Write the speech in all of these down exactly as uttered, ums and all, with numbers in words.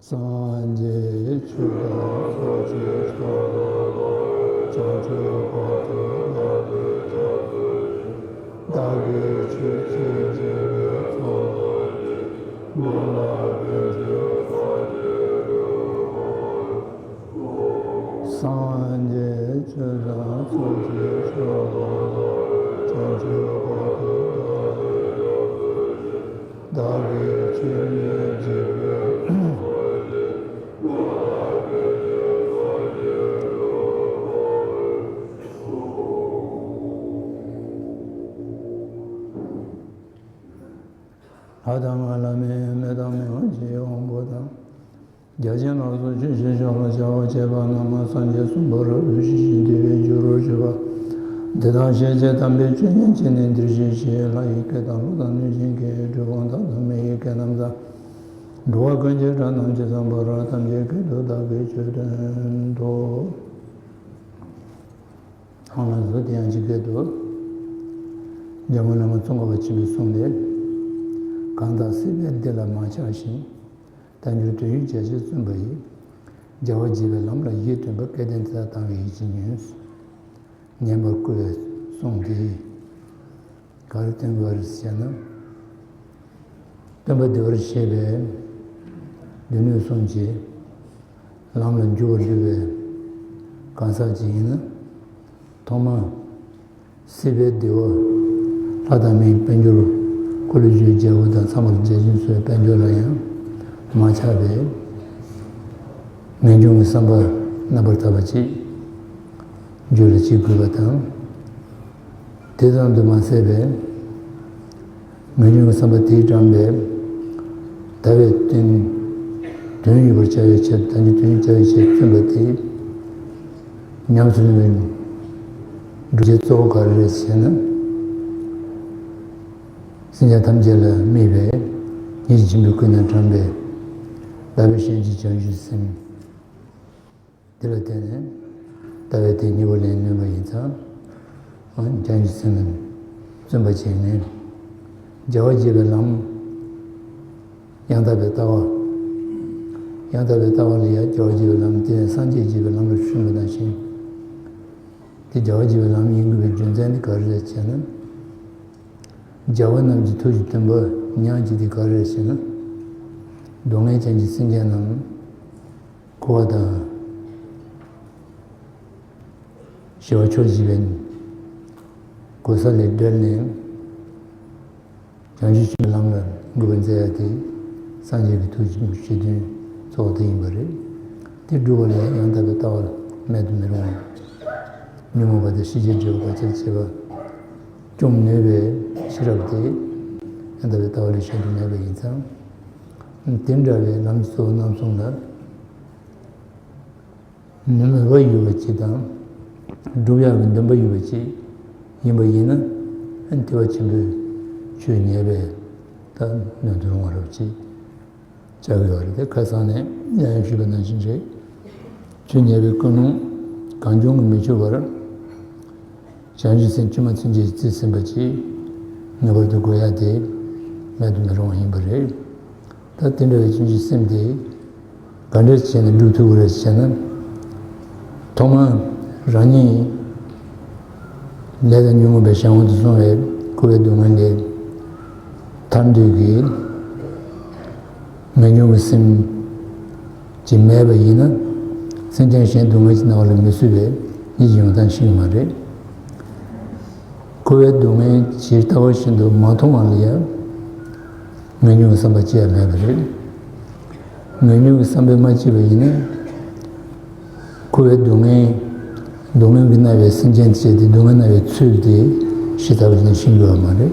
སངས་རྒྱས་ཆོས་དང་ཚོགས་ཀྱི་མཆོག་ཏུ་བྱང་ཆུབ་བར་དུ་བདག་ལྟའི་ཆོས་ཀྱི་བདག་གིས་ཆོས་ཀྱི་འཇིགས་པའི་ཚོགས་རྣམས་ཀུན་ལ་ཕན་ཕྱིར་བདག་གི་སངས་རྒྱས་ཆོས་དང་ཚོགས་ཀྱི་མཆོག་ཏུ་བྱང་ཆུབ་བར་དུ་བདག་ལྟའི་ཆོས་ཀྱི་བདག་གིས་ཆོས་ཉིད་འཇིག་པའི་ལྷ་དང་ལྷ་མིན་མི་དང་མི་དབང་ཆེ་དབང་པོ་དང་། རྒྱལ་ཆེན་ལ་སོགས་ཆོས་ཀྱི་མཆོག་ལ་བྱ་བ་བྱེད་པ་རྣམས་སངས་རྒྱས་གསུམ་པོ་རབ་ཏུ་ཞི་ཞིང་བདེ་བའི་རྒྱུ་རུ་གྱུར་པ། འདི་དག་ཤེས་བྱེད་དམ་པའི་ཆོས་ཉན་བྱས་ནས་འདིར་གཤེགས་ཤིག་ལྷ་ཡི་སྐད་དང་ཀླུ་དང་གནོད་སྦྱིན་སྐད་གྲུལ་བུམ་དག་དང་མི་ཡི་སྐད་རྣམས་དང་། འགྲོ་བ་ཀུན་གྱི་སྒྲ་རྣམས་ཇི་ཙམ་པར་ཐམས་ཅད་སྐད་དུ་བདག་གིས་ཆོས་བསྟན་ཏོ། ཨང་ལ་བཟོ་དེ་ཡང་ཇི་སྐད་དུ། འཇམ་མགོན་བླ་མ་ཙོང་ཁ་པ་ཆེན་པོས་གསུངས་ཏེ། གང་དག་སྲིད་པའི་བདེ་ལ་མ་ཆགས་ཤིང་། དལ་འབྱོར་དོན་ཡོད་བྱ་བྱེད་བརྩོན་པ་ཡིས། རྒྱལ་བ་དགྱེས་པའི་ལམ་ལ་ཡིད་རྟོན་པ། སྐལ་ལྡན་དེ་དག་དང་བའི་ཡིད་ཀྱིས་ཉོན། ཉན་པར་བསྐུལ་བའི་གསུང་དེས་ག་རེ་སྟོན་དགོས་རེད་ཟེར་ན། སྟོན་པ་བདེ་བར་གཤེགས་པའི་སྡེ་སྣོད་གསུམ་གྱི་ལམ་ལ་འཇུག་པར་འདོད་པའི་གང་ཟག་ཅིག་ཡིན་ན། ཐོག་མར་སྲིད་པའི་བདེ་བ། ལྷ་དང་མིའི་དཔལ་འབྱོར། འཁོར་ལོས་སྒྱུར་བའི་རྒྱལ་པོ་དང་ཚངས་པར་སྤྱོད་ཅན་ཚོའི་དཔལ་འབྱོར་ལ་ཡང་མ་ཆགས་པའི་ངེས་འབྱུང་གི་བསམ་པ་རྣམ་པར་དག་པ་ཅིག་རྒྱུད་ལ་སྐྱེ་དགོས་པ་དང་། དེ་ཙམ་དུ་མ་ཟད་པའི་ངེས་འབྱུང་གི་བསམ་པ་དེས་དྲངས་པའི་དལ་བའི་དོན། དོན་ཡོད་པར་བྱ་བའི་ཕྱིར། དལ་འབྱོར་དོན་ཡོད་བྱ་བའི་ཕྱིར་བརྩོན་པ་དེས་ཉམས་སུ་ལེན་པའི་སྒྲུབ་བྱེད་གཙོ་བོ་ག་རེ་རེད་ཟེར་ན། སེམས་ཅན་ཐམས་ཅད་ལ་དམིགས་པའི་ཉེར་ཞི་པའི་སྐུ་ནས་དྲངས་པའི་ལྟ་བའི་ཞེན་གྱི་བྱང་ཆུབ་སེམས། དེ་ལ་བརྟེན་ནས་ལྟ་བའི་དེ་གཉིས་པོ་ལེན་ནུས་པ་ཡིན་ཙང་། བྱང་ཆུབ་སེམས་ལ་བརྩོན་པ་བྱས་ནས། རྒྱལ་བ་དགྱེས་པའི་ལམ། ཡང་དག་པའི་ལྟ་བ། ཡང་དག་པའི་ལྟ་བ་ལ་ཡང་རྒྱལ་བ་དགྱེས་པའི་ལམ་དེ་ནི་སངས་རྒྱས་དགྱེས་པའི་ལམ་ལ་ཞུགས་པ་ནང་བཞིན། དེ་རྒྱལ་བ་དགྱེས་པའི་ལམ་ཡིན་དགོས་པའི་རྒྱུ་མཚན་དེ་ག་རེ་རེད་ཅེ་ན། རྒྱལ་བ་རྣམས་ཀྱི་ཐུགས་ཀྱི་དུམ་བུ་ཉག་གཅིག་དེ་ག་རེ་རེད་ཟེར་ན། སྡུག་བསྔལ་ཅན་གྱི་སེམས་ཅན་རྣམས་འཁོར་བ་དང་ཞི་བ་ཕྱོགས་བཅུ་པའི་གོ་ས་ལས་བསྒྲལ་ནས། བྱང་ཆུབ་ཀྱི་ལམ་ལ་འགོད་པར་མཛད་ཡ་དེ་སངས་རྒྱས་ཀྱི་ཐུགས་ཀྱི་བཞེད་དོན་གཙོ་བོ་དེ་ཡིན་པ་རེད། དེ་སྒྲུབ་པ་ལ་ཡང་དག་པའི་ལྟ་བ་མེད་དུ་མི་རུང་བ། ཉོན་མོངས་པ་དང་ཤེས་བྱའི་དགྲ་བོ་བར་ཆད་བྱེད་པ་བཅོམ་ནུས་པའི་ཤེས་རབ་དེ་ཡང་དག་པའི་ལྟ་བ་ལས་གཞན་དུ་མེད་པ་ཡིན་ཙང་། དེ་འདྲ་བའི་ལམ་གྱི་གཙོ་བོ་རྣམ་གསུམ་ལ། ནུས་པ་ཡོད་པ་ཅིག་དང་། སྒྲུབ་ཡག་གི་འདུན་པ་ཡོད་པ་ཅིག་ཡིན་པ་ཡིན་ན། ཨ་ནི་ཐེག་པ་ཆེན་པོའི་ཆོས་ཉན་པའི་ད་སྣོད་དུ་རུང་བ་རབ་ཅིག་ཆགས་ཀྱི་ཡོད་རེད། དེ་ཁ་སང་ནས་ཡང་ཡང་ཞུས་པ་ནང་བཞིན་རེད། ཆོས་ཉན་པའི་ཀུན་སློང་གང་བྱུང་གིས་མི་ཆོད་པར། བྱང་ཆུབ་སེམས་བཅོས་མ་ཚུན་ཆད་རྩིས་ཟིན་པ་ཅིག་ངེས་པར་དུ་དགོས་ཡ་དེ་མེད་དུ་མི་རུང་བ་ཡིན་པ་རེད། ད་དེ་འདྲ་བའི་བྱང་ཆུབ་སེམས་དེ་ག་འདྲ་བྱས་ནས་སྒྲུབ་ཐུབ་ཀྱི་རེད་ཟེར་ན། ཐོག་མར་རང་ཉིད་ལས་དང་ཉོན་མོངས་པའི་གཞན་དབང་དུ་སོང་བའི་འཁོར་བའི་སྡུག་བསྔལ་ལས་ཐར་འདོད་ཀྱི་ངེས་འབྱུང་གི་སེམས་ཅིག་མེད་པ་ཡིན་ན། སེམས་ཅན་གཞན་སྡུག་བསྔལ་གྱི་སྣང་བ་ལ་མི་བཟོད་པའི་ཡིད་ཀྱི་ཡོང་སྟངས་ཤེས་ཀྱི་མ་རེད། འཁོར་བའི་སྡུག་བསྔལ་ཇི་ལྟ་བ་བཞིན་དུ་མ་མཐོང་བ་ལ་ཡང་ངེས་འབྱུང་གི་བསམ་པ་སྐྱེ་ཡ་མེད་པ་རེད། ངེས་འབྱུང་གི་བསམ་པས་མ་སྐྱེས་པ་ཡིན་ན། འཁོར་བའི་སྡུག་བསྔལ། སྡུག་བསྔལ་གྱིས་མནར་བའི་སེམས་ཅན་བཅས་ཏེ་སྡུག་བསྔལ་མནར་བའི་ཚུལ་དེ་ཞི་ཐབས་ལ་ཤེས་དགོས་པ་མ་རེད།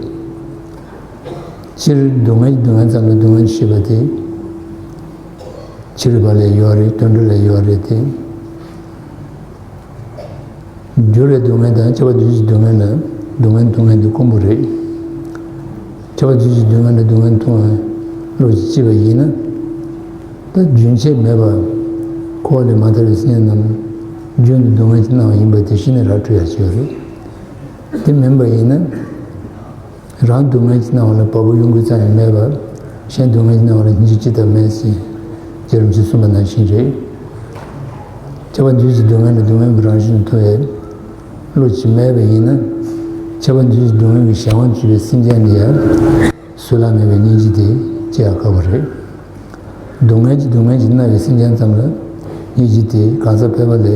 སྤྱིར་སྡུག་བསྔལ་གྱི་སྡུག་བསྔལ་ཙམ་ལ་སྡུག་བསྔལ་ཞེས་པ་དེ། ཕྱི་རོལ་པ་ལ་ཡོད་རེད། དུད་འགྲོ་ལ་ཡོད་རེད་དེ། འགྱུར་བའི་སྡུག་བསྔལ་དང་སྐྱེ་བ་དུས་ཀྱི་སྡུག་བསྔལ་ལ་སྡུག་བསྔལ་སྡུག་བསྔལ་དུ་དཀོན་པོ་རེད། སྐྱེ་བ་དུས་ཀྱི་སྡུག་བསྔལ་ལ་སྡུག་བསྔལ་མཐོང་བའི་བློ་ཞིག་སྐྱེས་པ་ཡིན་ན། ད་རྒྱུན་ཆད་མེད་པར་འཁོར་བ་ལས་མ་ཐར་བའི་སེམས་ཅན་རྣམས་རྒྱུན་དུ་སྡུག་བསྔལ་གྱིས་མནར་བ་ཡིན་པ་དེ་ཤེས་ནས་ར་འཕྲོད་ཡ་ཆེ་བ་རེད། དེ་མིན་པ་ཡིན་ན། རང་སྡུག་བསྔལ་གྱིས་མནར་བ་ལ་བ་སྤུ་གཡོ་འགུལ་ཙམ་ཡང་མེད་པར། གཞན་སྡུག་བསྔལ་གྱིས་མནར་བ་ལ་སྙིང་རྗེ་ཅི་ལྟར་མེད་ཅིང་། ཐེག་རིམ་གྱིས་གསུངས་པ་ནང་བཞིན་རེད། ཁྱབ་པ་འདུས་ཀྱི་སྡུག་བསྔལ་ལ་སྡུག་བསྔལ་གྱི་རང་བཞིན་དུ་མཐོང་བའི་བློ་ཅིག་མེད་པ་ཡིན་ན། ཁྱབ་པ་འདུས་ཀྱི་སྡུག་བསྔལ་གྱི་གཞན་དབང་དུ་གྱུར་པའི་སེམས་ཅན་ལ་ཡང་བཟོད་གླགས་མེད་པའི་སྙིང་རྗེ་དེ་སྐྱེ་ཡག་དཀའ་བ་རེད། སྡུག་བསྔལ་གྱིས་སྡུག་བསྔལ་གྱིས་མནར་བའི་སེམས་ཅན་ཙམ་ལ་སྙིང་རྗེ་དེ་གང་ཟག་ཕལ་པ་ལས་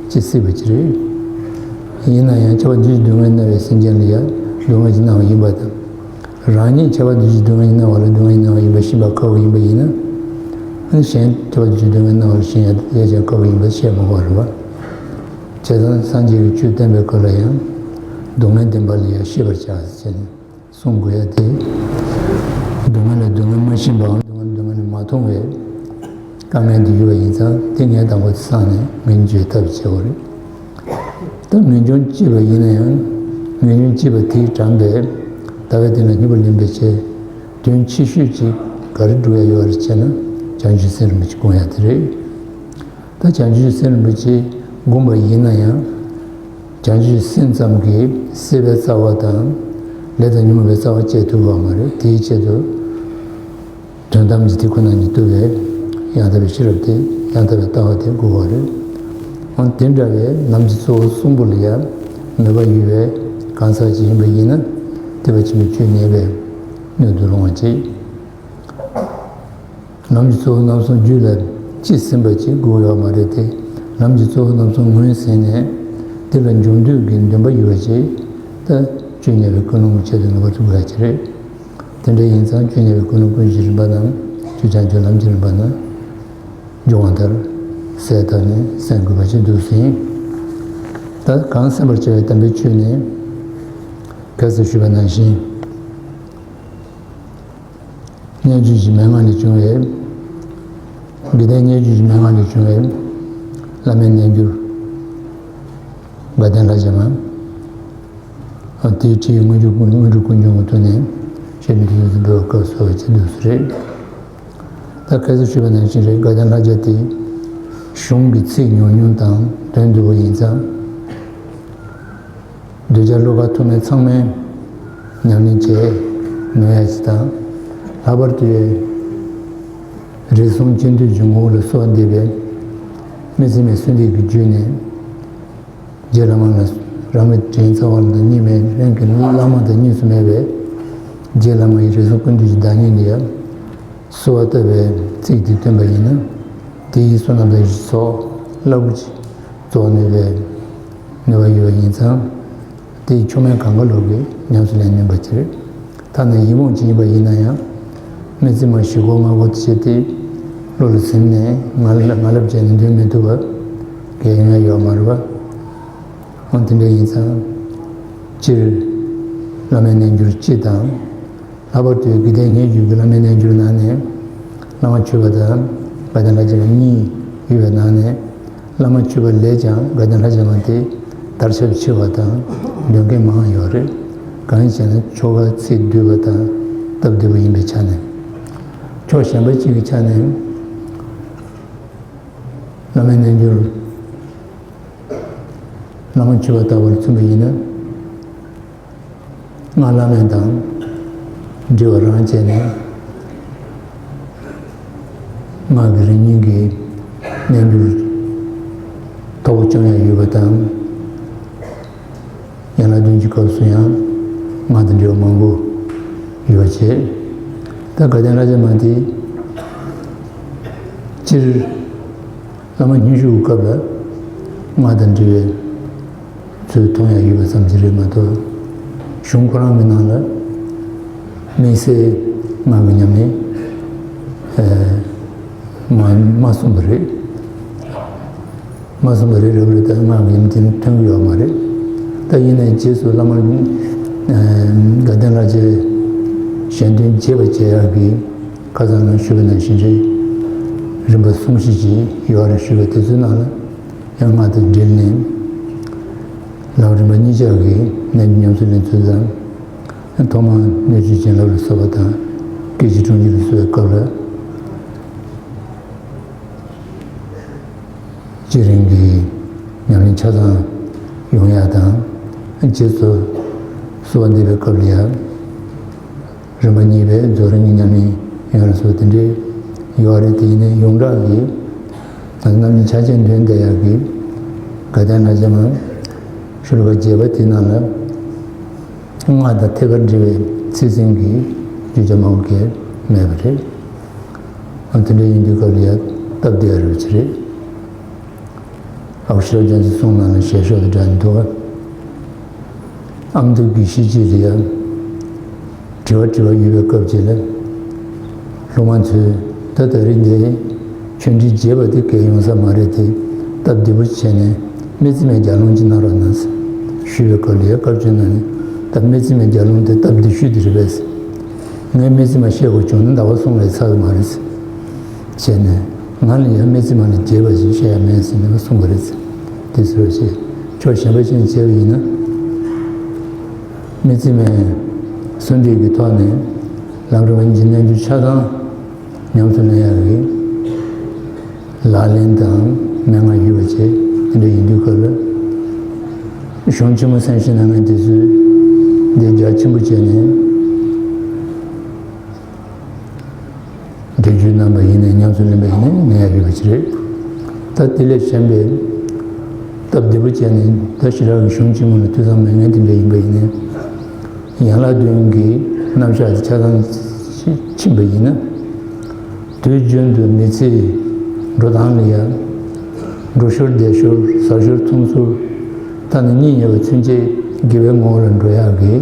སྐྱེ་སྲིད་པ་ཅིག་རེད། ཡིན་ན་ཡང་ཁྱབ་པ་འདུས་ཀྱི་སྡུག་བསྔལ་མནར་བའི་སེམས་ཅན་ལ་ཡང་སྡུག་བསྔལ་གྱིས་མནར་བ་ཡིན་པ་དང་། རང་ཉིད་ཁྱབ་པ་འདུས་ཀྱི་སྡུག་བསྔལ་གྱིས་མནར་བ་ལ་སྡུག་བསྔལ་གྱིས་མནར་བ་ཡིན་པ་ཤེས་པ་དཀའ་བ་ཡིན་པ་ཡིན་ན། ཨ་ནི་གཞན་ཁྱབ་པ་འདུས་ཀྱི་སྡུག་བསྔལ་མནར་བ་ལ་ཤེས་ཡ་དེ་ཡང་ཀྱང་དཀའ་བ་ཡིན་པ་ཤེས་མ་དགོས་པ་རེད་བ། བྱས་ཙང་སངས་རྒྱས་ཀྱིས་ཆོས་བསྟན་པའི་སྐབས་ལ་ཡང་སྡུག་བསྔལ་བདེན་པ་ལ་ཡང་ཤེས་པར་བྱ་ཟེར་ནས་གསུང་དགོས་ཡ་དེ། སྡུག་བསྔལ་ལ་སྡུག་བསྔལ་མ་ཤེས་པའམ་སྡུག་བསྔལ་སྡུག་བསྔལ་ལ་མ་མཐོང་བའི་དཀའ་ངལ་འདི་ཡོད་པ་ཡིན་ཙང་དེ་ངས་དང་པོ་དེ་སངས་ནས་ངན་ཇུས་ཐབས་བྱེད་དགོས་རེད། ད་ངེས་འབྱུང་སྐྱེས་པ་ཡིན་ན་ཡང་ངེས་འབྱུང་སྐྱེས་པ་དེས་དྲངས་པའི་ལྟ་བའི་སྟེང་ལ་སྙིང་པོ་ལེན་པའི་ཆེད་དོན་ཆེ་ཤོས་ཅིག་ག་རེ་སྒྲུབ་ཡ་ཡོད་རེད་ཅེ་ན་བྱང་ཆུབ་སེམས་རིན་པོ་ཆེ་སྒོམ་ཡ་དེ་རེད། ད་བྱང་ཆུབ་སེམས་རིན་པོ་ཆེ་སྒོམ་པ་ཡིན་ན་ཡང་བྱང་ཆུབ་སེམས་ཙམ་གྱིས་སྲིད་པའི་རྩ་བ་དང་ལས་དང་ཉོན་མོངས་པའི་རྩ་བ་བཅད་ཐུབ་པ་མ་རེད། དེའི་ཆེད་དུ། དོན་དམ་གྱི་དེ་ཁོ་ན་ཉིད་རྟོགས་པའི་ཡང་དག་པའི་ཤེས་རབ་དེ་ཡང་དག་པའི་ལྟ་བ་དེ་དགོས་པ་རེད། འོན་དེ་འདྲ་བའི་ལམ་གྱི་གཙོ་བོ་གསུམ་པོ་ལ་ཡང་མོས་པ་ཡོད་པའི་གང་ཟག་ཅིག་ཡིན་པ་ཡིན་ན་ཐེག་པ་ཆེན་པོའི་ཆོས་ཉན་པའི་སྣོད་དུ་ལྷུང་བ་བྱེད། ལམ་གྱི་གཙོ་བོ་རྣམ་གསུམ་རྒྱུད་ལ་སྐྱེས་ཟིན་པ་ཅིག་དགོས་ཡོད་མ་རེད་དེ། ལམ་གྱི་གཙོ་བོ་རྣམ་གསུམ་ངོས་ཟིན་ནས་དེ་ལ་འཇུག་འདོད་ཀྱི་འདུན་པ་ཡོད་པ་ཅིག་ད་ཆོས་ཉན་པའི་ཀུན་སློང་གི་ཆེད་དུ་ངེས་པར་དུ་དགོས་ཡ་ཅིག་རེད། དེ་འདྲ་ཡིན་ཙང་ཆོས་ཉན་པའི་ཀུན་སློང་ཀུན་གཞིའི་རིམ་པ་དང་ཆོས་བྱང་ཆུབ་ལམ་གྱི་རིམ་པ་ནི་འབྱུང་བ་ལྟར་གསལ་བཏབ་ནས་གསན་དགོས་པ་ཞིག་འདུག་ཟིན། ད་གང་གསན་པར་བྱ་བའི་དམ་པའི་ཆོས་ནི་ཁ་སང་ཞུས་པ་ནང་བཞིན་སྙན་བརྒྱུད་ཀྱི་མན་ངག་ལས་བྱུང་བའི་དགེ་ལྡན་སྙན་བརྒྱུད་ཀྱི་མན་ངག་ལས་བྱུང་བའི་བླ་མའི་རྣལ་འབྱོར་དགའ་ལྡན་ལྷ་བརྒྱ་མ། དེའི་ཁྲིད་དངོས་གྲུབ་དངོས་གྲུབ་ཀུན་འབྱུང་གི་ཐོག་ནས་བཤད་མི་དེ་ཚོ་འབུལ་བ་སྐབས་སུ་བ་ཅི་འདུག་སུ་རེད། ད་ཁ་སང་ཞུས་པ་ནང་བཞིན་རེད། དགའ་ལྡན་ལྷ་བརྒྱ་དེ་གཞུང་གི་ཚིག་ཉུང་ཉུང་དང་དོན་བསྡུས་པ་ཡིན་ཙང་གདུལ་བྱ་བློ་ཁ་ཐུག་མེད་ཚང་མས་ཉམས་ལེན་བྱས་ནོར་ཡ་ཅིག་དང་། ལྷག་པར་དུ་རིགས་གསུམ་སྤྱི་འདུས་ཀྱི་ངོ་བོ་ལ་གསོལ་བ་འདེབས་པའི་མི་ཚེ་མའི་གསོལ་འདེབས་ཀྱི་བརྒྱུད་ནས། རྗེ་བླ་མ་ལ་རང་གི་དྲིན་ཚ་བ་དང་གཉིས་མེད་རང་གི་བླ་མ་དང་གཉིས་སུ་མེད་པའི་རྗེ་བླ་མ་ཡི་རིགས་གསུམ་ཀུན་འདུས་ཀྱི་བདག་ཉིད་ལ་ཡང་གསོལ་བ་བཏབ་པའི་ཚིག་འདི་བཏོན་པ་ཡིན་ན། དེ་ཡི་བསོད་ནམས་དང་ཡི་ཚོགས་རླབས་པོ་ཆེ་རྫོགས་ནུས་པའི་ནུས་པ་ཡོད་པ་ཡིན་ཙང་། དེ་ཡི་མཆོག་དམན་གང་ག་ལོག་གིས་ཉམས་སུ་ལེན་ནུས་པ་ཅིག་རེད། ཐ་ན་ཡིད་འོང་ཅིག་ཡིན་པ་ཡིན་ན་ཡང་། སྨིན་བྱེད་མ་བཞི་སྒོ་ལྔ་སྒོ་དེ་བྱས་ཏེ་བློ་ལ་ཟིན་ནས་ངལ་ངལ་ལབ་བྱས་ནས་འདོན་མི་ཐུབ་པ་གལ་ཡོང་ཡ་ཡོད་མ་རེད་པ། འོ་དེ་འདྲ་ཡིན་ཙང་། སྤྱིར་བླ་མའི་རྣལ་འབྱོར་སྤྱི་དང་། ལྷག་པར་དུ་དགེ་ལྡན་སྙན་བརྒྱུད་ཀྱི་བླ་མའི་རྣལ་འབྱོར་ནང་ནས་བླ་མ་མཆོད་པ་དང་དགའ་ལྡན་ལྷ་བརྒྱ་མ་གཉིས་ཡོད་པའི་ནང་ནས། བླ་མ་མཆོད་པ་ལས་ཀྱང་དགའ་ལྡན་ལྷ་བརྒྱ་མ་དེ་དར་ཁྱབ་ཆེ་བ་དང་འདོན་མཁན་མང་ཡོད་རེད། གང་ཡིན་ཟེར་ན་ཆོ་ག་ཚིག་བསྡུས་པ་དང་སྟབས་བདེ་བ་ཡིན་པའི་ཆ་ནས། ཕྱོགས་གཞན་པ་གཅིག་གི་ཆ་ནས་བླ་མའི་རྣལ་འབྱོར་བླ་མ་མཆོད་པ་ལྟ་བུར་མཚོན་པ་ཡིན་ན། སྔགས་བླ་མེད་དང་འབྲེལ་བ་རང་བྱས་ནས། སྔགས་ཀྱི་རིམ་གཉིས་ཀྱི་རྣལ་འབྱོར་མཐོ་པོ་སྐྱོང་ཡ་ཡོད་པ་དང་། ཡན་ལག་བདུན་གྱི་སྐབས་སུ་ཡང་སྔགས་དང་འབྲེལ་བ་མང་པོ་ཡོད་པ་བྱས། ད་དགའ་ལྡན་ལྷ་བརྒྱ་མ་དེ་སྤྱིར། བླ་མ་སྙན་ཞུ་གི་སྐབས་ལ་སྔགས་དང་འབྲེལ་བའི་ཚུལ་མཐོང་ཡ་ཡོད་པ་ཙམ་ཞིག་རེད་མ་གཏོགས། གཞུང་ཁོ་རང་གི་ནང་ལ་དམིགས་བསལ་སྔགས་ཀྱི་ཉམས་ལེན་མ་མ་གསུངས་པ་རེད། མ་གསུངས་པ་རེད། རེད་པ་རེད། ད་སྔགས་ཀྱི་ཉམས་ལེན་དེ་ཐོན་གྱི་ཡོད་མ་རེད། ད་ཡིན་ནའི་རྗེས་སུ་བླ་མ་དགའ་ལྡན་ལྷ་བརྒྱའི་གཞན་དོན་རྒྱས་པར་བྱེད་ཡག་གི་ཁ་སང་ནང་ཞུས་པ་ནང་བཞིན་རེད། རིམ་པ་གསུམ་བཞི་ཅིག་ཡོད་རེད། ཞུས་པ་དེ་ཚོའི་ནང་ལ་ཡང་སྔགས་དང་འབྲེལ་ནས་ལམ་རིམ་པ་གཉིས་ཆར་གྱི་རྣལ་འབྱོར་ཉམས་སུ་ལེན་ཚུལ་དང་། ཐོག་མར་སྣོད་བཅུད་བྱིན་རླབས་ལ་སོགས་པ་དང་། སྐད་ཅིག་དྲུག་གཉིས་ལ་སོགས་པའི་སྐབས་ལ། སྤྱིར་རིང་གི་ཉམས་ལེན་ཆ་ཚང་ཡོང་ཡག་དང་། རྗེས་སུ་གསོལ་བ་འདེབས་པའི་སྐབས་ལ་ཡང་རིམ་པ་གཉིས་པའི་རྫོགས་རིམ་གྱི་ཉམས་ལེན་ཡོང་ཡག་སོགས་དེ་འདྲའི་ ཡོད་རེད། དེ་ཡིན་ནའི་ཡོངས་གྲགས་ཀྱི་ད་རྣམ་སྨིན་ཕྱག་རྒྱ་འདོན་བསྡད་ཡག་གི་དགའ་ལྡན་ལྷ་བྱམས་ཤོ་ལོ་ཀ་རྒྱས་པ་དེ་ནང་ལ། སྔགས་དང་ཐད་ཀར་འབྲེལ་བའི་ཚིག་ཟིན་གྱི་བརྗོད་བྱ་མང་པོ་གས་མེད་པ་རེད། ཨ་དེ་འདྲ་ཡིན་དུས་སྐབས་ལ་ཡང་སྟབས་བདེ་བ་རེད་པ་ཅིག་རེད། ཨ་ཁུ་ཤྲཱི་པ་རྒྱ་མཚོའི་གསུང་ནང་ལ་ཞལ་ཤོག་དེ་འདྲ་འདུག་ག་ཨ་མདོ་དགེ་བཤེས་ཅིག་ལ་ཡང་དྲི་བ་དྲི་བ་ཡོད་པའི་སྐབས་ཅིག་ལ། སློབ་མ་ཚོས་ད་ད་རེས་འདི་ཆོས་འབྲེལ་རྒྱས་པ་དེ་གས་ཡོང་ས་མ་རེད་དེ། སྟབས་བདེ་པོ་བྱས་ནས་སྨེ་བརྩེགས་མའི་རྒྱ་ལུང་ཅིག་གནང་རོགས་གནང་ཞུས་པའི་སྐབས་ལ་ཡང་སྐབས་བཅོ་ལྔ་ནས་ད་སྨེ་བརྩེགས་མའི་རྒྱ་ལུང་དེ་སྟབས་བདེ་ཤོས་དེ་རེད་པས། ངས་སྨེ་བརྩེགས་མ་བཤད་དགོས་བྱུང་ན་ཟླ་བ་གསུམ་ལས་ཚར་གི་མ་རེད་བྱས་ནས། ང་ལ་ཡང་སྨེ་བརྩེགས་མ་ལས་རྒྱས་པ་ཞིག་བཤད་ཡ་མེད་ཟེར་ནས་གསུངས་པ་རེད། དེ་ཚོར་ཞེས་ཕྱོགས་གཞན་པ་ཞིག་ནས་བྱས་པ་ཡིན་ན། སྨེ་བརྩེགས་མའི་གསོལ་འདེབས་ཀྱི་ཐོག་ནས་ལམ་རིམ་པ་གཉིས་ཀྱི་རྣལ་འབྱོར་ཆ་ཚང་ཉམས་སུ་ལེན་ཡག་གི་ལག་ལེན་དང་མན་ངག་ཡོད་པ་བཅས་དེ་འདྲ་ཡིན་དུས་སྐབས་ལ། གཞུང་ཆེན་མོ་སེམས་བསྐྱེད་རྣམ་ལྔ་འདི་ཚོའི་འདི་རྒྱ་ཆེན་པོ་བྱས་ནས། འགྲེལ་བརྗོད་གནང་པ་ཡིན་ནའི་ཉམས་སུ་ལེན་པ་ཡིན་ནའི་ངེས་ཡག་ཡོད་པ་ཅིག་རེད། ད་དེ་ལས་གཞན་པའི་སྟབས་བདེ་པོ་བྱས་ནས་ད་ཞེ་དྲག་གི་གཞུང་ཆེན་མོ་ལ་ཐོས་བསམ་མེད་མཁན་དེ་འདྲ་ཡིན་པ་ཡིན་ནའི། ཡན་ལག་བདུན་གྱི་རྣམ་གཞག་དེ་ཆ་ཚང་ཕྱིན་པ་ཡིན་ན། དུས་རྒྱུན་དུ་མི་ཚེའི་འགྲོ་སྟངས་ལ་ཡང་། འགྲོ་ཞོར་བསྡད་ཞོར་ཟ་ཞོར་འཐུང་ཞོར། ད་ནི་གཉིད་ཉལ་བ་ཚུན་ཆད་དགེ་བའི་ངོ་བོ་ལ་འགྲོ་ཡག་གི་བྱ་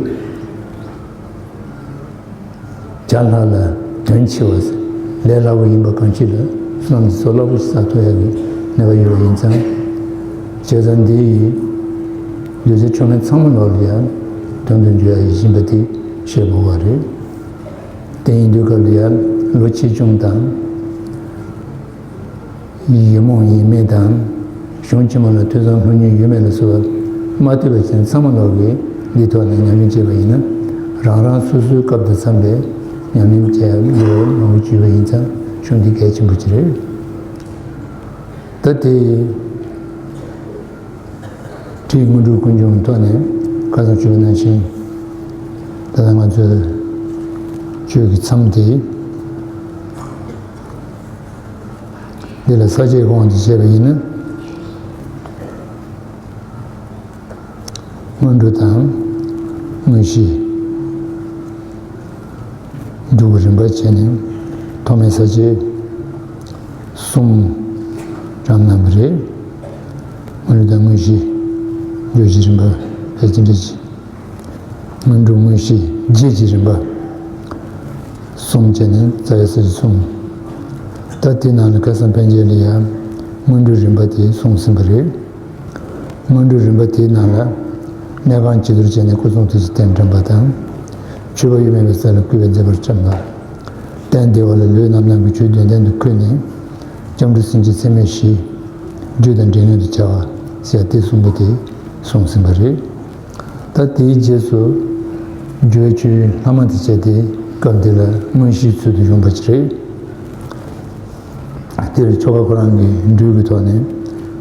སླ་ལ་དོན་ཆེ་བ། ལས་སླ་པོ་ཡིན་པ་གང་ཞིག་ལ་བསོད་ནམས་ཀྱི་ཚོགས་རླབས་པོ་ཆེ་བསགས་ཐུབ་ཡག་གི་ནུས་པ་ཡོད་པ་ཡིན་ཙང་། བྱས་ཙང་འདི་ཡིས་འདུས་སའི་མཆོད་མེ་ཚང་མ་ལོག་ལ་ཡང་དོན་དུ་འགྱུར་ཡག་ཡིན་པ་དེ་ཤེས་དགོས་པ་རེད། དེ་ཡིན་དུས་སྐབས་ལ་ཡང་ལོ་ཆེ་ཆུང་དང་། ཡིད་རྨོངས་ཡིན་མེད་དང་། གཞུང་ཆེན་མོ་ལ་ཐོས་བསམ་སློབ་གཉེར་ཡོད་མེད་ལ་སོགས་པ་མ་ལྟོས་པ་བྱས་ཚང་མ་ལོག་གིས་འདིའི་ཐོག་ནས་ཉམས་ལེན་བྱས་པ་ཡིན་ན། རང་རང་སོ་སོའི་སྐབས་དང་འཚམས་པའི་ཉམས་ལེན་བྱས་ཡག་ཡོད་པ་མང་པོ་བརྗོད་པ་ཡིན་ཙང་གཞུང་འདི་གལ་ཆེན་པོ་ཅིག་རེད། ད་དེ་ཁྲིད་དངོས་གྲུབ་ཀུན་འབྱུང་ཐོག་ནས་ཁ་སང་ཞུས་པ་ནང་བཞིན། ད་ལྟ་ང་ཚོའི་ཆོས་ཀྱི་མཚམས་དེ། འདི་ལ་ས་བཅད་དབང་དུ་བྱས་པ་ཡིན་ན། སྔོན་འགྲོ་དང་། དངོས་གཞི། མཇུག་གི་རིམ་པ་བྱས་ནས་ཐོག་མའི་ས་བཅད་གསུམ་རང་གནང་བ་རེད། སྔོན་འགྲོ་དང་དངོས་གཞི། མཇུག་གི་རིམ་པ་ཕལ་ཆེར་འདྲ་ཅིག་སྔོན་འགྲོ་དངོས་གཞི་རྗེས་ཀྱི་རིམ་པ་གསུམ་བྱས་ནས་རྩ་བའི་ས་བཅད་གསུམ། ད་དེ་ནང་ལ་ཁ་སང་ཕན་ཆད་ལ་ཡང་སྔོན་འགྲོའི་རིམ་པ་དེ་གསུངས་ཟིན་པ་རེད། སྔོན་འགྲོའི་རིམ་པ་དེའི་ནང་ལ་གནས་ཁང་བྱི་དོར་བྱས་ནས་སྐུ་གསུང་ཐུགས་ཀྱི་རྟེན་བཀྲམ་པ་དང་། མཆོད་པ་གཡོ་མེད་པའི་ས་ལ་གུས་པས་མཛེས་པར་བརྐྱངས་པ། སྟན་བདེ་བ་ལ་ལུས་རྣམ་སྣང་གི་ཆོས་བདུན་ལྡན་དུ་འཁོད་ནས། སྐྱབས་འགྲོ་སེམས་བསྐྱེད་ཚད་མེད་བཞི། རྒྱུ་དང་འབྲས་གནས་དུ་བྱ་བ་ཟེར་ཏེ་གསུངས་པ་དེ་གསུངས་ཟིན་པ་རེད། ད་དེའི་རྗེས་སུ་རྒྱུ་བའི་ཆོས་ལྷག་མ་དེ་བྱས་ཏེ་སྐབས་འདི་ལ་དངོས་གཞིའི་ཚུལ་དུ་ཡོང་བ་ཅིག་རེད། དེར་ཆོ་ག་ཁོ་རང་གི་འགྲོས་ཀྱི་ཐོག་ནས་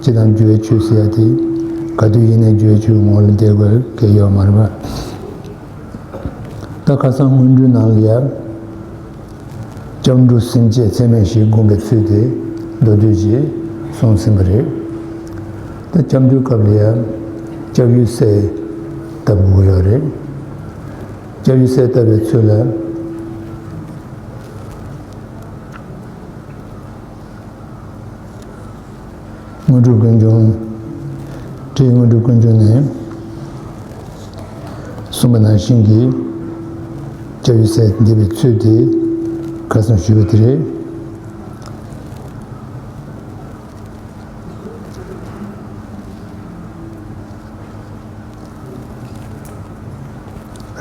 སྤྱི་དང་རྒྱུ་བའི་ཆོས་ཟེར་ཡ་དེ་ག་དུས་ཡིན་ནའི་རྒྱུ་བའི་ཆོས་ངོ་ལ་བསྡད་དགོས་ཀྱི་ཡོད་མ་རེད་པ། ད་ཁ་སང་སྔོན་འགྲོའི་ནང་ལ་ཡ། སྐྱབས་འགྲོ་སེམས་བསྐྱེད་ཚད་མེད་བཞི་བསྒོམ་པའི་ཚུལ་དེ་མདོ་སྡུད་ཀྱིས་གསུངས་ཟིན་པ་རེད། ད་སྐྱབས་འགྲོའི་སྐབས་ལ་ཡང་སྐྱབས་ཡུལ་གསལ་བཏབ་དགོས་ཡོད་རེད། སྐྱབས་ཡུལ་གསལ་བཏབ་པའི་ཚུལ་ལ། དངོས་གྲུབ་ཀུན་འབྱུང་། ཁྲིད་དངོས་གྲུབ་ཀུན་འབྱུང་ནས་གསུངས་པ་ནང་བཞིན་གྱི་སྐྱབས་ཡུལ་གསལ་འདེབས་པའི་ཚུལ་དེ་ཁ་སང་ཞུས་པ་དེ་རེད།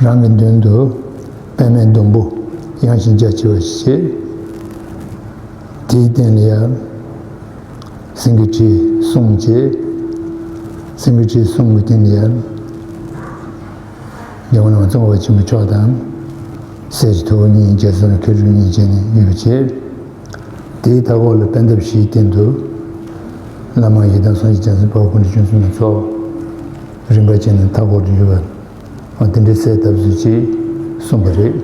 རང་གི་མདུན་དུ་པདྨའི་སྡོང་པོ་ཡངས་ཤིང་རྒྱ་ཆེ་བ་ཞིག་བྱེད། དེའི་སྟེང་ལ་ཡང་སེང་གེ་ཁྲི་གསུམ་བྱེད། སེང་གེ་ཁྲི་གསུམ་གྱི་སྟེང་ལ་ཡང་རྒྱལ་བ་རྣམ་པར་གཙོ་བོ་ཆེན་པོ་མཆོག་དང་། སྲས་ཀྱི་ཐུ་བོ་གཉིས་རྒྱལ་སྲས་མཁས་གྲུབ་གཉིས་བྱས་ནས་ཡོད་པ་བྱེད། དེའི་མཐའ་འཁོར་ལ་པད་འདབ་བཞིའི་སྟེང་དུ། བླ་མ་ཡི་དམ་སངས་རྒྱས་བྱང་སེམས་དཔའ་བོ་དགུ་བཅུ་གསུམ་ལ་ཚོགས་རིམ་པ་བྱས་ནས་མཐའ་འཁོར་དུ་ཡོད་པ། འོ་དེ་འདྲའི་གསལ་བཏབ་ཚུལ་ཅིག་གསུངས་པ་རེད།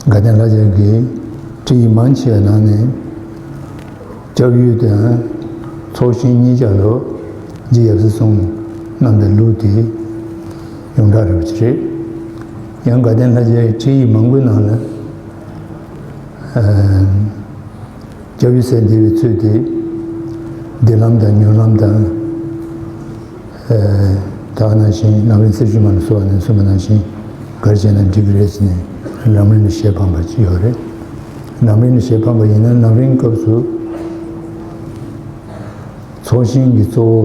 དགའ་ལྡན་ལྷ་རྒྱལ་གྱི་ཁྲིད་ཡིག་མང་ཆེ་བའི་ནང་ནས་སྐྱབས་ཡུལ་དང་ཚོགས་ཞིང་གཉིས་ཆར་ལ་རྗེ་ཡབ་སྲས་གསུམ་བསྣམས་པའི་ལུགས་དེ་ཡོངས་གྲགས་རེད་པ་ཅིག་རེད། ཡང་དགའ་ལྡན་ལྷ་རྒྱལ་གྱི་ཁྲིད་ཡིག་མང་པོའི་ནང་ལ། ཨ། སྐྱབས་ཡུལ་སྲས་བསྡད་པའི་ཚུལ་དེ། སྡིག་ལམ་དང་མྱུར་ལམ་དང་། ཨ། ད་ག་ནང་བཞིན་ལམ་རིམ་གསེར་ཞུན་མ་ལ་སོགས་པ་ནས་གསུངས་པ་ནང་བཞིན་ག་རེ་བྱས་ན་འགྲིག་གི་རེད་ཟེར་ནས་ལམ་རིམ་ལ་གཞས་འཕངས་པ་ཅིག་ཡོད་རེད། ལམ་རིམ་ལ་གཞས་འཕངས་པ་ཡིན་ན་ལམ་རིམ་སྐབས་སུ། ཚོགས་ཞིང་གི་གཙོ་བོ་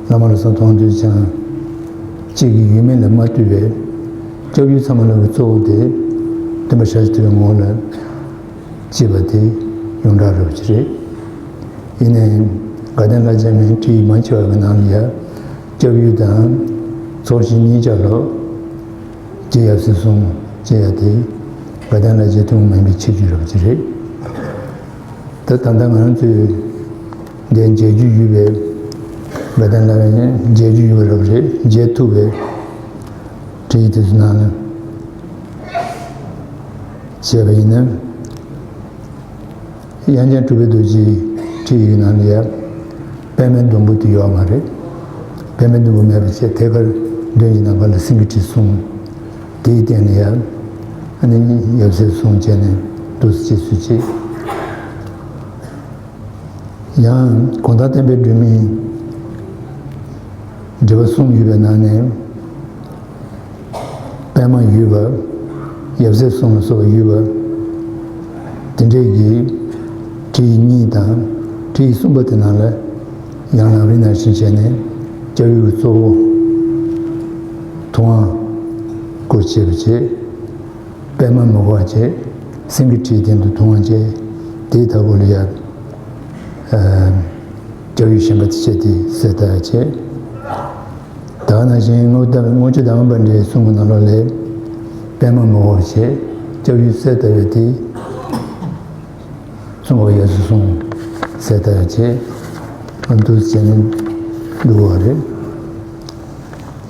བླ་མ་བློ་བཟང་མཐོང་གྲོལ་འཆང་གཅིག་གི་ཡུལ་མིང་ལ་མ་ལྟོས་པའི་སྐྱབས་ཡུལ་ཚང་མ་ལ་གི་གཙོ་བོ་དེ་སྟོན་པ་ཞལ་བཞི་ཐུལ་བའི་ངོ་བོ་ལ་བྱེད་པ་དེ་ཡོངས་གྲགས་རེད་པ་ཅིག་རེད། ཡིན་ནའི་དགའ་ལྡན་ལྷ་རྒྱལ་མའི་ཁྲིད་ཡིག་མང་ཆེ་བ་གི་ནང་ལ་ཡང་སྐྱབས་ཡུལ་དང་ཚོགས་ཞིང་གཉིས་ཆར་ལ་རྗེ་ཡབ་སྲས་གསུམ་ཅེས་ཡ་དེ་དགའ་ལྡན་ལྷ་རྒྱལ་ཐུན་མོང་མ་ཡིན་པའི་ཁྱད་ཆོས་རེད་པ་ཅིག་རེད། ད་ད་ལྟ་ང་རང་ཚོས་འདིར་མཇལ་རྒྱུ་ཡོད་པའི་དགའ་ལྡན་ལྷ་རྒྱལ་མཇལ་རྒྱུ་ཡོད་པ་རབ་རེད། མཇལ་ཐུབ་པའི་ཁྲིད་ཡིག་དེ་ཚོའི་ནང་ལ་བྱས་པ་ཡིན་ན། དབྱངས་ཅན་གྲུབ་པའི་རྡོ་རྗེའི་ཁྲིད་ཡིག་ནང་ལ་ཡང་པདྨའི་སྡོང་པོ་དེ་ཡོད་མ་རེད། པདྨའི་སྡོང་པོ་མེད་པ་བྱས་ཐད་ཀར་མདུན་གྱི་ནམ་མཁའ་ལ་སེང་གེའི་ཁྲི་གསུམ། དེའི་སྟེང་ལ་ཡང་ཨ་ནི་ཡབ་སྲས་གསུམ་བྱས་ནས་འདུག་སེ་བྱས་སུ་བྱས། ཡང་གུང་ཐང་བསྟན་པའི་སྒྲོན་མེའི་འགྲེལ་པ་གསུམ་ཡོད་པའི་ནང་ནས། པདྨ་ཡོད་པ། ཡབ་སྲས་གསུམ་ལ་སོགས་པ་ཡོད་པ། དེ་འདྲའི་གི་ཁྲིད་ཡིག་གཉིས་དང་ཁྲིད་ཡིག་གསུམ་པ་དེ་ནང་ལ་ཡང་ལམ་རིམ་ནང་བཞིན་བྱས་ནས་སྐྱབས་ཡུལ་གྱི་གཙོ་བོ་ཐུབ་དབང་བསྐུར་བྱས་པ་བྱས། པདྨ་མི་བོར་བ་བྱས། སེང་གེའི་ཁྲིའི་སྟེང་དུ་ཐུབ་དབང་བྱས། དེའི་མཐའ་སྐོར་ལ་ཡང་། ཨ། སྐྱབས་ཡུལ་གཞན་པ་དེ་བྱས་ཏེ་གསལ་བཏབ་བྱས། ད་ག་ནང་བཞིན་དངོས་དང་དངོས་སྤྱོད་ཟླ་བ་འབར་འདྲའི་གསུང་གི་ནང་ལོགས་ལས། པདྨ་མི་བོར་བ་བྱས། སྐྱབས་ཡུལ་གསལ་བཏབ་པའི་དེ། གསུང་བ་ཡབ་སྲས་གསུམ་གསལ་བཏབ་བྱས། འདུག་སེ་བྱས་ནས་འདུག་པ་རེད།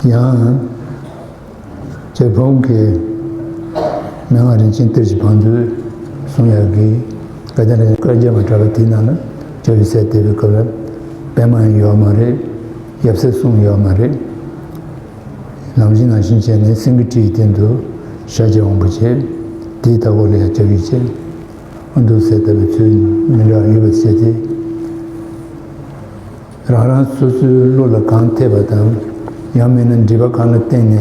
ཡང་། རྗེ་ཕུག་གི་མན་ངག་རིན་ཆེན་གཏེར་གྱི་བང་མཛོད་གསུང་ཡག་གི་བཀའ་རྒྱ་ལ་བཀའ་རྒྱ་མ་གྲགས་པ་དེའི་ནང་ལ་སྐྱབས་ཡུལ་གསལ་བཏབ་པའི་སྐབས་ལ་པདྨ་ཡོད་མ་རེད། ཡབ་སྲས་གསུམ་ཡོད་མ་རེད། ལམ་རིམ་ནང་བཞིན་བྱས་ནས་སེང་གེའི་ཁྲིའི་སྟེང་དུ་ཞལ་མཇལ་འོང་བ་བྱས། དེའི་མཐའ་སྐོར་ལ་ཡང་སྐྱབས་ཡུལ་བྱས། འདུག་སེ་བཏབ་པའི་ཚུལ་མི་འདྲ་བ་ཡོད་པ་བྱས་ཏེ། རང་རང་སོ་སོའི་བློ་ལ་གང་འཐད་པ་དང་། ཡང་མིན་ན་འགྲེལ་པ་གང་ལ་བརྟེན་ནས་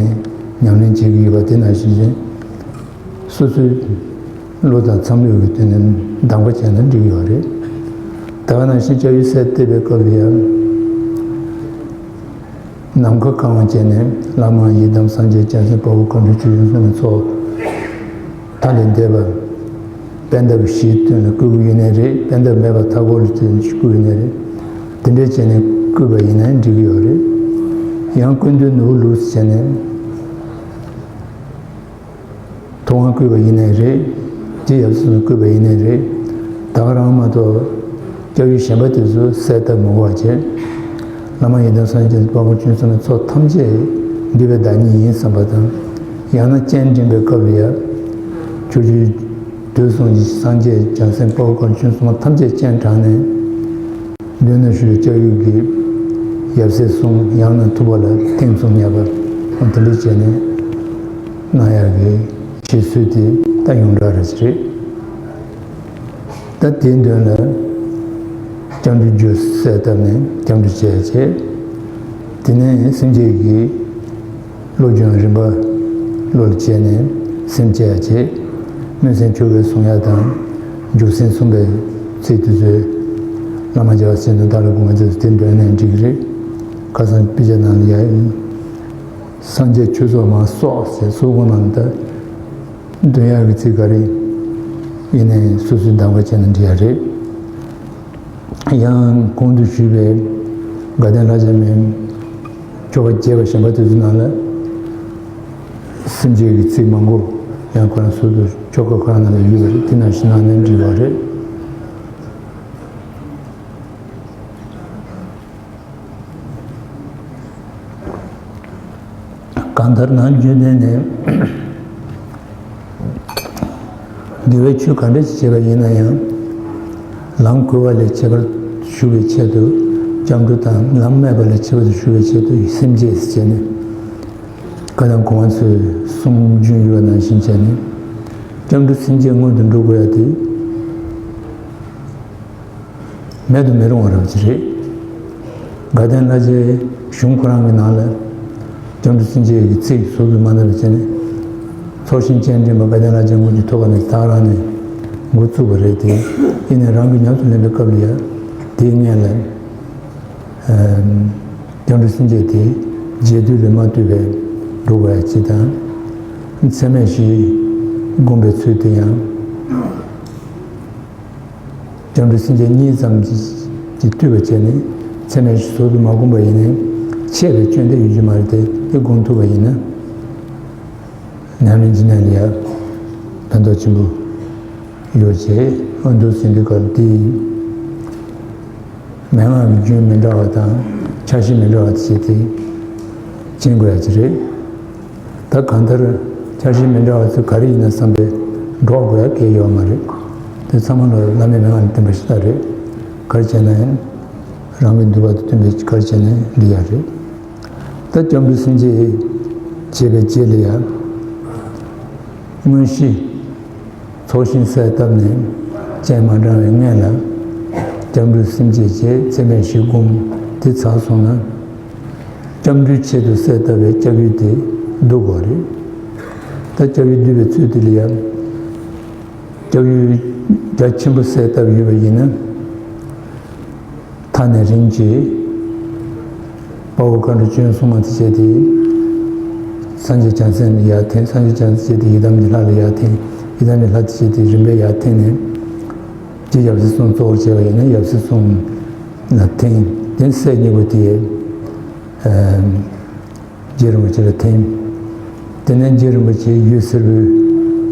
ཉམས་ལེན་བྱེད་ཀྱི་ཡོད་པ་དེ་ནང་བཞིན་བྱས། སོ་སོའི་བློ་དང་འཚམས་ཡོད་ཀྱི་དོན་ནས་གདམ་ག་བྱས་ན་འགྲིག་ཡོད་རེད། ད་ག་ནང་བཞིན་སྐྱབས་ཡུལ་གསལ་བཏབ་པའི་སྐབས་ལ་ཡང་། ནམ་མཁའ་གང་བ་བྱས་ནས་བླ་མ་ཡི་དམ་སངས་རྒྱས་བྱང་སེམས་དཔའ་བོ་མཁའ་འགྲོ་ཆོས་སྐྱོང་གསུམ་ལ་ཚོགས་མཐའ་ལས་འདས་པ། པད་འདབ་བཞིའི་སྟེང་ལ་བཀོད་པ་ཡིན་ནའི་རེད། པད་འདབ་མེད་པ་མཐའ་སྐོར་ལ་སྟེང་ལ་བཀོད་ཡིན་ནའི་རེད། དེ་འདྲས་བྱས་ནས་བཀོད་པ་ཡིན་ནའི་འགྲིག་གི་ཡོད་རེད། ཡང་ཀུན་འདུས་ནོར་བུ་ལུགས་སུ་བྱས་ནས། ཐུབ་དབང་བསྐུར་བ་ཡིན་ནའི་རེད། རྗེ་ཡབ་སྲས་བསྐུར་བ་ཡིན་ནའི་རེད། ད་ག་རང་མ་གཏོགས་སྐྱབས་ཡུལ་གཞན་པ་དེ་ཚོ་གསལ་བཏབ་མི་དགོས་པ་བྱས། བླ་མ་ཡི་དམ་སངས་རྒྱས་དཔའ་བོ་ཆོས་སྐྱོང་གསུམ་ལ་ཚོགས་ཐམས་ཅད་འདུས་པའི་བདག་ཉིད་ཡིན་བསམ་པ་དང་། ཡང་ན་སྤྱན་འདྲེན་པའི་སྐབས་ལ་ཡང་ཕྱོགས་བཅུའི་དུས་གསུམ་གྱི་སངས་རྒྱས་བྱང་སེམས་དཔའ་བོ་མཁའ་འགྲོ་ཆོས་སྐྱོང་གསུམ་ཐམས་ཅད་སྤྱན་དྲངས་ནས། མདུན་ན་བཞུགས་སྐྱབས་ཡུལ་གྱི་ཡབ་སྲས་གསུམ་ཡང་ན་ཐུབ་པ་ལ་ཐེངས་གསུམ་བསྙེན་པ་དེ་འདྲ་བྱས་ནས་གནང་ཡག་གི་བྱེད་སྲོལ་དེ་ད་ཡོངས་གྲགས་རེད་ཟེར། ད་དེའི་མདུན་ལ་སྐྱབས་འགྲོའི་རྒྱུ་གསལ་བཏབ་ནས་སྐྱབས་འགྲོ་བྱས་བྱས། དེ་ནས་སེམས་བསྐྱེད་ཀྱི་བློ་སྦྱོང་རིམ་པ་བློ་ལ་བྱས་ནས་སེམས་བསྐྱེད་ཡ་བྱེད། སྨོན་སེམས་ཆོ་གས་བཟུང་ཡ་དང་། འཇུག་སེམས་གསུངས་པའི་ཚིག་དེ་ཚོས་བླ་མ་རྒྱལ་བ་སྲས་དང་བདག་ལ་དགོངས་པའི་ཚིག་དེ་འདོན་ནས་འགྲིག་གི་རེད། ཁ་སང་དཔེ་ཆ་ནང་ལ་ཡ་ཡིན། སངས་རྒྱས་ཆོས་ཚོགས་མར་གསོག་ཟེར་གསོག་གོ་ནང་ད་འདོན་ཡག་གི་ཚིག་ག་རེ་ཡིན་ནའི་སོ་སོའི་གདམ་ག་བྱས་ན་འགྲིག་ཡ་རེད། ཡང་གོང་དུ་ཞུས་པའི་དགའ་ལྡན་ལྷ་རྒྱལ་མའི་ཆོ་ག་རྒྱས་པ་གཞན་པ་དེ་ཚོའི་ནང་ལ་སེམས་བསྐྱེད་ཀྱི་ཚིག་མང་པོ་ཡང་ཁོ་རང་སོ་སོའི་ཆོ་ག་ཁོ་རང་ནང་ལ་ཡོད་པ་རེད། དེ་ནང་བཞིན་གནང་ནའི་འགྲིག་པ་རེད། གང་ལྟར་ནང་རྒྱུན་ལྡན་ནས། དགེ་བའི་ཆོས་ག་འདྲ་ཞིག་བྱས་པ་ཡིན་ན་ཡང་། ལམ་གོལ་བ་ལས་ཁྱད་པར་ཞུ་བའི་ཆེད་དུ་སྐྱབས་འགྲོ་དང་། ལམ་སྨད་པ་ལས་ཁྱད་པར་དུ་ཞུ་བའི་ཆེད་དུ་སེམས་བསྐྱེད་ཟེར་བྱས་ནས། བཀའ་དང་གོང་མ་ཚོས་གསུང་རྒྱུན་ཡོད་པ་ནང་བཞིན་བྱས་ནས། སྐྱབས་འགྲོ་སེམས་བསྐྱེད་སྔོན་དུ་འགྲོ་དགོས་ཡ་དེ། མེད་དུ་མི་རུང་བ་རབ་ཅིག་རེད། དགའ་ལྡན་ལྷ་རྗེའི་གཞུང་ཁོ་རང་གི་ནང་ལ། སྐྱབས་འགྲོ་སེམས་བསྐྱེད་ཀྱི་ཚིག་ཟུར་དུ་མ་བསྣམས་པ་བྱས་ནས། ཚོགས་ཞིང་སྤྱན་འདྲེན་པ་དགའ་ལྡན་ལྷ་རྗེ་མངོན་གྱི་ཐུགས་ཀ་ནས་ད་རང་ནས་འགོ་བཙུགས་པ་རེད་དེ། ཡིན་ནའི་རང་གིས་ཉམས་སུ་ལེན་པའི་སྐབས་ལ་ཡ། དེའི་སྔོན་ལ། ཨམ། སྐྱབས་འགྲོ་སེམས་བསྐྱེད་དེ་རྗེས་ཟློས་ལས་མ་བཏུས་པའི་འགྲོ་དགོས་ཡ་གཅིག་དང་། ཚད་མེད་བཞི་བསྒོམ་པའི་ཚུལ་དེ་ཡང་། སྐྱབས་འགྲོ་སེམས་བསྐྱེད་གཉིས་ཙམ་གྱིས་བཏུས་པ་བྱས་ནས། ཚད་མེད་བཞི་ཟུར་དུ་མ་བསྒོམས་པ་ཡིན་ནའི་ཆད་པའི་སྐྱོན་དེ་ཡོད་རྒྱུ་མ་རེད་དེ། དེ་བསྒོམ་ཐུབ་པ་ཡིན་ན། ཉམས་ལེན་བྱེད་ནས་ལ་ཡ་ཕན་ཐོགས་ཆེན་པོ་ཡོད་ཅེས། འོ་འདུག་ཟེར་དུས་སྐབས་དེ། མན་ངག་གི་རྒྱུན་མི་འདྲ་བ་དང་འཆར་གཞི་མི་འདྲ་བ་བྱས་ཏེ་མཁྱེན་དགོས་ཡ་ཅིག་རེད། ད་གང་ལྟར་འཆར་གཞི་མི་འདྲ་བ་ཚོ་ག་རེ་ཡིན་ན་བསམ་པའི་སྒྲོག་དགོས་ཡ་གང་ཡང་ཡོད་མ་རེད། དེ་ཚང་མ་ལ་བླ་མའི་མན་ངག་ནས་བསྟན་པ་ཞིག་ད་རེད། ག་རེ་བྱས་ན་ཡང་རང་གི་འདོད་པ་དང་མཐུན་པའི་ག་རེ་བྱས་ན་ཡང་འགྲིག་ཡ་རེད། ད་སྐྱབས་འགྲོ་སེམས་བསྐྱེད་བྱས་པའི་རྗེས་ལ་ཡང་། དངོས་གཞི། ཚོགས་ཞིང་གསལ་བཏབ་ནས་སྤྱན་མ་དྲངས་པའི་སྔོན་ལ། སྐྱབས་འགྲོ་སེམས་བསྐྱེད་བྱས། ཚད་མེད་བཞི་བསྒོམ། དེ་ཚར་སོང་ན། སྐྱབས་འགྲོའི་ཆེད་དུ་གསལ་བཏབ་པའི་སྐྱབས་ཡུལ་དེ་བསྡུ་དགོས་རེད། ད་སྐྱབས་ཡུལ་བསྡུ་བའི་ཚུལ་དེ་ལ་ཡང་། སྐྱབས་ཡུལ་རྒྱ་ཆེན་པོ་གསལ་བཏབ་ཡོད་པ་ཡིན་ན། མཐའ་ནས་རིམ་གྱིས། དཔའ་བོ་མཁའ་འགྲོ་སྤྱན་ཟུང་མ་དེ་བྱས་ཏེ། སངས་རྒྱས་བྱང་སེམས་ལ་ཡར་འཐེན། སངས་རྒྱས་བྱང་སེམས་བྱས་ཏེ་ཡི་དམ་གྱི་ལྷ་ལ་ཡར་འཐེན། ཡི་དམ་གྱི་ལྷ་དེ་བྱས་ཏེ་རིམ་པས་ཡར་འཐེན་ནས། རྗེ་ཡབ་སྲས་གསུམ་གཙོ་བོར་བྱས་པ་ཡིན་ན་ཡབ་སྲས་གསུམ་ལ་འཐེན། དེ་སྲས་གཉིས་པོ་དེ། ཨ། རྗེ་རིན་པོ་ཆེ་ལ་འཐེན། དེ་ནས་རྗེ་རིན་པོ་ཆེ་འོད་སེར་པོའི་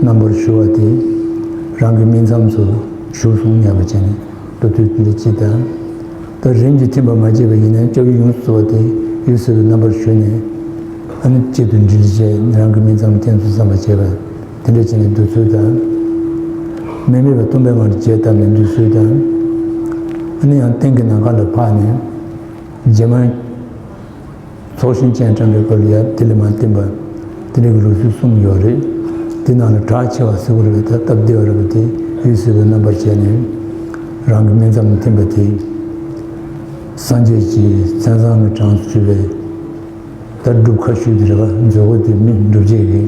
རྣམ་པར་ཞུ་བ་དེ་རང་གི་སྨིན་མཚམས་སུ་བཞུགས་སོང་སྙམ་པ་བྱས་ནས་འགྲོ་དུས་དེ་འདྲ་ཅིག་དང་། ད་རིམ་གྱིས་ཐིམ་པ་མ་བྱས་པ་ཡིན་ན་སྐྱབས་ཡུལ་ཡོངས་སུ་རྫོགས་པ་དེ་འོད་སེར་པོའི་རྣམ་པར་ཞུ་ནས། ཨ་ནི་གཅིག་ཏུ་དྲིལ་བྱས་རང་གི་སྨིན་མཚམས་ཐིམ་སོང་བསམ་པ་བྱས་པ་དེ་འདྲ་བྱས་ནས་བསྡུ་ཚུལ་དང་། མི་དམིགས་པ་སྟོང་པའི་ངང་ལ་རྒྱས་བཏབ་ནས་བསྡུ་ཚུལ་དང་། ཨ་ནི་ཡང་སྟེང་གི་ནམ་མཁའ་ལ་འཕགས་ནས་རྗེས་མ། ཚོགས་ཞིང་སྤྱན་དྲངས་པའི་སྐབས་ལ་ཡང་དེ་ལས་མར་བསྟན་པ། དེ་འདྲ་གི་ལུགས་སྲོལ་གསུམ་ཡོད་རེད། དེ་ནང་ལ་གྲགས་ཆེ་བ་ཟེར་བ་རེད་པས། ད་སྟབས་བདེ་བ་རེད་པས། དེ་འོད་སེར་པོའི་རྣམ་པར་བྱས་ནས་རང་གི་སྨིན་མཚམས་ལ་ཐིམ་པ་དེ། སངས་རྒྱས་ཀྱི་མཚན་བཟང་གི་གྲངས་སུ་ཚུད་པའི། ད་སྒྲུབ་ཁ་ཤུལ་དེ་རེད་པ། མཛོད་སྒོ་དེ་མི་སྒྲུབ་བྱེད་ཀྱི་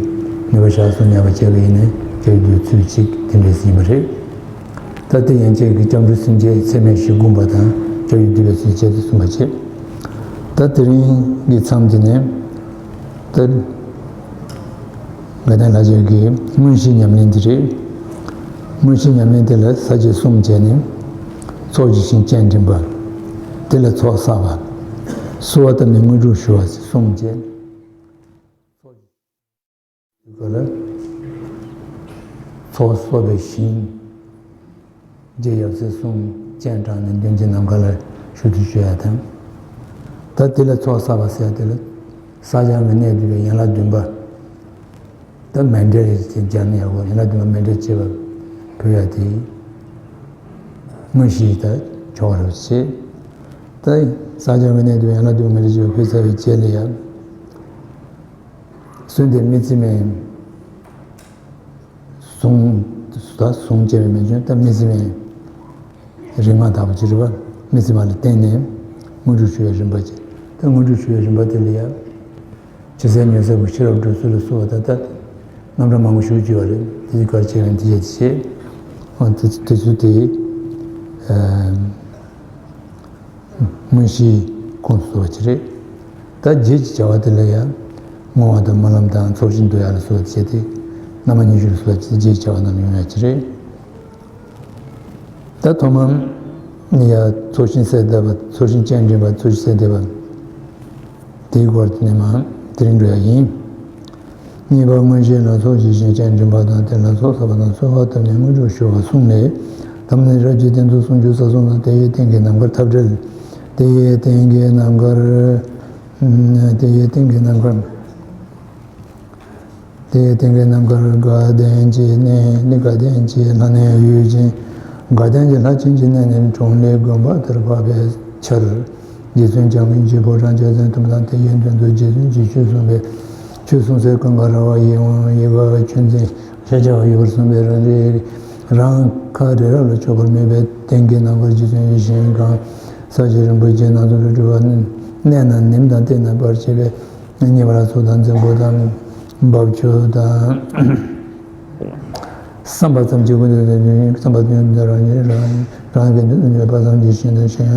ནུས་པ་བཞག་སོང་སྙམ་པ་བྱས་པ་ཡིན་ན་སྐྱབས་ཡུལ་བསྡུ་ཚུལ་གཅིག་དེ་འདྲས་ཡིན་པ་རེད། ད་དེ་ཡན་ཆད་ཀྱི་སྐྱབས་འགྲོ་སེམས་བསྐྱེད་ཚད་མེད་བཞི་བསྒོམ་པ་དང་སྐྱབས་ཡུལ་བསྡུ་བའི་ཚུལ་བྱས་ཏེ་གསུངས་པ་བྱས། ད་དེ་རིང་གི་མཚམས་འདི་ནས་ད་དགའ་ལྡན་ལྷ་རྗེ་གི་དངོས་གཞིའི་ཉམས་ལེན་འདི་རེད། དངོས་གཞིའི་ཉམས་ལེན་དེ་ལ་ས་བཅད་གསུམ་བྱས་ནས། ཚོགས་ཀྱི་ཞིང་སྤྱན་འདྲེན་པ། དེ་ལ་ཚོགས་བསགས་པ། གསོལ་བ་བཏབ་ནས་དངོས་གྲུབ་ཞུ་བ་ཞེས་གསུམ་བྱས། དུས་སྐབས་ལ་ཚོགས་གསོག་པའི་ཞིང་། རྗེ་ཡབ་སྲས་གསུམ་སྤྱན་དྲངས་ནས་མདུན་གྱི་ནམ་མཁའ་ལ་བཞུགས་ཏེ་བཞུགས་ཡ་དང་། ད་དེ་ལ་ཚོགས་བསགས་པ་ཟེར་དེ་ལ། བསགས་སྦྱང་གི་གནད་བསྡུས་པའི་ཡན་ལག་བདུན་པ། ད་མཎྜལ་ཅིག་སྦྱར་ན་ཡག་པོ། ཡན་ལག་བདུན་པ་མཎྜལ་བྱེད་པ་ཕུལ་ཡ་དེ། དངོས་གཞི་ད་ཆོག་རེད་ཅེས། ད་བསགས་སྦྱང་གི་གནད་བསྡུས་པའི་ཡན་ལག་བདུན་པ་མཎྜལ་བྱེད་པ་ཕུལ་ཚར་བའི་རྗེས་ལ་ཡང་། གསོལ་འདེབས་དམིགས་བརྩེ་མའི་གཟུངས། ད་གཟུངས་བཅས་པའི་མན་ཆད་ད་དམིགས་བརྩེ་མའི་རིམ་ལྔ་ལྟ་བུ་ཅིག་རེད་པ། དམིགས་བརྩེ་མ་ལ་བརྟེན་ནས་དངོས་གྲུབ་ཞུ་བའི་རིམ་པ་ཅིག་ད་དངོས་གྲུབ་ཞུ་བའི་རིམ་པ་དེ་ལ་ཡང་ཇི་སྲིད་ཉོན་སྲིད་ཀྱི་ཤེས་རབ་སྒྲུབ་ཚུལ་ལ་གསོལ་བ་དང་། ད་རྣམ་གྲངས་མང་པོ་ཞུ་རྒྱུ་ཡོད་རེད། དེ་ཚོ་ག་རེ་བྱས་ན་དེ་བྱས་དེ་བྱས། འོ་དེ་དེ་ཚོ་དེ། ཨ། དངོས་གཞིའི་ཁོངས་སུ་གསོལ་བ་ཅིག་རེད། ད་རྗེས་ཀྱི་བྱ་བ་དེ་ལ་ཡང་བསྔོ་བ་དང་སྨོན་ལམ་དང་ཚོགས་ཞིང་བསྡུ་ཡ་ལ་གསོལ་བ་བྱས་ཏེ། རྣམ་པ་ཉི་ཤུ་ལ་གསོལ་བ་བྱས་ཏེ་རྗེས་ཀྱི་བྱ་བ་རྣམས་ཡོང་ཡ་ཅིག་རེད། ད་ཐོག་མར་ཡ་ཚོགས་ཞིང་གསལ་བཏབ་པ། ཚོགས་ཞིང་སྤྱན་འདྲེན་པ། ཚོགས་ཞིང་གསལ་བཏབ་པ། དེའི་སྐོར་དེ་ནས་མར་དེ་རིང་འགྲོ་ཡ་ཡིན། གཉིས་པ་དངོས་གཞི་ལ་ཚོགས་ཀྱི་ཞིང་སྤྱན་འདྲེན་པ་དང་། དེ་ལ་ཚོགས་བསགས་པ་དང་། གསོལ་བ་བཏབ་ནས་དངོས་གྲུབ་ཞུ་བ་གསུམ་ལས། དང་པོ་ནི་རབ་ཀྱི་རྟེན་དུ་གསུང་རྒྱུ་ས་གསུམ་དང་། དེ་ཡི་སྟེང་གི་ནམ་མཁར་ཐབས་བྲལ། དེ་ཡི་སྟེང་གི་ནམ་མཁར། དེ་ཡི་སྟེང་གི་ནམ་མཁར། དེ་ཡི་སྟེང་གི་རྣམ་དཀར་དགའ་ལྡན་གྱི་གནས་ནི། དགའ་ལྡན་གྱི་ལྷ་གནས་ཡུལ་ཅན། དགའ་ལྡན་གྱི་ལྷ་བྱིན་གྱི་གནས་ནི། གྲོང་ལས་དགོན་པ་དེར་བབས་པའི་ཆར། རྗེ་བཙུན་འཇམ་མགོན་གྱི་ཕོ་བྲང་རྒྱལ་མཚན་མཐོན་པོ་དང་། དེ་ཡི་མདུན་དུ་རྗེ་བཙུན་གྱིས་ཆོས་གསུངས་པའི། ཆོས་གསུངས་སའི་ཀུན་དགའ་ར་བ་ཡི་དབང་ཡི་ག་ཆོས་འཛིན་ཤཱཀྱ་ཡོད་པར་གསུངས་པའི་རང་རེ་རང་ཁ་རེ་ར་ལ་ཕྱོགས་པར་མོས་པའི་སྟེང་གི་རྣམ་དཀར་རྗེ་བཙུན་ཡིད་བཞིན་གང་ས་གཞི་རིན་པོ་ཆེ་སྣ་ཚོགས་སུ་སྤྲུལ་པ་གནས་རྣམས་ནིམ་དང་ཏིལ་ནང་སྤར་བྱས་པའི། གཉིས་པ་ལ་ཚོགས་དང་རྫིང་བུ་དང་། འབབ་ཆུ་དང་། བསམ་པ་ཙམ་གྱིས་ཀུན་ཏུ་བསམ་པ་ཙམ་གྱིས་རང་རང་རང་གི་འདོད་པ་ཙམ་གྱིས་ཤིང་དང་ཤིང་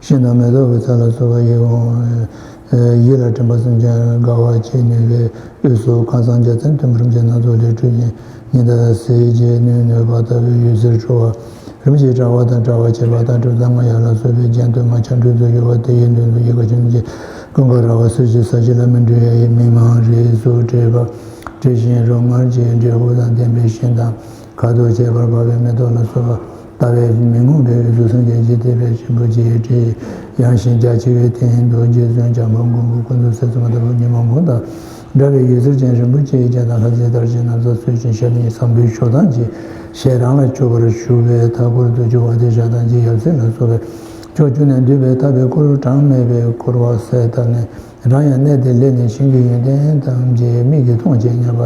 ཤིང་དང་མེ་ཏོག་གི་ཚལ་ལ་སོགས་པ་ཡིད་འོང་ཡིད་ལ་དྲན་པ་ཙམ་གྱིས་དགའ་བ་སྐྱེ་ནུས་པའི་དབུས་སུ་ཁང་བཟང་རྒྱ་མཚན་མཐོན་པོ་རིན་ཆེན་སྣ་ཚོགས་ལས་སྤྲུལ་ཞིང་ཉི་ཟླ་གསལ་བྱེད་སྣོད་ནུས་པ་ལྟ་བུའི་འོད་ཟེར་འཕྲོ་བ། རིམ་གྱིས་བཀྲ་བ་དང་བཀྲ་བར་བྱེད་པ་དང་གྲུབ་མཐའ་ལྔ་ཡན་ལག་སོགས་པའི་རྒྱན་དུ་མ་ཆ་འགྲོས་སུ་ཡོད་པ་དེ་ཡི་མདུན་དུ་ཡི་ག་ཆོས་འཛིན་ཀུན་དགའ་ར་བ་སུ་ཞིག་ས་གཞི་ལ་མི་འགྲོ་ཡ་ཡི་མི་མང་རིས་སུ་བྲིས་པ་བྲིས་ཤིང་རོ་མངར་གྱི་འབྲས་བུ་དང་ལྡན་པའི་ཤིང་དང་ཁ་དོག་ཁྱད་པར་འབར་བའི་མེ་ཏོག་ལ་སོགས་པ་ལྟ་བས་མི་ངོམས་པའི་དབུས་སུ་སངས་རྒྱས་ཀྱི་བསྟན་པའི་ཆེན་པོ་ཅིག་བྲིས། ཡངས་ཤིང་རྒྱ་ཆེ་བའི་སྟེང་དུ་རྗེ་བཙུན་བྱམས་པ་མགོན་པོ་ཀུན་ཏུ་སེམས་དཔའ་ལྟ་བུ་ཉོན་མོངས་པ་དང་། འདྲ་བའི་འོད་ཟེར་ཅན་རིན་པོ་ཆེའི་རྒྱན་དང་ལྷ་རྫས་དར་ཞིང་ན་བཟའ་གསོལ་ཞིང་ཞབས་གཉིས་བཟང་པོའི་ཕྱོགས་དང་བཅས་ཞལ་རང་ལ་མཆོད་པར་ཞུ་བའི་མཐའ་སྐོར་དུ་ཇོ་བོ་རྟ་ཞབས་དང་རྗེ་ཡབ་སྲས་ལ་སོགས་པའི་ཕྱོགས་བཅུ་ནས་འདུས་པའི་ཐར་པའི་འཁོར་གྲངས་མེད་པའི་འཁོར་བ་ཟད་དང་ནས་རང་ཡང་གནས་དེར་སླེབས་ནས་ཞིང་གི་ཡོན་ཏན་ཐམས་ཅད་མིག་གིས་མཐོང་བྱས་མཉམ་པ་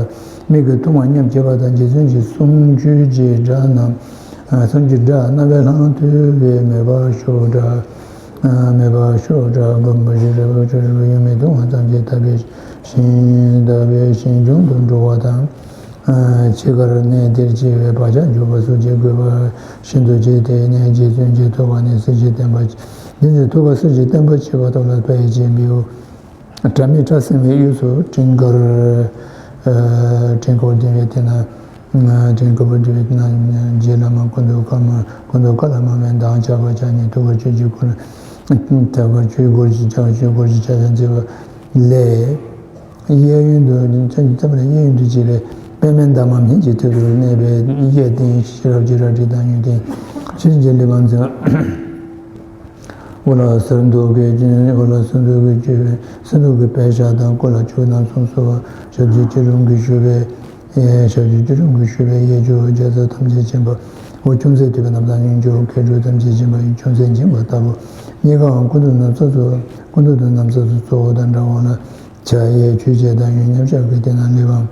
མིག་གིས་མཐོང་བ་མཉམ་བྱེད་པ་དང་། རྗེ་བཙུན་གྱི་གསུང་ཆོས་ཀྱི་སྒྲ་རྣམས་གསུང་གི་སྒྲ་རྣ་བའི་ལྷང་ཐུལ་བའི་མོས་པ་ཤོག་སྒྲ། མོས་པ་ཤོག་སྒྲ་སྒོམ་པ་ཞིག་རེ་བ་ཆོས་རེ་བ་ཡུན་མི་ཐུང་བ་ཙམ་གྱིས་དག་པའི་ཞིང་དག་པའི་ཞིང་སྦྱོང་དུ་འགྲོ་བ་དང་། འཆི་ཁར་གནས་དེར་སྐྱེ་བའི་བག་ཆགས་འཇོག་པ་སོགས་ཀྱི་དགོས་པ་ཤིན་ཏུ་ཆེ། དེ་ནས་རྗེ་བཙུན་གྱི་ཐུགས་ཀ་ནས་གསེར་གྱི་བསྟན་པ། རྗེ་བཙུན་ཐུགས་ཀ་གསེར་གྱི་བསྟན་པ་མཆེད་པ་ཐོགས་ལ་འཕེལ་ཞིང་འབུལ། དྲ་མིག་ཁྲ་སིང་བའི་དབུས་སུ་སྤྲིན་དཀར། སྤྲིན་དཀར་ལྡིང་བའི་དེ་ན། སྤྲིན་དཀར་པོ་ལྡིང་བའི་དེ་ན་རྗེ་བླ་མ་ཀུན་ཏུ་དཀར་མ་ཀུན་ཏུ་དཀར་ལ་མ་བའི་མདངས་ཆགས་པ་ཆགས་ནས་ཐུགས་ཀར་ཆོས་ཀྱི་འཁོར། ཐུགས་ཀར་ཆོས་འཁོར་གྱི་ཆགས་ཆོས་འཁོར་གྱི་ཆགས་ཆགས་མཛད་པ་ལས། གཡས་གཡོན་དུ་ཚེ་འདི་ལྟ་བུ་ལ་གཡས་གཡོན་དུ་བྱེད་པའི་པདྨའི་འདབ་མ་སྨིན་གྱི་ཐོད་དུ་གནས་པའི་གཡས་སྟེང་ཤེས་རབ་ཀྱི་རལ་གྲི་དང་གཡོན་སྟེང་ཆོས་ཀྱི་གླེགས་བམ་མཛད། འོག་ལ་གསེར་མདོག་གི་འོག་ལ་གསེར་མདོག་གི་སྤྱི་གསེར་མདོག་གི་པད་ཞྭ་དང་། སྐུ་ལ་ཆོས་རྣམས་གསུངས་གསོལ་བ། ཞབས་ཀྱི་སྐྱིལ་ཀྲུང་གིས་བཞུགས་པའི་ཞབས་ཀྱི་སྐྱིལ་ཀྲུང་གིས་བཞུགས་པའི་གཡས་སྐྱོར་རྒྱ་མཚོ་ཐམས་ཅད་མཁྱེན་པ། འོག་ཅུང་ཟད་དུད་པའི་རྣམ་ཐར་གཡོན་སྐྱོར་མཁས་གྲུབ་ཐམས་ཅད་མཁྱེན་པ་ཡི་ཅུང་ཟད་འགྱིང་བ་ལྟ་བུ། གཉིས་ཀའང་ཀུན་ཏུ་ན་ཚོགས་སུ་ཀུན་ཏུ་ན་ཚོགས་སུ་གཙོ་བོ་དང་འདྲ་བ་ལ། ཕྱག་གཡས་ཆོས་འཆད་དང་གཡོན་མཉམ་གཞག་གི་སྟེང་ན་གླེགས་བམ།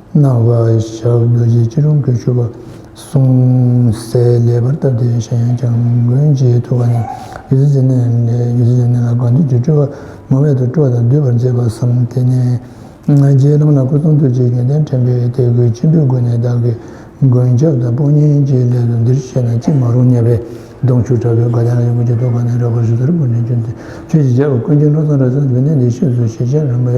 སྣང་བ་ཞབས་རྡོ་རྗེ་སྐྱིལ་ཀྲུང་གིས་བཞུགས་པ་གསུངས་སའི་ལེགས་པར་བཏབ་སྟེ་གཞལ་ཡས་འཇམ་མགོན་གྱི་ཐུགས་ཀ་ནས་ཡུལ་ཟིན་ནས་ཡུལ་ཟིན་ནས་ལ་གང་འདུལ་གྱི་སྤྲུལ་པ་མང་བས་དུ་སྤྲོ་བ་དང་བསྡུས་པར་མཛད་པ་བསམ། དེ་ནས་རྗེ་བླ་མ་ལ་སྐུ་གསུང་ཐུགས་ཀྱི་ཡོན་ཏན་དྲན་པའི་དད་གུས་ཆེན་པོའི་སྒོ་ནས་བདག་གིས་མགོན་སྐྱབས་དང་དཔུང་གཉེན་གྱི་སླད་དུ་འདིར་གཤེགས་ན་ཅི་མ་རུང་སྙམ་པའི་གདུང་ཤུགས་དྲག་པོས་དགའ་ལྡན་ལ་ཡོངས་ཀྱི་ཐུགས་ཀ་ནས་རབ་དཀར་ཞུ་ཟེར་པོ་ནས་བྱོན་ཏེ། ཆོས་ཀྱི་རྒྱལ་པོ་ཀུན་མཁྱེན་བློ་བཟང་རབ་གསལ་འདི་ནས་འདི་ཤེས་སུ་ཞེས་བྱ་རིམ་པས་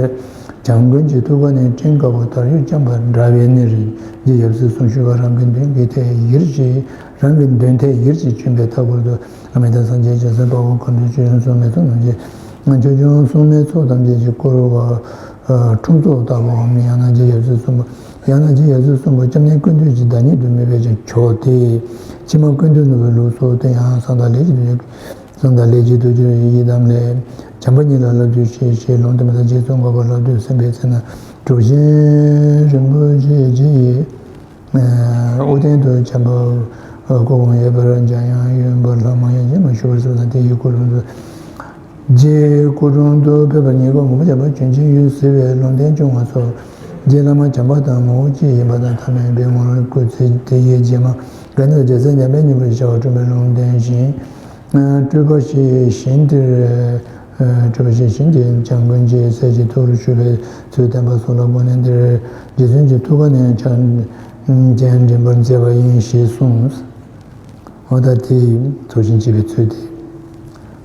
འཇམ་མགོན་གྱི་ཐུགས་ཀ་ནས་སྤྲིན་དཀར་པོ་དར་ཡུག་རྐྱང་པ་འདྲ་བའི་གནས་རི་རྗེ་ཡབ་སྲས་གསུང་ཞུས་པ་རང་གི་མདུན་གྱི་མཐའི་ཡིར་གྱིས་རང་གི་མདུན་མཐའི་ཡིར་གྱིས་བྱོན་པའི་མཐའ་སྐོར་དུ་ཨ་མི་དང་སངས་རྒྱས་ཀྱི་སེམས་དཔའ་བོ་མཁའ་འགྲོ་ཆོས་སྐྱོང་སྲུང་མའི་ཚོགས་རྣམས་ཀྱིས་ཆོས་སྐྱོང་སྲུང་མའི་ཚོགས་ཐམས་ཅད་ཀྱིས་བསྐོར་བ། ཁྲོམ་ཚོགས་ལྟ་བུའམ་ཡང་ན་རྗེ་ཡབ་སྲས་གསུམ་པོ། ཡང་ན་རྗེ་ཡབ་སྲས་གསུམ་པོ་སྐྱབས་གནས་ཀུན་འདུས་ཀྱི་བདག་ཉིད་དུ་མོས་པས་ཀྱང་ཆོག་སྟེ། ཕྱི་མ་ཀུན་འདུས་ནོར་བུའི་ལུགས་སོགས་དེ་ཡང་བསམ་དང་ལས་ཀྱི་བསམ་དང་ལས་ཀྱི་དུས་ཀྱི་ཡི་དམ་ལས། བྱམས་པ་ཉིད་ལ་བསླབ་བཏུས་ཤིག་ཞེས་ལུང་བསྟན་པ་དང་། རྗེ་ཙོང་ཁ་པ་ལྷ་བདུད་སེམས་དཔའི་ཚལ་ན་གྲུབ་ཆེན་རིན་པོ་ཆེ་རྗེ་ཡི་དབུ་རྟེན་དུ་བྱམས་པ་སྐུ་གོང་ཡོད་པར་འཇམ་དབྱངས་དབེན་པ་ལྷ་མང་ཡང་ཅན་མ་བཞུགས་པར་གསོལ་དང་། དེ་ཡི་སྐུ་རུང་དུ། རྗེའི་སྐུ་དྲུང་དུ་ཕེབས་པ་ཉིད་ཀོང་མགོན་པོ་བྱམས་པ་བྱོན་ཅིག་ཡོད་ཟེར་བའི་ལུང་བསྟན་བྱུང་བ་སོགས། རྗེ་བླ་མ་བྱམས་པ་དང་ངོ་བོ་གཅིག་ཡིན་པ་དང་། ཐ་མལ་པའི་ངོར་སྐུ་ཚེ་དེ་ཡི་རྗེས་མ་དགའ་ལྡན་རྒྱལ་སྲས་འཇམ་དཔལ་སྙིང་པོ་ཞེས་བྱ་བ་སྤྲུལ་པའི་ལུང་བསྟན་བཞིན། སྤྲུལ་པ་ཞིག་ཞིང་དེར། སྤྲུལ་པ་ཞིག་ཞིང་དེར་འཇམ་མགོན་གྱི་སྲས་ཀྱི་ཐུགས་ལ་ཞུགས་པའི་ཚུལ་བསྟན་པ་སོགས་ལ་དགོངས་ནས། འདིར་རྗེ་བཙུན་གྱི་ཐུགས་ཀ་ནས་ཕྱག་རྒྱ་འདྲེན་པར་མཛད་པ་ཡིན་ཞེས་གསུངས། འོ་ད་དེ་ཚོགས་ཞིང་བྱེད་པའི་ཚུལ་དེ་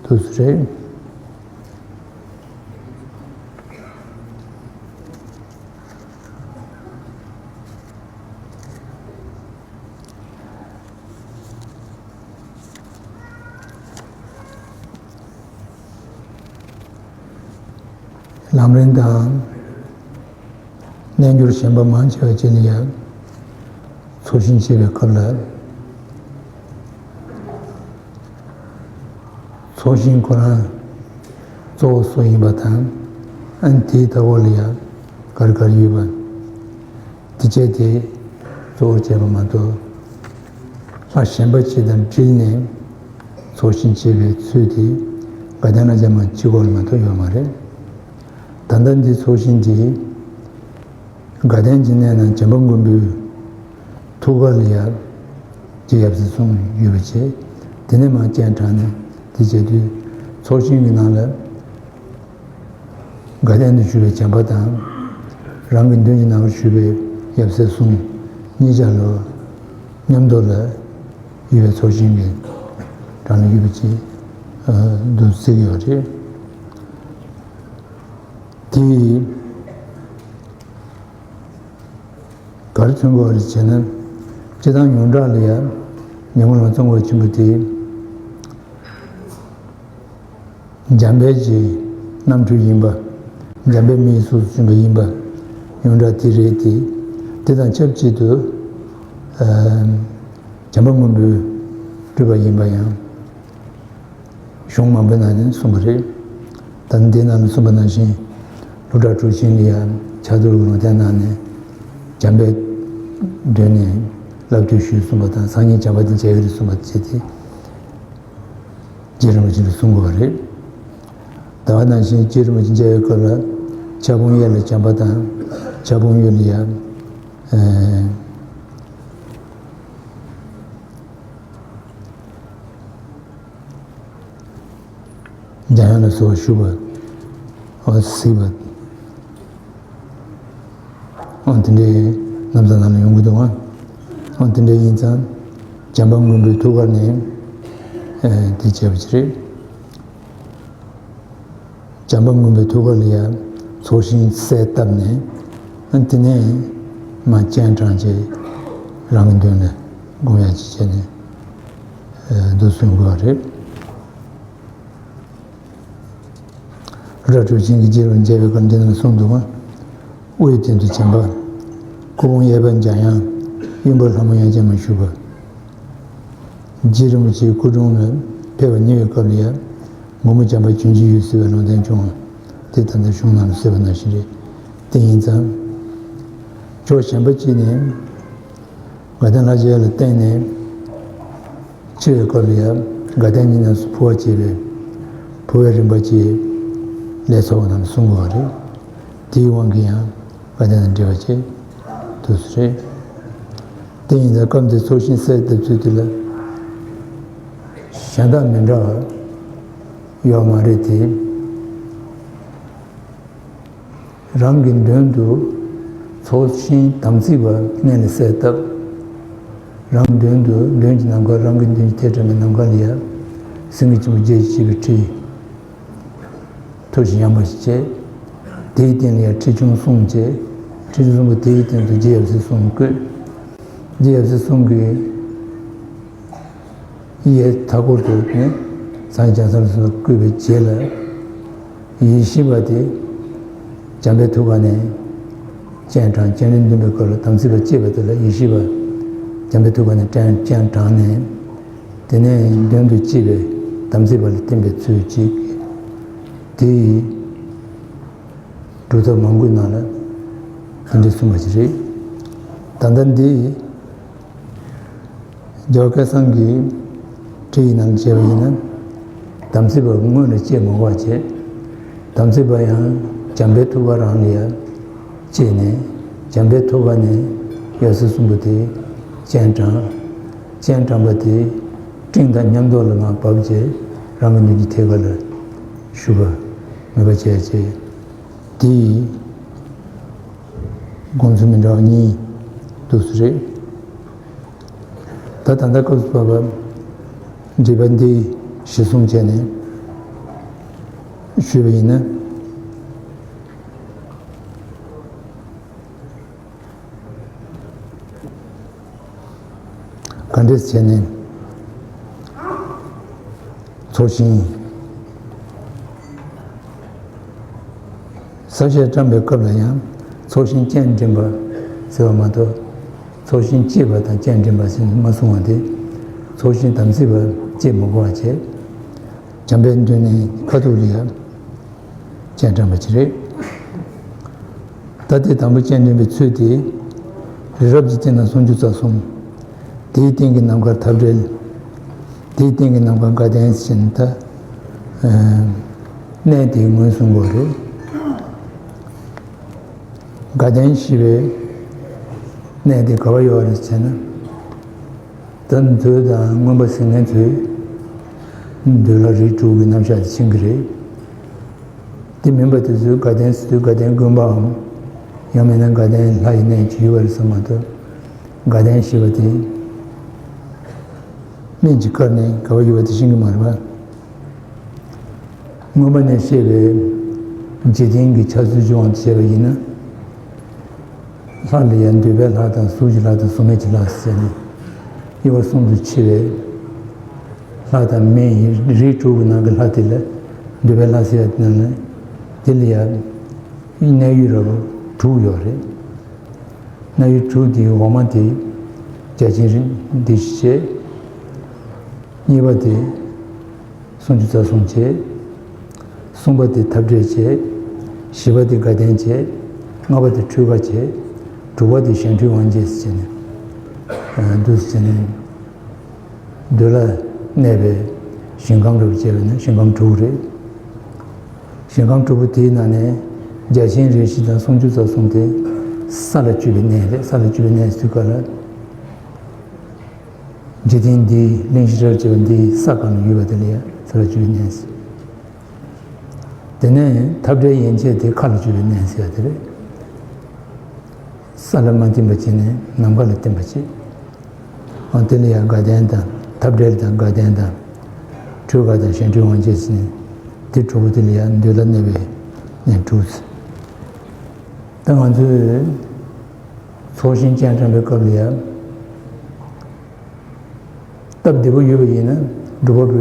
ཐུགས་སུ་རེད། ལམ་རིམ་དང་། རྣལ་འབྱོར་གཞན་པ་མང་ཆེ་བ་ཅིག་ལ་ཡང་ཚོགས་ཞིང་བྱེད་པའི་སྐབས་ལ། ཚོགས་ཞིང་ཁོ་རང་གཙོ་བོ་སུ་ཡིན་པ་དང་། ཨ་ནི་དེའི་མཐའ་འཁོར་ལ་ཡང་ག་རེ་ག་རེ་ཡོད་པ། དེ་བྱས་ཏེ་གཙོ་བོར་བྱས་པ་མ་གཏོགས། ལྷ་གཞན་པ་ཅིག་དང་དྲིལ་ནས་ཚོགས་ཞིང་བྱེད་པའི་ཚུལ་དེ་དགའ་ལྡན་ལྷ་བརྒྱ་མ་གཅིག་པོ་ལ་མ་གཏོགས་ཡོད་མ་རེད། ད་ལྟ་འདི་ཚོགས་ཞིང་འདི་དགའ་ལྡན་གྱི་གནས་ན་བྱམས་པ་མགོན་པོའི་ཐུགས་ཀ་ལ་ཡ་རྗེ་ཡབ་སྲས་གསུམ་ཡོད་པ་བྱས། དེ་ནས་མར་སྤྱན་དྲངས་ནས་དེ་བྱས་དུས་ཚོགས་ཞིང་གི་ནང་ལ། དགའ་ལྡན་དུ་བཞུགས་པའི་བྱམས་པ་དང་། རང་གི་མདུན་གྱི་ནང་བཞུགས་པའི་ཡབ་སྲས་གསུམ་གཉིས་ཆ་ལ་མཉམ་དུ་ལ་ཡོད་པའི་ཚོགས་ཞིང་གི་གྲངས་ལ་ཡོད་པ་ཅིག་འདུག་ཟེར་གྱི་ཡོད་རེད། དེ་ག་རེ་མཚོན་དགོས་རེད་ཅེ་ན། སྤྱིར་བཏང་ཡོངས་གྲགས་ལ་ཡ་ཉོན་མོངས་ལ་བཙོང་བ་ཆེན་པོ་དེ། འཇམ་དཔལ་གྱི་རྣམ་འཕྲུལ་ཡིན་པ། འཇམ་དཔལ་མིའི་གཟུགས་སུ་བྱོན་པ་ཡིན་པ་ཡོངས་གྲགས་དེ་རེད་དེ། དེ་དང་ཆབས་ཅིག་ཏུ་ཨ་བྱམས་པ་མགོན་པོའི་སྤྲུལ་པ་ཡིན་པ་ཡང་གཞུང་མང་པོའི་ནང་ནས་གསུངས་པ་རེད། ད་ནི་འདི་ནང་ལ་གསུངས་པ་ནང་བཞིན་ཀླུ་སྒྲ་གྲུབ་ཆེན་ལ་ཡང་ཕྱག་རྡོར་གྱི་ལུང་བསྟན་གནང་ནས་བྱམས་པའི་མདུན་ནས་བླ་བརྡུང་ཞུས་གསུངས་པ་དང་། སང་ཉིན་བྱམས་པ་དེ་མཇལ་གྱི་རེད་གསུངས་པ་བྱས་ཏེ། རྗེ་རིན་པོ་ཆེ་ལ་གསུང་དགོས་པ་རེད། ད་ག་ནང་བཞིན་རྗེ་རིན་པོ་ཆེ་མཇལ་བའི་སྐབས་ལ་ཕྱག་སྤུངས་གཡས་ལ་བྱམས་པ་དང་། ཕྱག་སྤུངས་གཡོན་ལ་ཡ་ཨ་འཇམ་དབྱངས་ལ་སོགས་པ་བཞུགས་པ། ཨོ་གཟིགས་པ། ཨོ་དེ་འདྲའི་རྣམ་ཐར་ནང་ལ་ཡོང་གི་འདུག་ཨ། ཨོ་དེ་འདྲའི་ཡིན་ཙང་བྱམས་པ་མགོན་པོའི་ཐུགས་ཀ་ནས་ཨེ་དེ་བྱས་པ་ཅིག་རེད། བྱམས་པ་མགོན་པོའི་ཐུགས་ཀ་ལ་ཡ་ཚོགས་ཞིང་གསལ་བཏབ་ནས། ཨ་དེ་ནས་མར་སྤྱན་དྲངས་བྱས་རང་གི་མདུན་ལ་སྒོམ་ཡག་ཅིག་བྱས་ནས་ཨེ་འདུག་གསུང་དགོས་པ་རེད། སྒྲ་གྲུབ་ཆེན་གྱིས་རྗེ་རིན་པོ་ཆེ་མཇལ་བའི་སྐབས་འདི་ནང་གསུངས་འདུག་ག། དབུའི་སྟེང་དུ་བྱམས་པ། སྐུ་ཕུང་གཡས་པ་འཇམ་དབྱངས། གཡོན་པ་ལྷ་མོ་དབྱངས་ཅན་མ་བཞུགས་པ། རྗེ་རིན་པོ་ཆེའི་སྐུ་དྲུང་ལ་ཕེབས་པ་ཉེ་བའི་སྐབས་ལ་ཡང་མགོན་པོ་བྱམས་པ་བྱོན་གྱི་ཡོད་ཟེར་བའི་ལུང་བསྟན་བྱུང་བ། དེ་ད་ལྟ་གཞུང་ནང་ལ་གསལ་བ་ནང་བཞིན་རེད། དེ་ཡིན་ཙང་ཕྱོགས་གཞན་པ་གཅིག་ནས། དགའ་ལྡན་ལྷ་རྗེ་ལ་བརྟེན་ནས་འཆི་བའི་སྐབས་ལ་ཡང་དགའ་ལྡན་གྱི་གནས་སུ་འཕོ་བ་བྱེད་པའི་འཕོ་བའི་རིམ་པ་བཅས་ལས་ཚོགས་རྣམས་གསུང་དགོས་པ་རེད། དེའི་དབང་གིས་ཡང་དགའ་ལྡན་དང་འབྲེལ་བ་བྱེད་དུས་སུ་རེད། དེ་ཡིན་ཙང་སྐབས་འདིར་ཚོགས་ཞིང་གསལ་བཏབ་ཚུལ་དེ་ལ་གཞན་དག་མི་འདྲ་བ་ཡོད་མ་རེད་དེ། རང་གི་མདུན་དུ་ཚོགས་ཞིང་དམ་ཚིག་པ་མནལ་ལ་གསལ་བཏབ། རང་མདུན་དུ་མདུན་གྱི་ནམ་མཁར་རང་གི་མདུན་གྱི་ཐད་དྲངས་པའི་ནམ་མཁའ་ལ་ཡ་སེང་གེ་ཆེན་པོ་བརྒྱད་ཀྱིས་བྱས་པའི་ཁྲི། ཐུགས་བཞེད་ཡངས་པ་ཞིག་བྱས། དེའི་སྟེང་ལ་ཡ་ཁྲི་ཆུང་གསུམ་བྱས། ཁྲི་ཆུང་གསུམ་པོ་དེའི་སྟེང་དུ་རྗེ་ཡབ་སྲས་གསུམ་བཀོད། རྗེ་ཡབ་སྲས་གསུམ་གྱིས། གཡས་མཐའ་སྐོར་དུ་ནི་སངས་རྒྱས་བྱང་སེམས་ལ་སོགས་པ་བཀོད་པའི་རྗེས་ལ། ཡེ་ཤེས་པ་དེ་བྱམས་པའི་ཐུགས་ཀ་ནས་སྤྱན་དྲངས། སྤྱན་རས་གཟིགས་པའི་སྐབས་ལ་དམ་ཚིག་པ་བསྐྱེད་པ་དེ་ལ་ཡེ་ཤེས་པ་བྱམས་པའི་ཐུགས་ཀ་ནས་སྤྱན་སྤྱན་དྲངས་ནས། དེ་ནས་མདུན་དུ་བསྐྱེད་པའི་དམ་ཚིག་པ་ལ་བསྟིམ་པའི་ཚུལ་གཅིག། དེ་ཡི་སྒྲུབ་ཐབས་མང་པོའི་ནང་ལ་དེ་འདྲ་གསུངས་པ་ཞིག་རེད། ད་ལྟ་འདི། རྒྱལ་བ་སྐལ་བཟང་གིས་ཁྲིད་ཡིག་ནང་བྱས་པ་ཡིན་ན། དམ་ཚིག་པ་སྔོན་ལ་བསྐྱེད་མི་དགོས་པ་བྱས། དམ་ཚིག་པ་ཡང་བྱམས་པའི་ཐུགས་ཀ་རང་ལ་ཡ་བསྐྱེད་ནས། བྱམས་པའི་ཐུགས་ཀ་ནས་ཡབ་སྲས་གསུམ་པོ་དེ་སྤྱན་དྲངས། སྤྱན་དྲངས་པ་དེ་སྤྲིན་དང་མཉམ་དུ་ལ་མར་བབས་བྱས་རང་གི་མདུན་གྱི་ཐད་ཀ་ལ་བཞུགས་པ་མོས་པ་བྱས་བྱས། དེ་ཡི་དགོངས་ཚུལ་མི་འདྲ་བ་གཉིས་འདུག་སེ་རེད། ད་ད་ལྟ་སྐབས་སུ་བབ་པ་འགྲེལ་པ་འདི་གཞིར་བཟུང་བྱས་ནས་ཞུས་པ་ཡིན་ན། ག་འདྲས་བྱས་ནས་ཚོགས་ཞིང་ས་གཞི་བཀྲམ་པའི་སྐབས་ལ་ཡང་ཚོགས་ཞིང་སྤྱན་འདྲེན་པ་ཟེར་བ་མ་གཏོགས། ཚོགས་ཞིང་བསྐྱེད་པ་དང་སྤྱན་འདྲེན་པ་ཟེར་ནས་མ་གསུངས་པ་དེ། ཚོགས་ཞིང་དམ་ཚིག་པ་བསྐྱེད་མི་དགོས་པ་བྱས། བྱམས་པའི་མདུན་ནས་ཁ་ཐུག་ལ་ཡང་སྤྱན་དྲངས་པ་ཅིག་རེད། ད་ལྟའི་དང་པོ་སྤྱན་འདྲེན་པའི་ཚུལ་དེ། རི་རབ་ཀྱི་སྟེང་ན་སུམ་ཅུ་རྩ་གསུམ། དེའི་སྟེང་གི་ནམ་མཁར་འཐབ་བྲལ། དེའི་སྟེང་གི་ནམ་མཁར་དགའ་ལྡན་ཟེར་ནས་ད། ཨ། གནས་དེའི་ངོས་བཟུང་དགོས་རེད། དགའ་ལྡན་ཞེས་པའི་གནས་དེ་ག་པར་ཡོད་རེད་ཟེར་ན། ད་མཛོད་དང་མངོན་པ་གཟིགས་མཁན་ཚོས་འདོད་ལྷ་རིགས་དྲུག་གི་རྣམ་གཞག་དེ་མཁྱེན་གྱི་རེད། དེ་མིན་པ་དེ་ཚོས་དགའ་ལྡན་ཟེར་དུས་དགའ་ལྡན་དགོན་པའམ། ཡང་མིན་ན་དགའ་ལྡན་ལྷ་ཡི་གནས་ཅིག་ཡོད་པ་རེད་བསམ་མ་གཏོགས། དགའ་ལྡན་ཞེས་པ་དེ། སྨན་གྱི་བཀར་ནས་ག་པར་ཡོད་པ་དེ་ཤེས་ཀྱི་མ་རེད་པ། མངོན་པ་ནས་བཤད་པའི་འཇིག་རྟེན་གྱི་ཆགས་ཚུལ་གྱི་དབང་དུ་བྱས་པ་ཡིན་ན། ལྷ་ལ་ཡང་འདོད་པའི་ལྷ་དང་གཟུགས་ཀྱི་ལྷ་དང་གཟུགས་མེད་ཀྱི་ལྷ་ཟེར་ནས། དབྱེ་བ་གསུམ་དུ་ཕྱེ་བའི་ལྷ་དང་མི་ཡི་རིགས་དྲུག་གི་ནང་གི་ལྷ་དེ་ལ་འདོད་པའི་ལྷ་ཟེར་ཡ་དེ་ནང་ནས། དེ་ལ་ཡང་གནས་ཡུལ་རབ་དྲུག་ཡོད་རེད། གནས་ཡུལ་དྲུག་དེའི་འོག་མ་དེ་བརྒྱ་བྱིན་རིགས་འདི་བྱས། གཉིས་པ་དེ་སུམ་ཅུ་རྩ་གསུམ་བྱས། གསུམ་པ་དེ་འཐབ་བྲལ་བྱས། བཞི་པ་དེ་དགའ་ལྡན་བྱས། ལྔ་པ་དེ་འཕྲུལ་དགའ་བྱས། དྲུག་པ་དེ་གཞན་འཕྲུལ་དབང་བྱེད་ཟེར་ནས། ཨ། འདུག་ཟེར་ནས། འདོད་ལྷ་གནས་པའི་ཞིང་ཁམས་རབ་བྱས་པ་ནི་ཞིང་ཁམས་དྲུག་རེད། ཞིང་ཁམས་དྲུག་པོ་དེའི་ནང་ནས་བརྒྱ་བྱིན་རིགས་བཞི་དང་སུམ་ཅུ་རྩ་གསུམ་དེ་ས་ལ་སྤྱོད་པའི་གནས་རེད། ས་ལ་སྤྱོད་པའི་གནས་ཟེར་དུས་སྐབས་ལ། འཇིག་རྟེན་འདིའི་གླིང་བཞི་རབ་བྱེད་པ་འདིའི་ས་གང་ན་ཡོད་པ་དེ་ལ་ཡང་ས་ལ་སྤྱོད་པའི་གནས་ཟེར། དེ་ནས་འཐབ་བྲལ་ཡན་ཆད་དེ་མཁའ་ལ་སྤྱོད་པའི་གནས་ཟེར་བ་དེ་རེད། ས་ལ་མ་བརྟེན་པ་བྱས་ནས་ནམ་མཁའ་ལ་བརྟེན་པ་བྱེད། འོ་དེ་ལ་ཡང་དགའ་ལྡན་དང་འཐབ་བྲལ་དང་དགའ་ལྡན་དང་། འཕྲུལ་དགའ་དང་གཞན་འཕྲུལ་དབང་བྱེད་ཟེར་ནས། དེ་དྲུག་པོ་དེ་ལ་ཡང་འདོད་ལྷ་གནས་པའི་གནས་དྲུག་ཟེར། ད་ང་ཚོས་ཚོགས་ཞིང་སྤྱན་དྲངས་པའི་སྐབས་ལ་ཡང་། སྟབས་བདེ་པོ་ཡོད་པ་ཡིན་ན་སྒྲུབ་པ་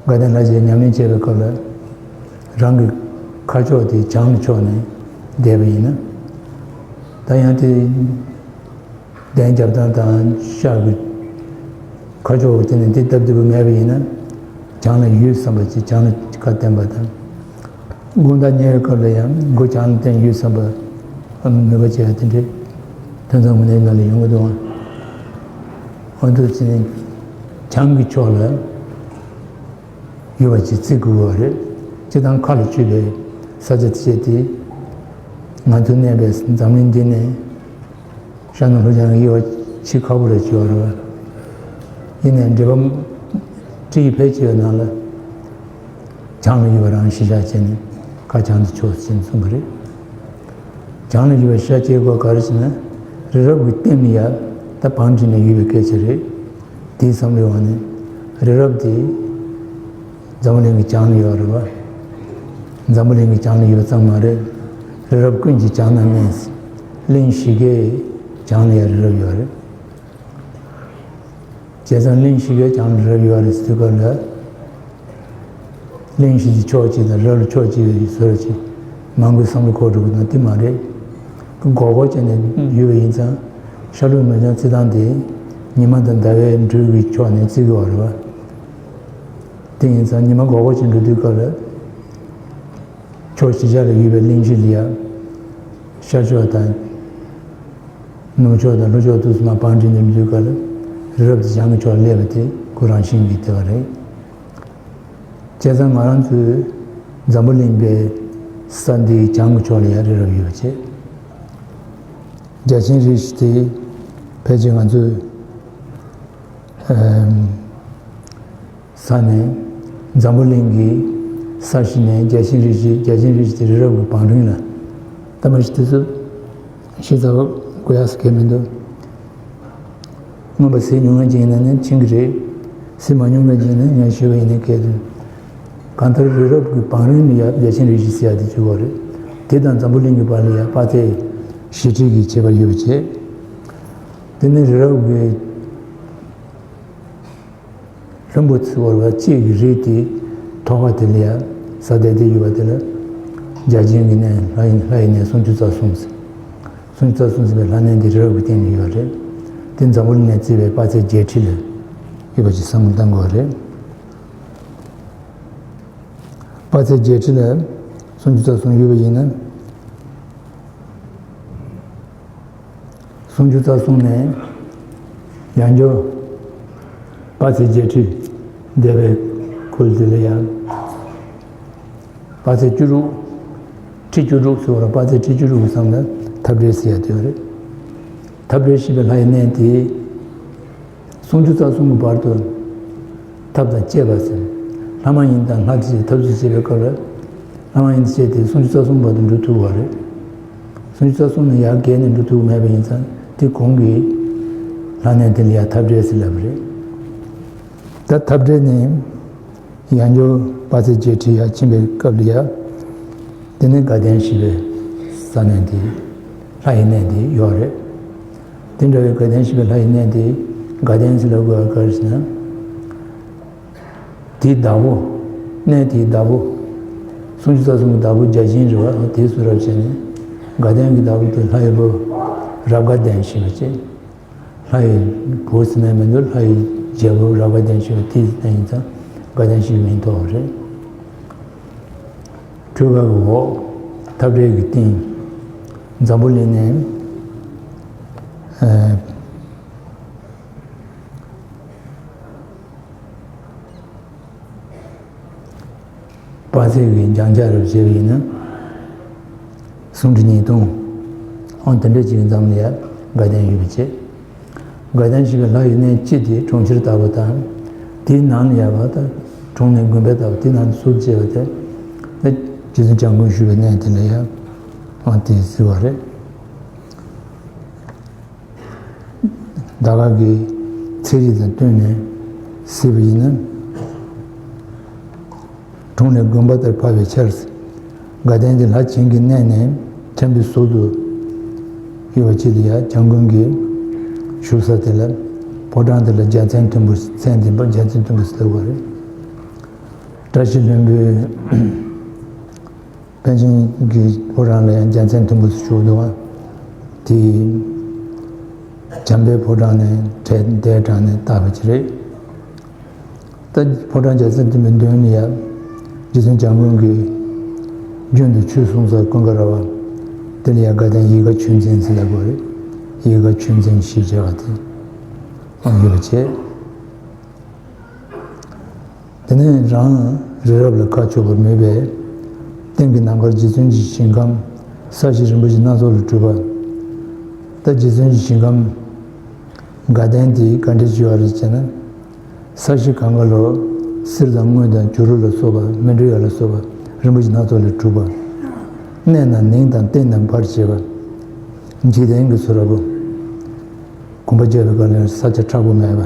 པོས་དགའ་ལྡན་ལྷ་བཅས་ཉམས་ལེན་བྱེད་པའི་སྐབས་ལ་རང་གི་ཁ་ཕྱོགས་དེ་བྱང་ལ་ཕྱོགས་ནས་བསྡད་པ་ཡིན་ན། ད་ཡང་དེ་གདན་རྒྱབ་སྟངས་དང་ཤར་གྱི་ཁ་ཕྱོགས་དེ་ནས་དེ་སྟབས་བདེ་པོ་མེད་པ་ཡིན་ན། བྱང་ལ་ཡུལ་བསམ་པ་ཅིག་བྱང་ལ་ཁ་བསྟན་པ་དང་། དགོང་དག་ཉལ་བའི་སྐབས་ལ་ཡང་མགོ་བྱང་ལ་བསྟན་ཡུལ་བསམ་པ་མོས་པ་བྱས་པ་དེ་འདྲའི་ཐུན་ཚང་མ་ནས་ནང་ལ་ཡོང་གི་འདུག་ཨང་། འོ་འདུག་ཅེ་ནས་བྱང་གི་ཕྱོགས་ལ་ཡུལ་བ་ཅིག་བརྩི་དགོས་པ་རེད། སྤྱིར་བཏང་མཁའ་ལ་སྤྱོད་པའི་ས་ཆ་དེ་བྱས་ཏེ། ང་ཚོ་གནས་པའི་འཛམ་གླིང་འདི་ནས། ཤར་ནུབ་ལྷོ་བྱང་གི་དབྱེ་བ་ཕྱེ་ཁག་པོ་རེད་བྱས་པ་རེད་བ། ཡིན་ནའི་འགྲེལ་པ་བཀྲིས་ཕལ་ཆེ་བའི་ནང་ལ། བྱང་ལ་ཡོད་པ་རང་གཞི་བཞག་བྱས་ནས་ཁ་བྱང་དུ་ཕྱོགས་ཟེར་གསུངས་པ་རེད། བྱང་ལ་ཡོད་པའི་ཤར་སྐྱེ་སྒོ་ག་རེ་ཟེར་ན། རི་རབ་ཀྱི་སྟེང་ལ་ཡ་ད་བང་བསྒྲིགས་ནས་ཡོད་པའི་སྐད་ཆ་རེད། དེའི་བསམ་བློའི་འོག་ནས་རི་རབ་དེ་འཛམ་བུ་གླིང་གི་བྱང་ལ་ཡོད་རེད་བ། འཛམ་བུ་གླིང་གི་བྱང་ལ་ཡོད་པ་ཙམ་མ་རེད། རི་རབ་ཀུན་གྱི་བྱང་ན་གནས། གླིང་བཞི་གའི་བྱང་ལ་ཡང་རི་རབ་ཡོད་རེད། བྱས་ཙང་གླིང་བཞི་གའི་བྱང་ལ་རི་རབ་ཡོད་རེད་ཟེར་དུས་སྐབས་ལ། གླིང་བཞི་གི་ཕྱོགས་གཅིག་དང་རི་རབ་ལ་ཕྱོགས་གཅིག་ཡོད་ཟེར་བ་ཅིག་མང་པོའི་བསམ་བློ་འཁོར་འགྲོ་གི་ན་དེ་མ་རེད། སྒོར་སྒོར་བྱས་ནས་ཡོད་པ་ཡིན་ཙང་། ཤར་ལྷོ་ནུབ་བྱང་བརྩི་སྟངས་དེ་ཉི་མ་དང་ཟླ་བའི་འགྲོས་ཀྱི་ཕྱོགས་ནས་བརྩི་དགོས་པ་རེད་བ། དེ་ཡིན་ཙང་ཉི་མ་སྒོར་སྒོར་བྱས་འགྲོ་དུས་སྐབས་ལ། ཕྱོགས་བཞི་ཆ་ལ་ཡོད་པའི་གླིང་བཞི་ལ་ཡང་། ཤར་ཕྱོགས་དང་། ནུབ་ཕྱོགས་དང་ལྷོ་ཕྱོགས་དུས་སུ་མ་བང་བསྒྲིགས་ནས་མི་འདུག་ག་ལ། རི་རབ་དེ་བྱང་གི་ཕྱོགས་ལ་སླེབས་པ་དེ་ཁོ་རང་བཞིན་གྱིས་བདེ་བ་རེད། བྱས་ཙང་ང་རང་ཚོའི་འཛམ་བུ་གླིང་པའི་ས་འདིའི་བྱང་གི་ཕྱོགས་ལ་ཡང་རི་རབ་ཡོད་པ་བྱས། བརྒྱ་བྱིན་རིགས་བཞི་དེ་ཕལ་ཆེར་ང་ཚོའི། ཨམ། ས་ནས། འཛམ་བུ་གླིང་གི་ས་གཞི་ནས་བརྒྱ་བྱིན་རིགས་བཞི། བརྒྱ་བྱིན་རིགས་བཞི་དེ་རི་རབ་ཀྱི་བང་རིམ་ལ། ད་མ་གཞི་དེ་ཚོ་ཤེས་ཚར་དགོས་ཡག་གི་མི་འདུག་མངོན་པ་གཟིགས་མྱོང་མཁན་ཅིག་ཡིན་ན་ནི་མཁྱེན་གྱི་རེད། གཟིགས་མ་མྱོང་མཁན་ཅིག་ཡིན་ན་ངས་ཞུས་པ་ཡིན་ན་སྐད་དོད། གང་ལྟར་རི་རབ་ཀྱི་བང་རིམ་ལ་ཡ་བརྒྱ་བྱིན་རིགས་བཞི་ཟེར་ཡ་དེ་བྱུང་བ་རེད། དེ་དང་འཛམ་བུ་གླིང་གི་བར་ལ་ཡ་དཔག་ཚད་བཞི་ཁྲི་གི་ཁྱད་པར་ཡོད་པ་བྱས། དེ་ནི་རི་རབ་ཀྱི། ལྷུན་པོ་ཚིག་བར་བ་གཅིག་གི་རིགས་དེ་ཐོག་ཁ་དེ་ལ་ཡ་ས་དེ་དེ་ཡོད་པ་དེ་ལ་བརྒྱ་བྱིན་གྱི་གནས། ལྷ་ཡི་ལྷ་ཡི་གནས་སུམ་ཅུ་རྩ་གསུམ་ཟེར། སུམ་ཅུ་རྩ་གསུམ་ཟེར་བའི་ལྷ་གནས་འདི་རི་རབ་ཀྱི་སྟེང་ལ་ཡོད་རེད། དེ་འཛམ་བུ་གླིང་ནས་བརྩིས་པའི་དཔག་ཚད་བརྒྱད་ཁྲི་ལ་ཡོད་པ་ཅིག་བསམ་བློ་གཏང་དགོས་རེད། དཔག་ཚད་བརྒྱད་ཁྲི་ལ་སུམ་ཅུ་རྩ་གསུམ་ཡོད་པ་ཡིན་ན། སུམ་ཅུ་རྩ་གསུམ་ནས་ཡང་བསྐྱར་དཔག་ཚད་བརྒྱད་ཁྲི་འདས་པའི་ཁུལ་དེ་ལ་ཡང་དཔག་ཚད་བཅུ་དྲུག་ཁྲི་བཅུ་དྲུག་ཟེར་བ་ལ། དཔག་ཚད་ཁྲི་བཅུ་དྲུག་གི་མཚམས་ལ་འཐབ་བྲལ་ཟེར་ཡ་དེ་ཡོད་རེད། འཐབ་བྲལ་ཞེས་པའི་ལྷ་ཡི་གནས་དེ། སུམ་ཅུ་རྩ་གསུམ་གྱི་བར་དུ་ཐབས་དང་བཅས་པ་ཟེར། ལྷ་མ་ཡིན་དང་ལྷ་དེ་ཐབས་སུ་བཅས་པའི་སྐབས་ལ། ལྷ་མ་ཡིན་དང་བཅས་ཏེ་སུམ་ཅུ་རྩ་གསུམ་བར་དུ་འགྲོ་ཐུབ་པ་རེད། སུམ་ཅུ་རྩ་གསུམ་ནས་ཡར་བརྒལ་ནས་འགྲོ་ཐུབ་མེད་པ་ཡིན་ཙང་དེ་གོང་གི་ལྷ་གནས་དེ་ལ་ཡང་འཐབ་བྲལ་ཟེར་ལབ་པ་རེད། ད་འཐབ་བྲལ་ནས་ཡང་བསྐྱར་དཔག་ཚད་བརྒྱད་ཁྲི་ཡར་ཕྱིན་པའི་སྐབས་ལ་ཡང་དེ་ནས་དགའ་ལྡན་ཞེས་པའི་ས་གནས་དེ། ལྷ་ཡི་གནས་དེ་ཡོད་རེད། དེ་འདྲ་བའི་དགའ་ལྡན་ཞེས་པའི་ལྷ་ཡི་གནས་དེ། དགའ་ལྡན་ཟེར་ལབ་དགོས་པ་ག་རེ་ཟེར་ན། དེའི་བདག་པོ། གནས་དེའི་བདག་པོ། སུམ་ཅུ་རྩ་གསུམ་གྱི་བདག་པོ་བརྒྱ་བྱིན་རེད་པ། དེ་གསུངས་རབས་བྱས་ནས། དགའ་ལྡན་གྱི་བདག་པོ་དེ་ལྷ་ཡི་བུ་རབ་དགའ་ལྡན་ཞེས་པ་བྱས། ལྷ་ཡི་བུ་ཟེར་ན་མི་འདུག་ལྷ་ཡི་རྒྱལ་པོ་རབ་དགའ་ལྡན་ཞེས་པ་དེ་ཡིན་ཙང་དགའ་ལྡན་ཞེས་པའི་མིང་ཐོགས་པ་རེད། འཕྲུལ་དགའ་གི་འོག་འཐབ་བྲལ་གྱི་སྟེང་འཛམ་བུ་གླིང་ནས། ཨ། དཔག་ཚད་ཀྱི་སྦྱང་བྱ་རུ་བྱས་པ་ཡིན་ན། སུམ་ཁྲི་ཉིས་སྟོང་། ཨང་དེ་འདྲ་ཅིག་གི་མཚམས་ལ་ཡང་དགའ་ལྡན་ཡོད་པ་བྱས། དགའ་ལྡན་ཞེས་པའི་ལྷ་ཡི་གནས་སྤྱི་དེ་གྲོང་ཁྱེར་ལྟ་བུ་དང་། དེའི་ནང་ལ་ཡང་བ་དང་གྲོང་ནས་དགོན་པ་ལྟ་བུ་དེའི་ནང་དུ་སུ་བྱས་པ་དེ། རྗེ་བཙུན་བྱམས་མགོན་བཞུགས་པའི་གནས་དེ་ལ་ཡང་ཨང་དེ་ཟེར་བ་རེད། ད་ག་གི་ཚན་རིག་དང་བསྟུན་ནས་གཟིགས་པ་ཡིན་ན། གྲོང་ནས་དགོན་པ་ལྟར་འཕགས་པའི་ཆར། དགའ་ལྡན་གྱི་ལྷ་བྱིན་གྱིས་མནན་ནས་འཁྱམ་པའི་ཟུར་དུ་ཡོད་པ་ཅིག་ལ་ཡང་བྱམས་མགོན་གྱིས་བཞུགས་ས་དེ་ལ་ཕོ་བྲང་དེ་ལ་རྒྱལ་མཚན་མཐོན་པོ་མཚན་ལྡན་པ་རྒྱལ་མཚན་མཐོན་པོ་ཟེར་བ་རེད། བཀྲ་ཤིས་ལྷུན་པོའི། པཎ་ཆེན་གྱི་ཕོ་བྲང་ལ་ཡང་རྒྱལ་མཚན་མཐོན་པོ་ཞིག་བཞུགས་འདུག་པ། དེ་བྱམས་པའི་ཕོ་བྲང་ནས་གྲས་འདས་དྲངས་ནས་བཏགས་པ་ཅིག་རེད། ད་ཕོ་བྲང་རྒྱལ་མཚན་མཐོན་པོའི་མདུན་ལ་ཡང་རྗེ་བཙུན་བྱམས་མགོན་གྱིས་རྒྱུན་དུ་ཆོས་གསུང་སར་ཀུན་དགའ་ར་བ། དེ་ལ་ཡང་དགའ་ལྡན་ཡིད་དགའ་ཆོས་འཛིན་ཟེར་ལབ་དགོས་རེད། ཡིད་དགའ་ཆོས་འཛིན་ཞེས་བྱ་བ་དེ་ཡང་ཡོད་པ་བྱས། དེ་ནས་རང་རི་རབ་ལ་ཁ་ཕྱོགས་པར་མོས་པས། སྟེང་གི་ནམ་མཁར་རྗེ་བཙུན་གྱི་ཞིང་ཁམས་ས་གཞི་རིན་པོ་ཆེ་སྣ་ཚོགས་ལས་གྲུབ་པ། ད་རྗེ་བཙུན་གྱི་ཞིང་ཁམས་དགའ་ལྡན་དེ་ག་འདྲ་ཅིག་ཡོད་རེད་ཅེ་ན། ས་གཞི་གང་ག་ལོ་གསེར་དང་དངུལ་དང་བྱུ་རུ་ལ་སོགས་པ་མཎྜལ་ཡོད་ལ་སོགས་པ་རིན་པོ་ཆེ་སྣ་ཚོགས་ལས་གྲུབ་པ། གནས་རྣམས་ནིང་དང་ཏིང་རྣམས་འབར་བྱེད་པ། འཇིག་རྟེན་གྱི་ཚུལ་ར་བོ། གོམ་པ་རྒྱག་པའི་སྐབས་ལ་ས་ཆ་མཁྲེགས་པོ་མེད་པ།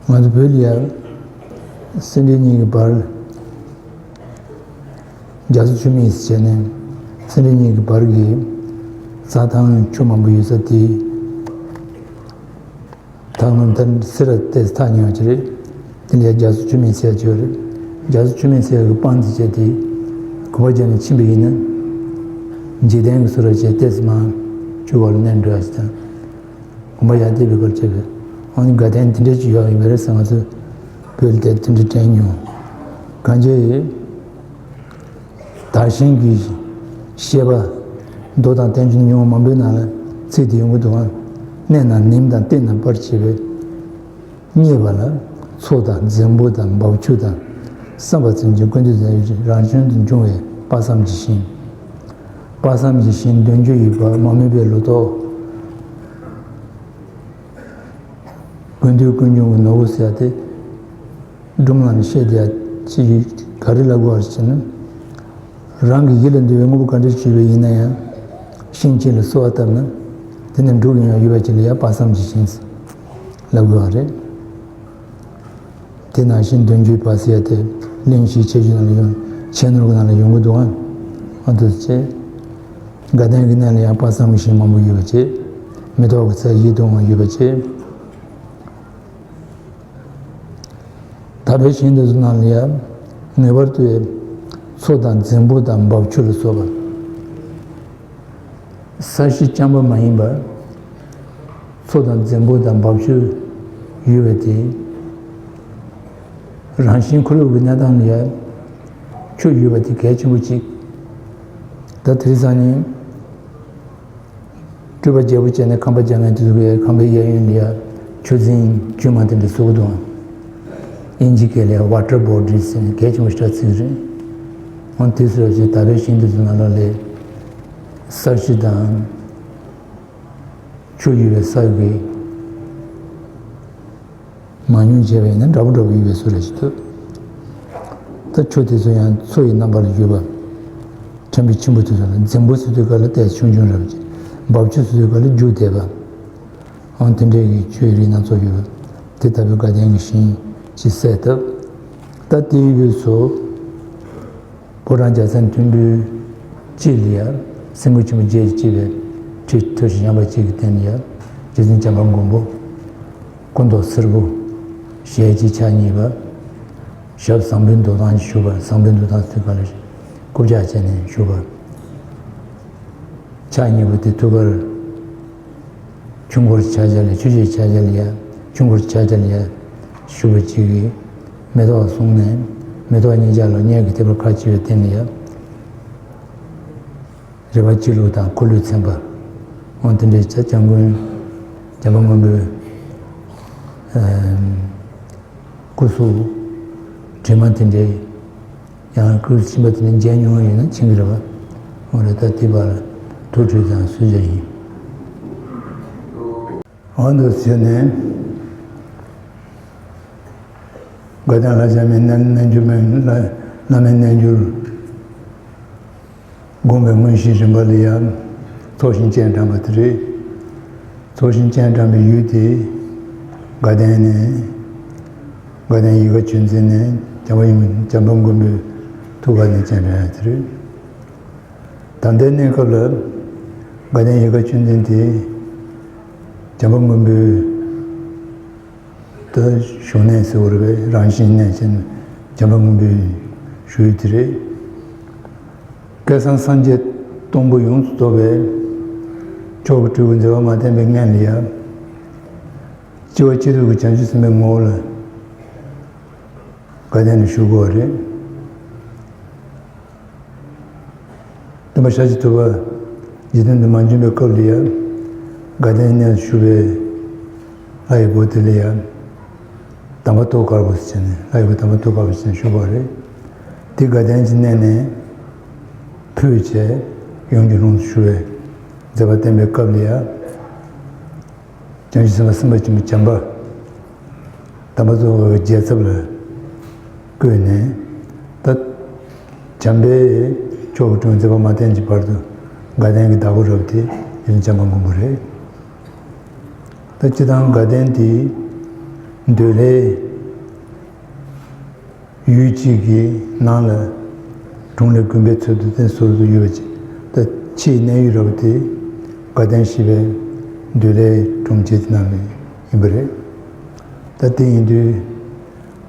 ང་ཚོ་བོད་ལ་ཡང་སེ་འབྲས་གཉིས་ཀྱི་བར། རྒྱ་མཚོ་ཆུ་སྨད་ཟེར་བྱས་ནས་སེ་འབྲས་གཉིས་ཀྱི་བར་གྱི་རྩྭ་ཐང་ཆུ་མང་པོ་ཡོད་ས་དེ། ད་སྔོན་ད་སེ་ར་ཏེ་ཐག་ཉེ་བ་ཅིག་རེད། དེ་ལ་ཡང་རྒྱ་མཚོ་ཆུ་སྨད་ཟེར་ཡ་ཅིག་ཡོད་རེད། རྒྱ་མཚོ་ཆུ་སྨད་ཟེར་ཡ་གི་སྤང་དེ་བྱས་ཏེ། གོམ་པ་རྒྱག་ནས་ཕྱིན་པ་ཡིན་ན། འཇིག་རྟེན་གྱི་ཚུལ་ར་བྱས་ཏེ་སེ་མ་ཆུ་བར་ལ་གནས་འགྲོ་ཡ་ཞིག་དང་། གོམ་པ་ཡར་འདེད་པའི་སྐོར་བྱས་པས། ཨ་ནི་དགའ་ལྡན་དེ་འདྲ་ཅིག་ཡོད་ཡོད་པ་རེད་ཟེར། ང་ཚོ་བོད་ལ་དེ་དེ་འདྲ་དྲན་མྱོང་། གང་ཅི། དར་ཤིང་གི་བཤད་པ། མདོ་དང་བསྟན་བཅོས་ཉུང་མང་པོའི་ནང་ལ་ཚིག་དེ་ཡོང་གི་འདུག་ག་གནས་རྣམས་ནིང་དང་ཏིང་རྣམས་འབར་བྱེད་པའི། སྙེད་པ་ལ་མཚོ་དང་རྫིང་བུ་དང་འབབ་ཆུ་དང་བསམ་པ་ཙམ་གྱིས་ཀུན་ཏུ་རང་བཞིན་དུ་འབྱུང་བའི་དཔག་བསམ་གྱི་ཞིང་། དཔག་བསམ་གྱི་ཞིང་འདོད་འཇོ་ཡི་བ་མ་མོས་པའི་ལོ་ཏོག་ཀུན་འདུས་ཀུན་འབྱུང་གི་ནོར་བུ་ཟེར་ཡ་དེ། སྒྲུང་ནང་ནས་བཤད་བསྡད་ཡ་ཅིག་ག་རེ་ལབ་དགོས་པ་ཞེ་ན། རང་གི་ཡིད་ལ་འདུལ་བའི་དངོས་པོ་ག་འདྲ་ཞིག་ཡིན་ན་ཡང་། ཤིང་གཅིག་ལ་གསོལ་བ་བཏབ་ན། དེ་ནི་འགྲུབ་ཡོང་ཡ་ཡོད་པ་ཅིག་ལ་ཡ་དཔག་བསམ་གྱི་ཞིང་ལབ་དགོས་པ་རེད། དེ་ནང་བཞིན་འདོད་འཇོའི་བ་ཟེར་ཡ་དེ་གླིང་བཞིའི་ཁྱད་ཆོས་ནང་ལ་ཡོང་། ཁྱད་ནོར་གྱི་ནང་ལ་ཡོང་གི་འདུག་ཨ། ཨ་འདུག་སེ་བྱས། དགའ་ལྡན་གྱི་གནས་ལ་ཡང་དཔག་བསམ་གྱི་ཞིང་མང་པོ་ཡོད་པ་བྱས། མེ་ཏོག་གི་ཚལ་ཡིད་དུ་འོང་བ་ཡོད་པ་བྱས། དག་པའི་ཞིང་དེ་ཚོ་ནང་ལ་ཡང་ངེས་པར་དུ་མཚོ་དང་རྫིང་བུ་དང་འབབ་ཆུ་ལ་སོགས་པ། ས་གཞི་རྐྱང་པ་མ་ཡིན་པར། མཚོ་དང་རྫིང་བུ་དང་འབབ་ཆུ་ཡོད་པ་དེ། རང་བཞིན་ཁོར་ཡུག་གི་གནས་སྟངས་ལ་ཡང་ ཆུ་ཡོད་པ་དེ་གལ་ཆེན་པོ་གཅིག་ད་དེ་རིང་སང་ཉིན་སྤྲུལ་པ་རྒྱལ་པོ་བྱས་ནས་ཁམས་པ་རྒྱ་ངན་དེ་ཚོ་གིས་ཁམས་པའི་གཡས་གཡོན་ལ་ཡ་ཆུ་རྫིང་བཅོས་མ་དེ་འདྲ་བཟོ་གི་འདུག་དབྱིན་ཇི་སྐད་ལ་ཡ་ཝ་ཊར་བོ་ཌི་རི་ཟེར་ནས་གལ་ཆེན་པོ་ཞེ་དྲག་བརྩི་གི་རེད། འོ་དེ་ཚོ་ཞིག་ད་ལྟའི་ཤིང་དེ་ཚོ་ནང་ལོགས་ལ་ས་གཞི་དང་ཆུ་ཡོད་པའི་ས་གི་མ་ཉུང་བྱས་པ་ཡིན་ན་འདྲ་པོ་འདྲ་པོ་ཡོད་པའི་བཟོ་འདྲ་ཞིག་འདུག་ད་ཆུ་དེ་ཚོ་ཡང་མཚོ་ཡི་རྣམ་པ་ལ་ཡོད་པ། ཁྲ་འབིག་ཆེན་པོ་དེ་ཚོ་ལ་རྫིང་བུ་ཟེར་དུས་སྐབས་ལ་ཏོག་ཙམ་ཆུང་ཆུང་འདྲ་པོ་ཅིག་འབབ་ཆུ་ཟེར་དུས་སྐབས་ལ་རྒྱུག་བསྡད་པ། འོ་དེ་འདྲའི་གི་ཆུའི་རིགས་སྣ་ཚོགས་ཡོད་པ། དེ་ལྟ་བུའི་དགའ་ལྡན་གྱི་ཞིང་ཅིག་གསལ་བཏབ། ད་དེའི་དབུས་སུ། ཕོ་བྲང་རྒྱལ་མཚན་མཐོན་པོའི་དཀྱིལ་ལ་ཡ། སེམས་མགོན་ཆེན་པོ་བརྒྱད་ཀྱིས་གཙོས་པའི་ཁྲི་ཐོད་བཞི་མཉམ་པ་གཅིག་གི་སྟེང་ལ་ཡ། རྗེ་བཙུན་བྱམས་པ་མགོན་པོ། སྐུ་མདོག་སེར་པོ། ཞལ་གཅིག་ཕྱག་གཉིས་པ། ཞབས་བཟང་པོའི་འདུག་སྟངས་ཀྱིས་བཞུགས་པ། བཟང་པོའི་འདུག་སྟངས་ཟེར་ག་ལ་རྐུབ་བཀྱག་བྱས་ནས་བཞུགས་པ། ཕྱག་གཉིས་པོ་དེ་ཐུགས་ཀར། ཆོས་འཁོར་ཕྱག་རྒྱ་ལ་ཡ། ཆོས་ཀྱི་ཕྱག་རྒྱ་ལ་ཡ། ཆོས་འཁོར་ཕྱག་རྒྱ་ལ་ཡ། བཞུགས་པ་གཅིག་གིས་མེ་ཏོག་བཟུང་ནས། མེ་ཏོག་གཉིས་ཆར་ལ་སྔོན་གྱི་ཐིགས་པ་ཁ་ཕྱེ་བའི་སྟེང་ལ་ཡ། རིག་པ་སྤྱི་བླུགས་དང་འཁོར་ལོས་མཚན་པ། འོ་དེ་འདྲའི་ཆ་བྱ་མགོན། བྱམས་པ་མགོན་པོའི་སྐུ་གཟུགས་དྲི་མ་དེ་འདྲའི། ཡང་སྐུ་གཟུགས་ཕྱིན་པ་དེ་ནི་མཇལ་མྱོང་ཡོད་ན་མཁྱེན་གྱི་རེད་པ། འོ་རེད། ད་དེ་བར་ཐུགས་ཁྲོས་དང་གསོལ་ཇ་ཡིན། འོ་འདུག་ཟེར་ནས། དགའ་ལྡན་ལྷ་བྱ་མའི་རྣལ་རྣལ་འབྱོར་མའི་བླ་བླ་མའི་རྣལ་འབྱོར་བསྒོམ་པའི་དངོས་གཞིའི་རིམ་པ་ལ་ཡང་ཚོགས་ཞིང་སྤྱན་དྲངས་པ་དེ་རེད། ཚོགས་ཞིང་སྤྱན་དྲངས་པའི་ཡུལ་དེ་དགའ་ལྡན་ནས། དགའ་ལྡན་ཡིད་དགའ་ཆོས་འཛིན་ནས་བྱམས་པ་ཡུམ་བྱམས་པ་མགོན་པོའི་ཐུགས་ཀ་ནས་སྤྱན་དྲངས་ཡ་དེ་རེད། ད་ལྟའི་གནས་སྐབས་ལ་དགའ་ལྡན་ཡིད་དགའ་ཆོས་འཛིན་དེ་བྱམས་པ་མགོན་པོའི་ད་བཞུགས་གནས་ཟེར་བ་རེད་པས། རང་བཞིན་གནས་ཅན་བྱམས་པ་མགོན་པོའི་བཞུགས་ཡུལ་དེ་རེད། སྐལ་བཟང་སངས་རྒྱས་སྟོང་པོ་ཡོངས་སུ་རྫོགས་པའི་མཆོག་གི་སྤྲུལ་སྐུ་མཛད་པ་མ་བསྟན་པའི་སྔོན་ལ་ཡ། སྤྱི་བོ་སྤྱི་བཏུད་ཀྱི་བྱང་ཆུབ་སེམས་དཔའི་ངོ་བོ་ལ་དགའ་ལྡན་ལ་བཞུགས་དགོས་པ་རེད། སྟོན་པ་ཤཱཀྱ་ཐུབ་པ་འཇིག་རྟེན་དུ་མ་བྱོན་པའི་སྐབས་ལ་ཡ། དགའ་ལྡན་གནས་སུ་བཞུགས་པའི་ལྷ་ཡི་བུ་དེ་ལ་ཡ། དམ་པ་ཏོག་དཀར་པོ་ཟེར་ནས། ལྷ་ཡི་བུ་དམ་པ་ཏོག་དཀར་པོ་ཟེར་ནས་བཞུགས་པ་རེད། དེ་དགའ་ལྡན་གྱི་གནས་ནས་ཕུད་བྱས་ཡུམ་གྱི་ལྷུམས་སུ་ཞུ་བའི་མཛད་པ་བསྟན་པའི་སྐབས་ལ་ཡ། བྱང་ཆུབ་སེམས་དཔའ་སེམས་དཔའ་ཆེན་པོ་བྱམས་པ། དམ་པ་ཏོག་དཀར་པོའི་རྒྱལ་ཚབ་ལ་བསྐོས་ནས། ད་བྱམས་པའི་མཆོག་གི་སྤྲུལ་སྐུ་མཛད་པ་མ་བསྟན་གྱི་བར་དུ་དགའ་ལྡན་གྱི་བདག་པོ་རབ་དེ་ཡུམ་བྱམས་པ་མགོན་པོ་རེད། ད་སྤྱིར་བཏང་དགའ་ལྡན་དེ་འདོད་ལྷའི་ཡུལ་གཅིག་གི་ནང་ལ་གྲོང་ལས་དགོན་པའི་ཚུལ་དུ་བསྟན་སྲོལ་དུ་ཡོད་པ་ཅིག་ད་ཕྱིའི་གནས་ཡུལ་རབ་དེ་དགའ་ལྡན་ཞེས་པའི་འདོད་ལྷའི་གྲོང་ཁྱེར་དེ་ནང་ལ་ཡིན་པ་རེད། ད་དེ་ཡིན་དུས་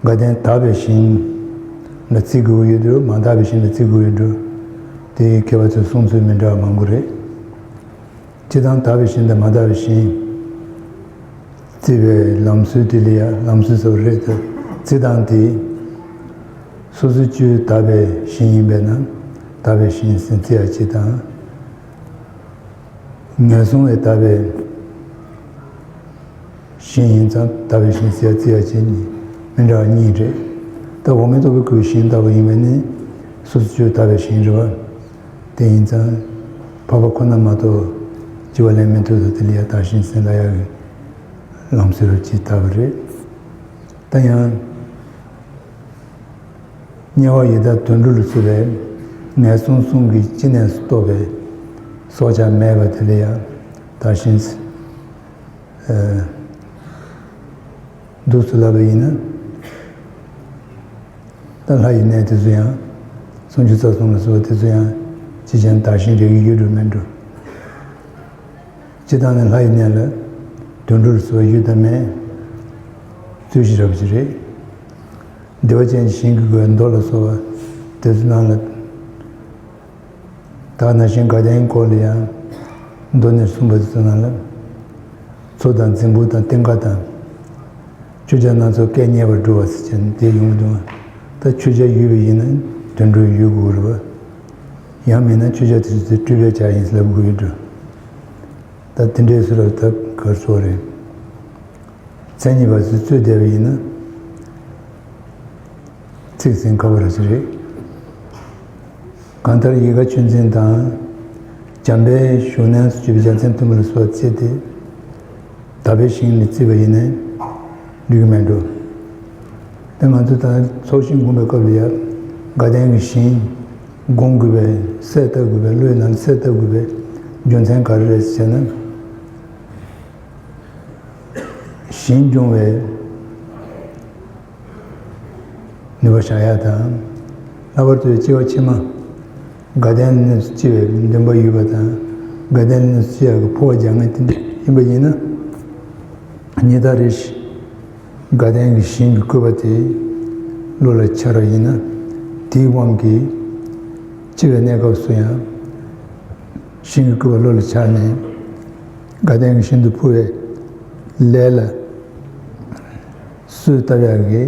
དགའ་ལྡན་དག་པའི་ཞིང་ལ་བརྩི་དགོས་ཀྱི་ཡོད་འགྲོ། མ་དག་པའི་ཞིང་ལ་བརྩི་དགོས་ཀྱི་ཡོད་འགྲོ། དེ་མཁས་པ་ཚོའི་གསུང་ཚུལ་མི་འདྲ་བ་མང་པོ་རེད། སྤྱིར་བཏང་དག་པའི་ཞིང་དང་མ་དག་པའི་ཞིང་བརྩི་བའི་ལམ་སྲོལ་དེ་ལ་ཡང་ལམ་སྲོལ་ཟེར་བ་རེད། ད་བརྩི་སྟངས་དེ་སོ་སོའི་སྤྱོད་ཡུལ་དག་པའི་ཞིང་ཡིན་པས་ན་དག་པའི་ཞིང་ཟེར་བརྩི་ཡ་གཅིག་དང་། ངན་སོང་བས་དག་པའི་ཞིང་ཡིན་ཙང་དག་པའི་ཞིང་ཟེར་བརྩི་ཡ་གཅིག་གཉིས་མི་འདྲ་བ་གཉིས་རེད། ད་འོག་མིན་རྟོག་པས་བསྐོར་བའི་ཞིང་ལྟ་བུ་ཡིན་པས་ནི་སོ་སོའི་སྤྱོད་ཡུལ་དག་པའི་ཞིང་རེད་བ། དེ་ཡིན་ཙང་འཕགས་པ་ཁོ་ན་མ་གཏོགས་སྐྱེ་བ་ལེན་མི་ཐུབ་ས་དེ་ལ་ཡ་དག་ཞིང་ཟེར་ལབ་ཡག་གི་ལམ་སྲོལ་ཅིག་དར་བ་རེད། ད་ཡང་དམྱལ་བ་ཡི་དྭགས་དུད་འགྲོ་ལ་སོགས་པའི་ངན་སོང་གསུམ་གྱི་སྤྱི་གནས་སུ་གཏོགས་པའི་སྲོག་ཆགས་མེད་པ་དེ་ལ་ཡང་དག་ཞིང་། འདུག་སེ་ལབ་པ་ཡིན་ན། ད་ལྷ་ཡི་གནས་དེ་ཚོ་ཡང་། སུམ་ཅུ་རྩ་གསུམ་ལ་སོགས་པ་དེ་ཚོ་ཡང་ཅི་བྱས་ན་དག་ཞིང་རེག་གི་ཡོད་འགྲོ་མེད་འགྲོ། སྤྱིར་བཏང་ནི་ལྷ་ཡི་གནས་ལ་དུད་འགྲོ་ལ་སོགས་པ་ཡོད་དམ་མེད་རྩོད་གཞི་འདྲ་པོ་ཅིག་རེད། བདེ་བ་ཅན་གྱི་ཞིང་གི་སྒོའི་མདོ་ལ་སོགས་པ་དེ་ཚོ་ནང་ལ། ད་ནང་བཞིན་དགའ་ལྡན་སྐོར་ལ་ཡང་མདོ་ནས་གསུངས་པ་དེ་ཚོ་ནང་ལ། མཚོ་དང་རྫིང་བུ་དང་གཏིང་ཁ་དང་། ཆུ་བྱ་སྣ་ཚོགས་སྐད་སྙན་པར་སྒྲོག་པ་ཟེར་བྱས་ནས་དེ་ཡོང་གི་འདུག་ད་ཆུ་བྱ་ཡོད་པ་ཡིན་ན་ དོན་གྲུབ་ཡོད་དགོས་རེད་བ། ཡང་མིན་ན་ཆོས་ཆ་དེ་ཚོ་སྤྲུལ་པའི་ཆ་ཡིན་ལབ་དགོས་ཡོད་འགྲོ། ད་དེ་འདྲའི་བཟོ་འདྲ་ད་གར་སོགས་རེད། མཚན་ཉིད་པ་ཚོས་རྩོད་བསྡད་པ་ཡིན་ན། ཚིག་ཟིན་ཁ་བ་ར་ཅི་རེད། གང་ལྟར་ཡིད་དགའ་ཆོས་འཛིན་དང་། འཇམ་དཔལ་བཞུགས་གནས་སུ་གྱུར་པའི་རྒྱལ་མཚན་མཐོན་པོ་ལ་སོགས་བརྩིས་ཏེ། དག་པའི་ཞིང་ནས་བརྩིས་པ་ཡིན་ནའི་འགྲིག་གི་མེད་འགྲོ། དེ་ང་ཚོ་ད་ཚོགས་ཞིང་སྒོམ་པའི་སྐབས་ལ་ཡ། དགའ་ལྡན་གྱི་ཞིང་སྒོམ་དགོས་པའི་གསལ་བཏབ་དགོས་པའི་བློའི་ནང་གསལ་བཏབ་དགོས་པའི་རྒྱུ་མཚན་ག་རེ་རེད་ཟེར་ན། ཞིང་སྐྱོང་བའི་ནུས་པ་བཞག་ཡག་དང་། ལྷག་པར་དུ་སྐྱེ་བ་ཕྱི་མ་དགའ་ལྡན་གནས་སུ་སྐྱེ་བའི་འདུན་པ་ཡོད་པ་དང་། དགའ་ལྡན་གནས་སུ་སྐྱེ་ཡག་གི་འཕོ་བ་རྒྱག་མཁན་དེ་འདྲ་ཡིན་པ་ཡིན་ན། ཉི་ཟླ་རེ་བཞིན་དགའ་ལྡན་གྱི་ཞིང་གི་བཀོད་པ་དེ་བློ་ལ་འཆར་བ་ཡིན་ན། དེའི་དབང་གིས་སྐྱེ་བའི་གནས་སྐབས་སུ་ཡང་ཞིང་གི་བཀོད་པ་བློ་ལ་འཆར་ནས། དགའ་ལྡན་གྱི་ཞིང་དུ་འཕོ་བའི་ལས་ལ་གསོས་བཏབ་ཡག་གི་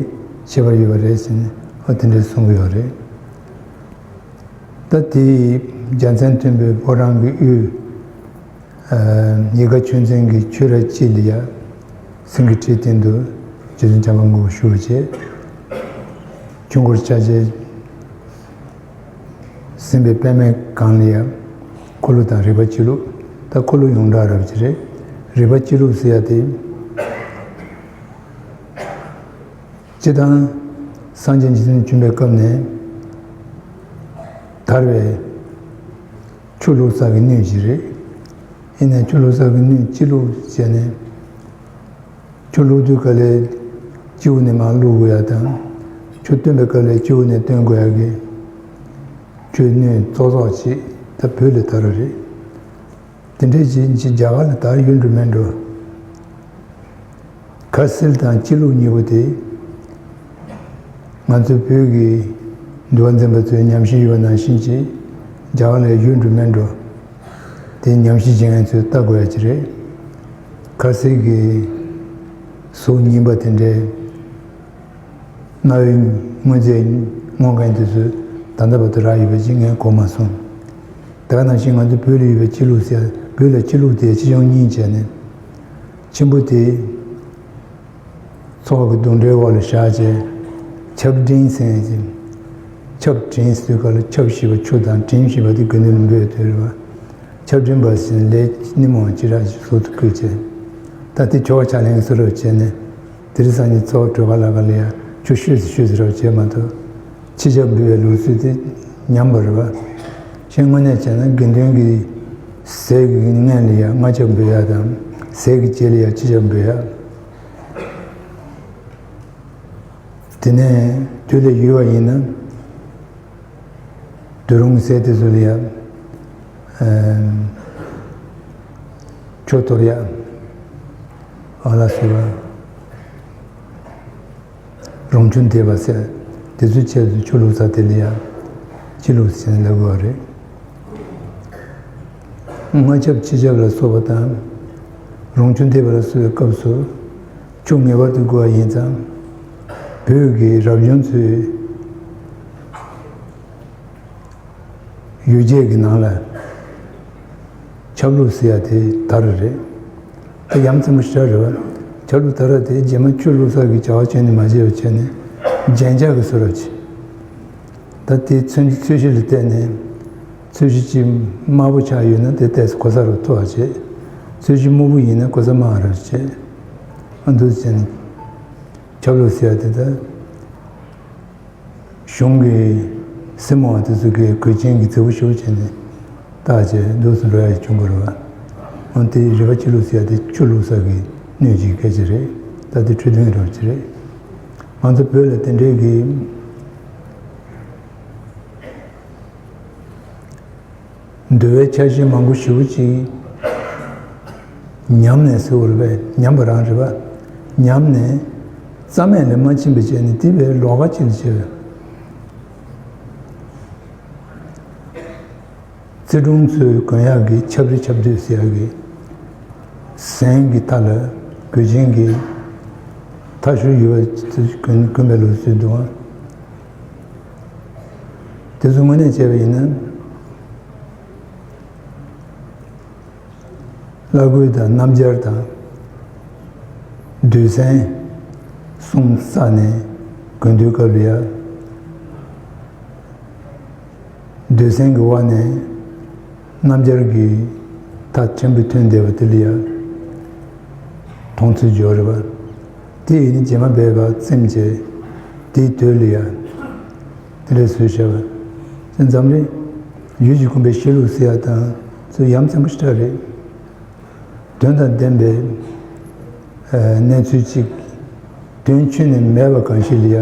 ཁྱད་པར་ཡོད་པ་རེད་ཟེར་ནས་ཨ་དེ་འདྲ་གསུང་གི་ཡོད་རེད། ད་དེ་རྒྱལ་མཚན་མཐོན་པོའི་ཕོ་བྲང་གི་དབུས། ཡིད་དགའ་ཆོས་འཛིན་གྱི་ཆོས་ར་གཅིག་ལ་ཡ། སེང་གེའི་ཁྲིའི་སྟེང་དུ་རྗེ་བཙུན་བྱམས་པ་མགོན་པོ་བཞུགས་བྱས། ཆོས་འཁོར་ཆ་བྱད་ཟིན་པའི་པདྨའི་སྒང་ལ་ཡ། འཁོར་ལོ་དང་རིག་པ་སྤྱི་བླུགས། ད་འཁོར་ལོ་ཡོངས་གྲགས་རབ་ཅིག་རེད། རིག་པ་སྤྱི་བླུགས་ཟེར་ཡ་དེ། སྤྱིར་བཏང་སངས་རྒྱས་འཇིག་རྟེན་བྱོན་པའི་སྐབས་ནས་དར་བའི་ཆུ་བླུགས་ས་གི་སྣོད་ཅིག་རེད། ཡིན་ནའི་ཆུ་བླུགས་ས་གི་སྣོད་སྤྱི་བླུགས་བྱས་ནས། ཆུ་བླུགས་དུས་སྐབས་ལ་སྤྱི་བོ་ནས་མར་བླུགས་དགོས་ཡ་དང་། ཆུ་བཏོན་པའི་སྐབས་ལ་སྤྱི་བོ་ནས་བཏོན་དགོས་ཡ་གི་ཆུའི་སྣོད་ཙོག་ཙོག་ཅིག་ད་བོད་ལ་དར་བ་རེད། དེ་འདྲའི་ཅིག་རྒྱ་གར་ལ་དར་ཡོད་འགྲོ་མེད་འགྲོ། ཁ་སིལ་དང་སྤྱི་བླུགས་གཉིས་པོ་དེ། ང་ཚོ་བོད་ཀྱི་འདུལ་བ་འཛིན་པ་ཚོའི་ཉམས་ཞིབ་ཡོད་པ་ནང་བཞིན་གྱི་རྒྱ་གར་ལ་ཡོད་འགྲོ་མེད་འགྲོ། དེ་ཉམས་ཞིབ་བྱེད་མཁན་ཚོས་ལྟ་དགོས་ཡ་ཅིག་རེད། ཁ་སིལ་གྱི་གཟུགས་རྙིང་པ་དེ་འདྲའི་རྣ་བའི་དངོས་རྫས་རྔོ་མཁན་དེ་ཚོས་ད་ལྟ་བར་དུ་རག་ཡོད་པ་ཅིག་ངས་གོ་མ་སོང་། དེ་ག་ནང་བཞིན་ང་ཚོ་བོད་ལ་ཡོད་པའི་སྤྱི་བླུགས་ཟེར། བོད་ལ་སྤྱི་བླུགས་དེ་ཆེ་ཆུང་གཉིས་བྱས་ནས། ཆེན་པོ་དེ། ཚོགས་ཀྱི་གདོན་འདྲེའི་འོག་ལ་བཞག་བྱས། ཆབ་འབྲིང་ཟེར་ཡ་ཅིག་ཆབ་འབྲིང་ཟེར་དུས་སྐབས་ལ་ཆབ་ཞེས་པ་ཆུ་དང་འབྲིང་ཞེས་པ་དེ་དགེ་འདུན་ལ་འབོད་དེ་རེད་བ། ཆབ་འབྲིང་པ་ཟེར་ནས་ལས་སྣེ་མོ་ཅི་ར་ཞིག་ཟུར་དུ་བསྐོས་བྱས། ད་དེ་ཆོ་ག་ཕྱག་ལེན་གྱི་བཟོ་འདྲ་བྱས་ནས། དེ་རིང་སང་ཉིན་ཚོགས་གྲོལ་ག་ལ་ག་ལ་ཡ་ཆུ་བཤོས་སུ་བཤོས་སུ་ར་བྱས་མ་གཏོགས། ཕྱི་ཆབ་འབུལ་བའི་ལུགས་སྲོལ་དེ་ཉམས་པ་རེད་བ། གཞན་དངོས་གནས་བྱས་ན་དགེ་འདུན་གྱི་ཟས་ཀྱི་སྔོན་ལ་ཡ་སྔ་ཆབ་འབུལ་ཡ་དང་། ཟས་ཀྱི་རྗེས་ལ་ཡ་ཕྱི་ཆབ་འབུལ་ཡ། དེ་ནས་དུས་ལས་ཡོལ་བ་ཡིན་ན། དུས་རུང་གི་ཟས་དེ་ཚོ་ལ་ཡ། ཨམ། ཆུ་གཏོར་ཡ། ཨ་ལ་སོགས་པ། རང་བྱུང་འདས་པ་ཟེར། དེ་ཚོའི་ཆེད་དུ་ཆུ་བླུགས་ས་དེ་ལ་ཡ། སྤྱི་བླུགས་ཟེར་ནས་ལབ་དགོས་པ་རེད། སྔ་ཆབ་ཕྱི་ཆབ་ལ་སོགས་པ་དང་། རང་བྱུང་འདས་པ་ལ་སོགས་པའི་སྐབས་སུ། ཆུ་ངེས་པར་དུ་དགོས་པ་ཡིན་ཙང་། བོད་ཀྱི་རབ་བྱུང་ཚོའི་ཡོ་བྱད་ཀྱི་ནང་ལ་ཆབ་བླུགས་ཟེར་ཡ་དེ་དར་བ་རེད། ད་ཡ་མཚན་པོ་ཞེ་དྲག་རེད་བ། ཆབ་བླུགས་དར་བ་དེ་རྗེས་མ་ཆུ་བླུགས་ས་གི་བྱ་བ་བྱས་ནས་མ་བྱས་པ་བྱས་ནས་རྒྱན་ཆ་གི་བཟོ་འདྲ་བྱས། ད་དེའི་ཚོན་ཚོན་གཞི་ལ་བལྟས་ནས། ཚོན་གཞི་གཅིག་དམར་པོ་ཆགས་ཡོད་ན་དེ་ཏོག་ཙམ་གོ་ས་རུ་མཐོ་བ་བྱས། ཚོན་གཞི་སྨུག་པོ་ཡིན་ན་གོ་ས་དམའ་བ་རུ་བྱས། ཨ་འདུག་བྱས་ནས་ཆབ་བླུགས་ཟེར་ཡ་དེ་ད། གཞུང་གི་སེར་མོ་བ་དེ་ཚོ་གིས་གོས་ཆེན་གྱི་རྫི་བོ་ཞིག་བྱས་ནས་བཏགས་བྱས་འདུག་སེ་འགྲོ་ཡ་བྱུང་བ་རེད་བ། འོན་ཏེ་རིག་པ་སྤྱི་བླུགས་ཟེར་ཡ་དེ་ཆུ་བླུགས་ས་གི་སྣོད་ཅིག་གི་སྐད་ཆ་རེད། ད་དེ་འཕྲོས་དོན་རབ་ཅིག་རེད། ང་ཚོ་བོད་ལ་དེ་འདྲའི་གི་འདུལ་བའི་ཆ་ཤས་མང་པོ་ཞེ་པོ་ཅིག་ཉམས་ནས་ཟེར་བ་རེད་པས། ཉམས་པ་རང་རེད་པ། ཉམས་ནས་རྩ་མེད་ལ་མ་ཕྱིན་པ་བྱས་ནས་དེ་བས་ལོགས་ཀ་ཅིག་ལ་བྱས་པས། བརྩེ་དུང་ཚོའི་དགོན་ཡག་གི་ཆབ་རི་ཆབ་སྡོད་ཟེར་ཡག་གི་ཟན་གྱི་མཐའ་ལ་གོས་ཆེན་གྱི་མཐའ་ཤོར་ཡོད་པ་གྱོན་གྱོན་པའི་ལུགས་སྲོལ་འདུག་ཨང་། དེ་ཚོ་དངོས་གནས་བྱས་པ་ཡིན་ན། བླ་གོས་དང་སྣམ་སྦྱར་དང་། རྡུལ་ཚོན་གསུམ་བསགས་ནས་དགོས་འདོད་སྐབས་ལ་ཡ། རྡུལ་ཚོན་གྱི་འོག་ནས་སྣམ་སྦྱར་གྱི་ཐག་ཆེན་པོ་ཐོན་བསྡད་པ་དེ་ལ་ཡ། མཐོང་ཚུལ་འཇོག་རེད་པ། དེ་ཡིན་ན་རྗེས་མ་སྦས་པ་བཙེམས་བྱས། དེའི་དོད་ལ་ཡ། དེ་ལས་བཟོས་བྱས་པ། འཛམ་གླིང་ཡུལ་གྱི་གོམས་པའི་བཤད་ལུགས་ཟེར་ཡ་དང་ཚོ་ཡ་མཚན་པོ་ཞེ་དྲག་རེད། དོན་དང་ལྡན་པའི་གནས་ཚུལ་གཅིག་དོན་ཁྱོན་ནས་མེད་པ་གང་ཞིག་ལ་ཡ།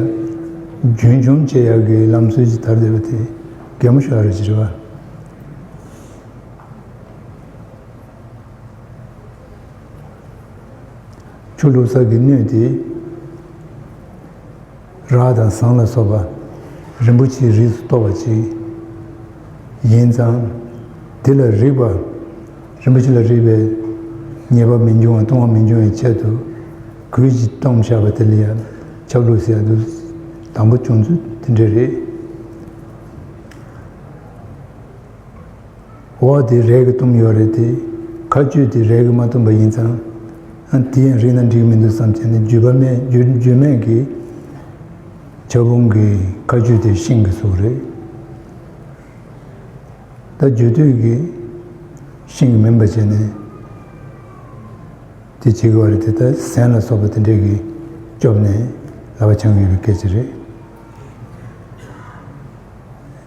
རྒྱུན་འཁྱོངས་བྱེད་ཡག་གི་ལམ་སྲོལ་ཅིག་དར་བསྡད་པ་དེ་གད་མོ་ཤོར་བ་རེད་ཅེས་རེད་པ། ཆུ་བླུགས་ས་གི་སྣོད་དེ། རག་དང་ཟངས་ལ་སོགས་པ་རིན་པོ་ཆེའི་རིགས་སུ་གཏོགས་པ་ཅིག་ཡིན་ཙང་། དེ་ལ་རེག་པ། རིན་པོ་ཆེ་ལ་རེག་པའི་ཉེས་པ་མི་འབྱུང་བ། ལྟུང་བ་མི་འབྱུང་བའི་ཆེད་དུ་གོས་ཀྱིས་བཏུམས་བཞག་པ་དེ་ལ་ཡང་ཆབ་བླུགས་ཟེར་ཡ་དུ་དང་པོ་བྱུང་ཚུལ་དེ་འདྲ་རེད། འོག་དེ་རས་ཀྱིས་བཏུམས་ཡོད་རེད་དེ། ཁ་གཅོད་དེ་རས་ཀྱིས་མ་བཏུམས་པ་ཡིན་ཙང་། ཨ། དེ་ཡང་རིག་ན་འགྲིག་མི་འདུག་བསམ་བྱས་ནས་བརྗོད་པ་མེད། བརྗོད་བརྗོད་མེད་ཀྱི་ཕྱ་སྤུང་གི་ཁ་གཅོད་དེ་ཤིང་གིས་བཟོས་རེད། ད་བརྗོད་དུས་ཀྱི་ཤིང་གིས་མིན་པ་བྱས་ནས་དེ་བྱེད་དགོས་རེད་དེ། ད་ཟན་ལ་སོགས་པ་དེ་འདྲས་ཀྱིས་སྐྱོབ་ནས་ལག་པ་འཆང་གི་ཡོད་པའི་སྐད་ཆ་རེད།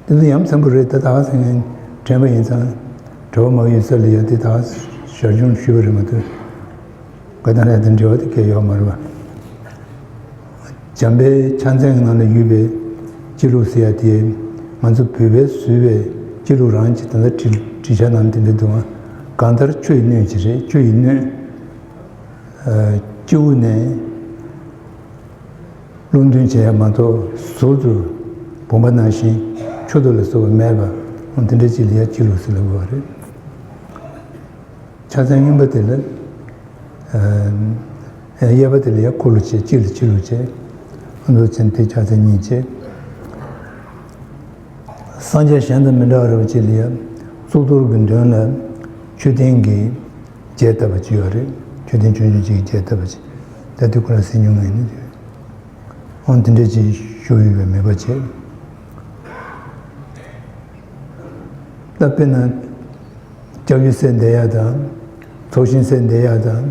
དེ་ཚོ་ཡ་མཚན་པོ་རེད། ད་ད་ག་ཟེར་མཁན་དྲན་པ་ཡིན་ཙང་། གྲྭ་པ་མ་ཡོད་ས་ལ་ཡ་དེ་ད་ག་ཞར་བྱུང་ཞུས་པ་རེད་མ་གཏོགས། ག་ད་ལ་དེ་འབྲེལ་བ་དེ་གལ་ཡོད་མ་རེད་པ། འཇམ་དཔལ་ཕྱག་མཚན་གྱི་ནང་ལ་ཡོད་པའི་སྤྱི་བླུགས་ཟེར་ཡ་དེ། ང་ཚོ་བོད་པས་བཟོས་པའི་སྤྱི་བླུགས་རང་གི་ད་ལྟ་བྲིས་བྲིས་ཆ་ནང་དེ་འདྲ་འདུག་ཨང་། གང་ལྟར་ཆུ་ཡི་སྣོད་ཅིག་རེད། ཆུ་ཡི་སྣོད། ཨ། སྤྱི་བོ་ནས། རླུང་འདོན་བྱེད་ཡ་མ་གཏོགས་ཟུར་དུ་བུམ་པ་ནང་བཞིན་ཆུ་དུ་ལ་སོགས་པ་མེད་པ། འོ་དེ་འདྲ་ཅིག་ལ་ཡ་སྤྱི་བླུགས་ཟེར་ལབ་དགོས་པ་རེད། ཕྱག་མཚན་གཉིས་པ་དེ་ལ། ཨ། གཡས་པ་དེ་ལ་ཡ་འཁོར་ལོ་བྱས། གཅིག་ལ་སྤྱི་བླུགས་བྱས། འོ་དེ་ཕྱག་མཚན་གཉིས་བྱས། སངས་རྒྱས་གཞན་དང་མི་འདྲ་བ་རེད་པ། གཅིག་ལ་ཡ་གཙུག་ཏོར་གྱི་མདུན་ལ་མཆོད་རྟེན་གྱི་རྒྱས་བཏབ་པ་ཅིག་ཡོད་རེད། མཆོད་རྟེན་ཆུང་ཆུང་ཅིག་གི་རྒྱས་བཏབ་པ་ཅིག་ད་དེ་ཁོ་རང་གཟིགས་མྱོང་ངེས་ནི་དེ། འོང་དེ་འདྲ་ཅིག་བཞུགས་ཡོད་པའི་མོས་པ་བྱེད། ད་དཔེར་ན། སྐྱབས་ཡུལ་སེལ་བསྡད་ཡ་དང་། ཚོགས་ཞིང་སེལ་བསྡད་ཡ་དང་།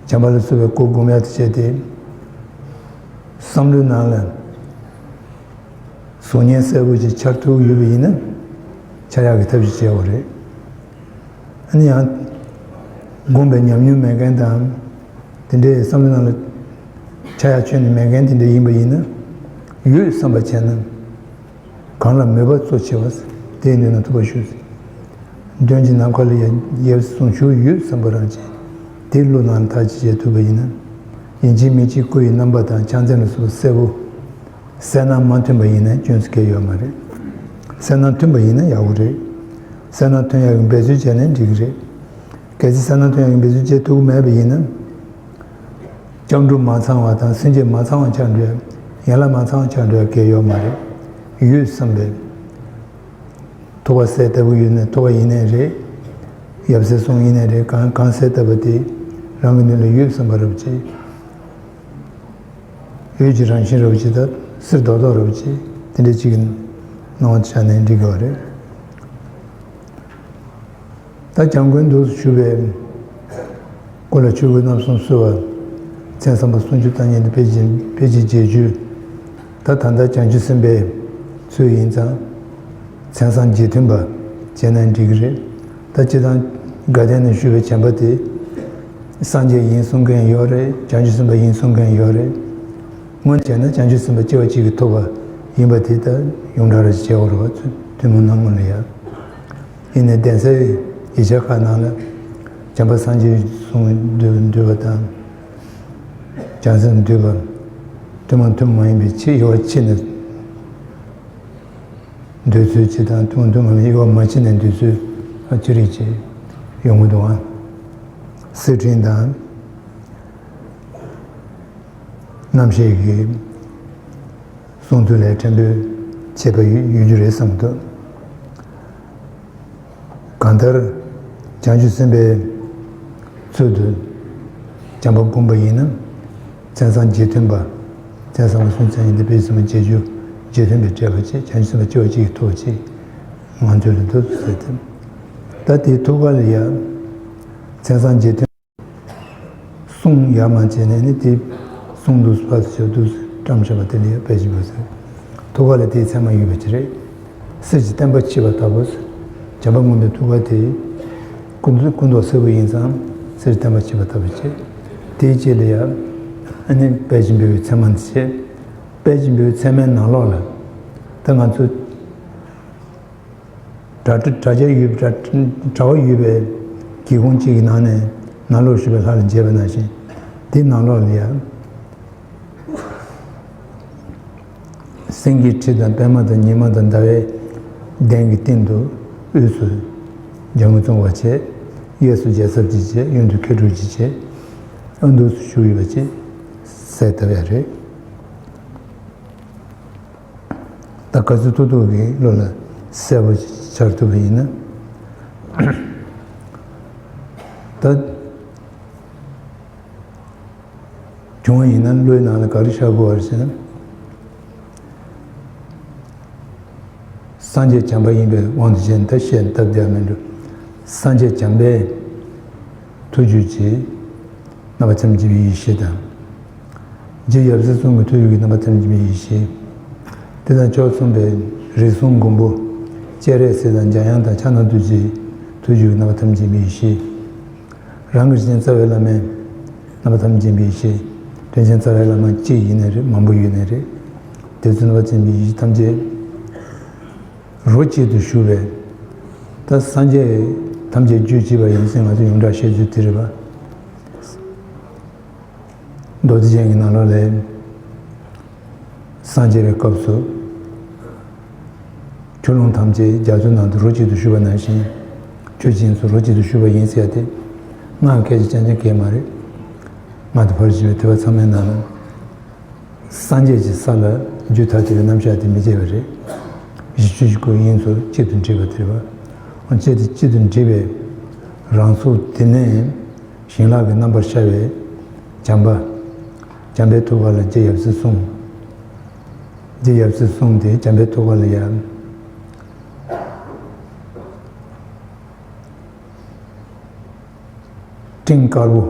བྱམས་པ་ལ་སོགས་པའི་སྐུ་སྒོམ་ཡ་དང་བཅས་ཏེ། བསམ་བློའི་ནང་ལ་གཟུགས་བརྙན་གསལ་པོ་ཅིག་འཆར་ཐུབ་ཡོད་པ་ཡིན་ན། འཆར་ཡག་གི་ཐབས་ཤེས་བྱེད་དགོས་རེད། ཨ་ནི་ཡང་། སྒོམ་པའི་ཉམས་མྱོང་མེད་མཁན་དང་། དེ་འདྲའི་བསམ་བློའི་ནང་ལ་འཆར་ཡག་ཁྱོན་ནས་མེད་མཁན་དེ་འདྲ་ཡིན་པ་ཡིན་ན། ཡོད་བསམ་པ་བྱས་ན། གང་ལ་མོས་པ་གཙོ་ཆེ་བ། དེའི་མདུན་ན་ཐུབ་པ་ཞུ། མདུན་གྱི་ནམ་མཁའ་ལ་ཡ་ཡབ་གསུང་ཆོས་ཡོད་བསམ་པ་རང་བྱས། དེ་བློ་ནང་ཐག་གཅིག་བྱས་ཐུབ་པ་ཡིན་ན། ཡིན་གཅིག་མིན་གཅིག་སྐུ་ཡི་རྣམ་པ་དང་ཕྱག་མཚན་ལ་སོགས་པ་གསལ་པོ། གསལ་སྣང་མ་ཐོན་པ་ཡིན་ན་སྐྱོན་ཟེར་གྱི་ཡོད་མ་རེད། གསལ་སྣང་ཐོན་པ་ཡིན་ན་ཡག་པོ་རེད། གསལ་སྣང་ཐོན་ཡག་གི་འབད་རྩོལ་བྱས་ན་འགྲིག་གི་རེད། གལ་སྲིད་གསལ་སྣང་ཐོན་ཡག་གི་འབད་རྩོལ་བྱེད་ཐུབ་ཀྱི་མེད་པ་ཡིན་ན། སྐྱབས་འགྲོ་མ་ཚང་བ་དང་སེམས་བསྐྱེད་མ་ཚང་བ་ཆགས་འགྲོ་ཡ། ཡན་ལག་མ་ཚང་བ་ཆགས་འགྲོ་ཡ་གལ་ཡོད་མ་རེད། ཡོད་བསམ་པའི་ཐུགས་ཁ་གསལ་ལྟ་བུ་ཡོད་ན་ཐུགས་ཁ་ཡིན་ནའི་རེད། ཡབ་སྲས་གསུང་ཡིན་ནའི་རེད། གང་གང་གསལ་ལྟ་བུ་དེ་རང་གི་ནང་ལ་ཡོད་བསམ་པ་རབ་ཅིག་འོད་ཀྱི་རང་བཞིན་རབ་ཅིག་ད་གསེར་རྡོག་རྡོག་རབ་ཅིག་དེ་འདྲ་ཅིག་གི་སྣང་བ་ཆགས་ནའི་འགྲིག་གི་རེད། ད་འཇམ་མགོན་འདུག་སེ་བཞུགས་པའི་སྐུ་ལ་ཆོས་གོས་རྣམ་གསུམ་གསོལ་བ། མཚན་བསམ་པ་སུམ་ཅུ་རྩ་གཉིས་དེ་ཕལ་ཆེར་ཕལ་ཆེར་བརྒྱད་ཅུ། ད་ད་ལྟ་བྱང་ཆུབ་སེམས་དཔའི་ཚུལ་ཡིན་ཙང་། མཚན་བཟང་རྗེས་མཐུན་པ་བྱས་ན་འགྲིག་གི་རེད། ད་སྤྱིར་བཏང་དགའ་ལྡན་ནས་བཞུགས་པའི་བྱམས་པ་དེ་སངས་རྒྱས་ཡིན་གསུང་མཁན་ཡོད་རེད། བྱང་ཆུབ་སེམས་དཔའ་ཡིན་གསུང་མཁན་ཡོད་རེད། སྔོན་བྱས་ན་བྱང་ཆུབ་སེམས་དཔའ་སྐྱེ་བ་གཅིག་གིས་ཐོབ་པ་ཡིན་པ་དེ་ལྟར་ཡོངས་གྲགས་རེ་བྱེད་དགོས་རེད་བ། ཐུན་མོང་སྣང་ངོ་ལ་ཡ། ཡིན་ནའི་གདན་སའི་ཡིག་ཆ་ཁག་ནང་ལ་བྱམས་པ་སངས་རྒྱས་གསུང་འདུས་འདུས་པ་དང་། བྱང་སེམས་འདུས་པ། ཐུན་མོང་ཐུན་མོང་མ་ཡིན་པའི་ཕྱིར་དབྱེ་བ་ཕྱེ་ནས་འདུས་ཚུལ་གཅིག་དང་། ཐུན་མོང་ཐུན་མོང་མ་ཡིན་པའི་དབྱེ་བ་མ་ཕྱེ་ནས་འདུས་ཚུལ་ཅི་རིགས་ཅིག་ཡོང་གི་འདུག་ཨང་། གསེར་ཕྲེང་དང་། རྣམ་བཤད་ཀྱི་གསུང་ཚུལ་ལས་ཕྲན་བུ་ བྱེད་པ་ཡོད་ཡོད་རྒྱུ་རེད་བསམ་འདུག་གང་ལྟར་བྱང་ཆུབ་སེམས་དཔའི་ཚུལ་དུ་བྱམས་པ་བསྒོམ་པ་ཡིན་ན། མཚན་བཟང་རྗེས་མཐུན་པ། མཚན་བཟང་པོ་སུམ་ཅུ་ཡིན་ཏེ་དཔེ་སྲིད་མ་རྗེས་འཇུག་རྗེས་མཐུན་པའི་འབྲེལ་བ་བཅས་བྱང་ཆུབ་སེམས་དཔའ་སྐྱེ་བ་གཅིག་གི་ཐུགས་ཀྱི་ངང་ཚུལ་ལ་འདུག་ཟེར་ཏེ། ད་དེའི་ཐུགས་ཀ་ལ་ཡ། མཚན་བཟང་རྗེས་མཐུན། གསུང་ཡར་མར་བྱས་ནས་ནི་དེ་གསུང་དུ་ཕར་ཞབས་ཏོག་བཀྲམ་བཞག་པ་དེ་ལ་ཡང་དཔལ་ཆེན་པོ་ཟེར། ཐུགས་ཀ་ལ་དེའི་མཚན་མ་ཡོད་པ་ཅི་རེད། གསེར་གྱི་བརྟེན་པ་ཕྱེས་པ་ལྟ་བུ། བྱམས་པ་མངོན་པའི་ཐུགས་ཀ་དེ། སྐུ་མདོག་སྐུ་མདོག་སེར་པོ་ཡིན་ཙང་གསེར་གྱི་བརྟེན་པ་ཕྱེས་པ་ལྟ་བུ་བྱས། དེའི་རྗེས་ལ་ཡང་ཨ་ནི་དཔལ་ཆེན་པོའི་མཚན་མ་འདི་བྱས། དཔལ་ཆེན་པོའི་མཚན་མའི་ནང་ལོགས་ལ། ད་ང་ཚོ། དྲ་དྲ་རྒྱ་ཡོད་དྲ་དྲ་བ་ཡོད་པའི་སྒེའུ་ཁུང་གཅིག་གི་ནང་ནས་ནང་ལོགས་ཞུགས་པའི་ལྷ་ལ་མཇལ་བ་ནང་བཞིན། དེའི་ནང་ལོགས་ལ་ཡང་། སེང་གེའི་ཁྲི་དང་པདྨ་དང་ཉི་མ་དང་ཟླ་བའི་གདན་གྱི་སྟེང་དུ་དབུས་སུ་འཇམ་མགོན་ཙོང་ཁ་བྱས། གཡས་སུ་རྒྱལ་ཚབ་ཀྱིས་བྱས། གཡོན་དུ་མཁས་གྲུབ་ཀྱིས་བྱས། ཨ་འདུག་སེ་བཞུགས་ཡོད་པ་ཅིག་གསལ་བཏབ་ཡ་རེད། ད་ག་ཚོད་ཐུབ་ཐུབ་ཀྱིས་བློ་ལ་གསལ་པོ་འཆར་ཐུབ་པ་ཡིན་ན། ད་བྱུང་བ་ཡིན་ན་བློའི་ནང་ལ་ག་རེ་ཤར་དགོས་པ་རེད་ཟེར་ན། སངས་རྒྱས་བྱམས་པ་ཡིན་པའི་དབང་དུ་བྱས་ནས་ད་བཤད་སྟབས་བདེ་བ་མི་འགྲོ། སངས་རྒྱས་བྱམས་པའི་ཐུགས་རྒྱུད་ཀྱི་རྣམ་པ་ཐམས་ཅད་པའི་ཡེ་ཤེས་དང་། རྗེ་ཡབ་སྲས་གསུམ་གྱི་ཐུགས་རྒྱུད་ཀྱི་རྣམ་པ་ཐམས་ཅད་པའི་ཡེ་ཤེས། དེ་དང་ཕྱོགས་མཚུངས་པའི་རིགས་གསུམ་མགོན་པོ། སྤྱན་རས་གཟིགས་དང་འཇམ་དབྱངས་དང་ཕྱག་ན་རྡོ་རྗེའི་ཐུགས་རྒྱུད་ཀྱི་རྣམ་པ་ཐམས་ཅད་པའི་ཡེ་ཤེས། རང་གི་རིན་ཆེན་རྩ་བའི་བླ་མའི་རྣམ་པ་ཐམས་ཅད་པའི་ཡེ་ཤེས། རིན་ཆེན་རྩ་བའི་བླ་མ་གཅིག་ཡིན་ནའི་རེད། མང་པོ་ཡོད་ནའི་རེད། དེ་ཚོའི་རྣམ་པ་ཐམས་ཅད་པའི་ཡེ་ཤེས་ཐམས་ཅད་རོ་གཅིག་ཏུ་ཞུགས་པའི། ད་སངས་རྒྱས་ཐམས་ཅད་རྒྱུད་གཅིག་པ་ཡིན་ཟེར་ང་ཚོ་ཡོངས་གྲགས་བཤད་ཚུལ་དེ་རེད་པ། མདོ་སྡེ་རྒྱན་གྱི་ནང་ལོགས་ལ། སངས་རྒྱས་པའི་སྐབས་སུ། ཆུ་ཀླུང་ཐམས་ཅད་རྒྱ་མཚོའི་ནང་དུ་རོ་གཅིག་ཏུ་ཞུགས་པ་ནང་བཞིན། ཆོས་ཀྱི་དབྱིངས་སུ་རོ་གཅིག་ཏུ་ཞུགས་པ་ཡིན་ཟེར་ཡ་དེ། སྔགས་སྐད་ཆ་རྐྱང་རྐྱང་གང་ཡང་མ་རེད། སྔགས་དང་ཕར་ཕྱིན་པའི་ཐེག་པ་ཚང་མའི་ནང་ལ། སངས་རྒྱས་ཀྱི་ས་ལ་རྒྱུད་ཐ་དད་པའི་རྣམ་གཞག་དེ་མི་བྱེད་པ་རེད། གཞི་ཆོས་ཀྱི་སྐུ་དབྱིངས་སུ་གཅིག་ཏུ་འདྲེས་པ་དེ་རེད་པ། འོ་གཅིག་ཏུ་གཅིག་ཏུ་འདྲེས་པའི་རང་གཟུགས་དེ་ནས་བྱིན་རླབས་ཀྱི་རྣམ་པར་ཤར་བའི་བྱམས་པ། བྱམས་པའི་ཐུགས་ཀ་ལ་རྗེ་ཡབ་སྲས་གསུམ། རྗེ་ཡབ་སྲས་གསུམ་དེ་བྱམས་པའི་ཐུགས་ཀ་ལ་ཡང་། སྤྲིན་དཀར་པོ།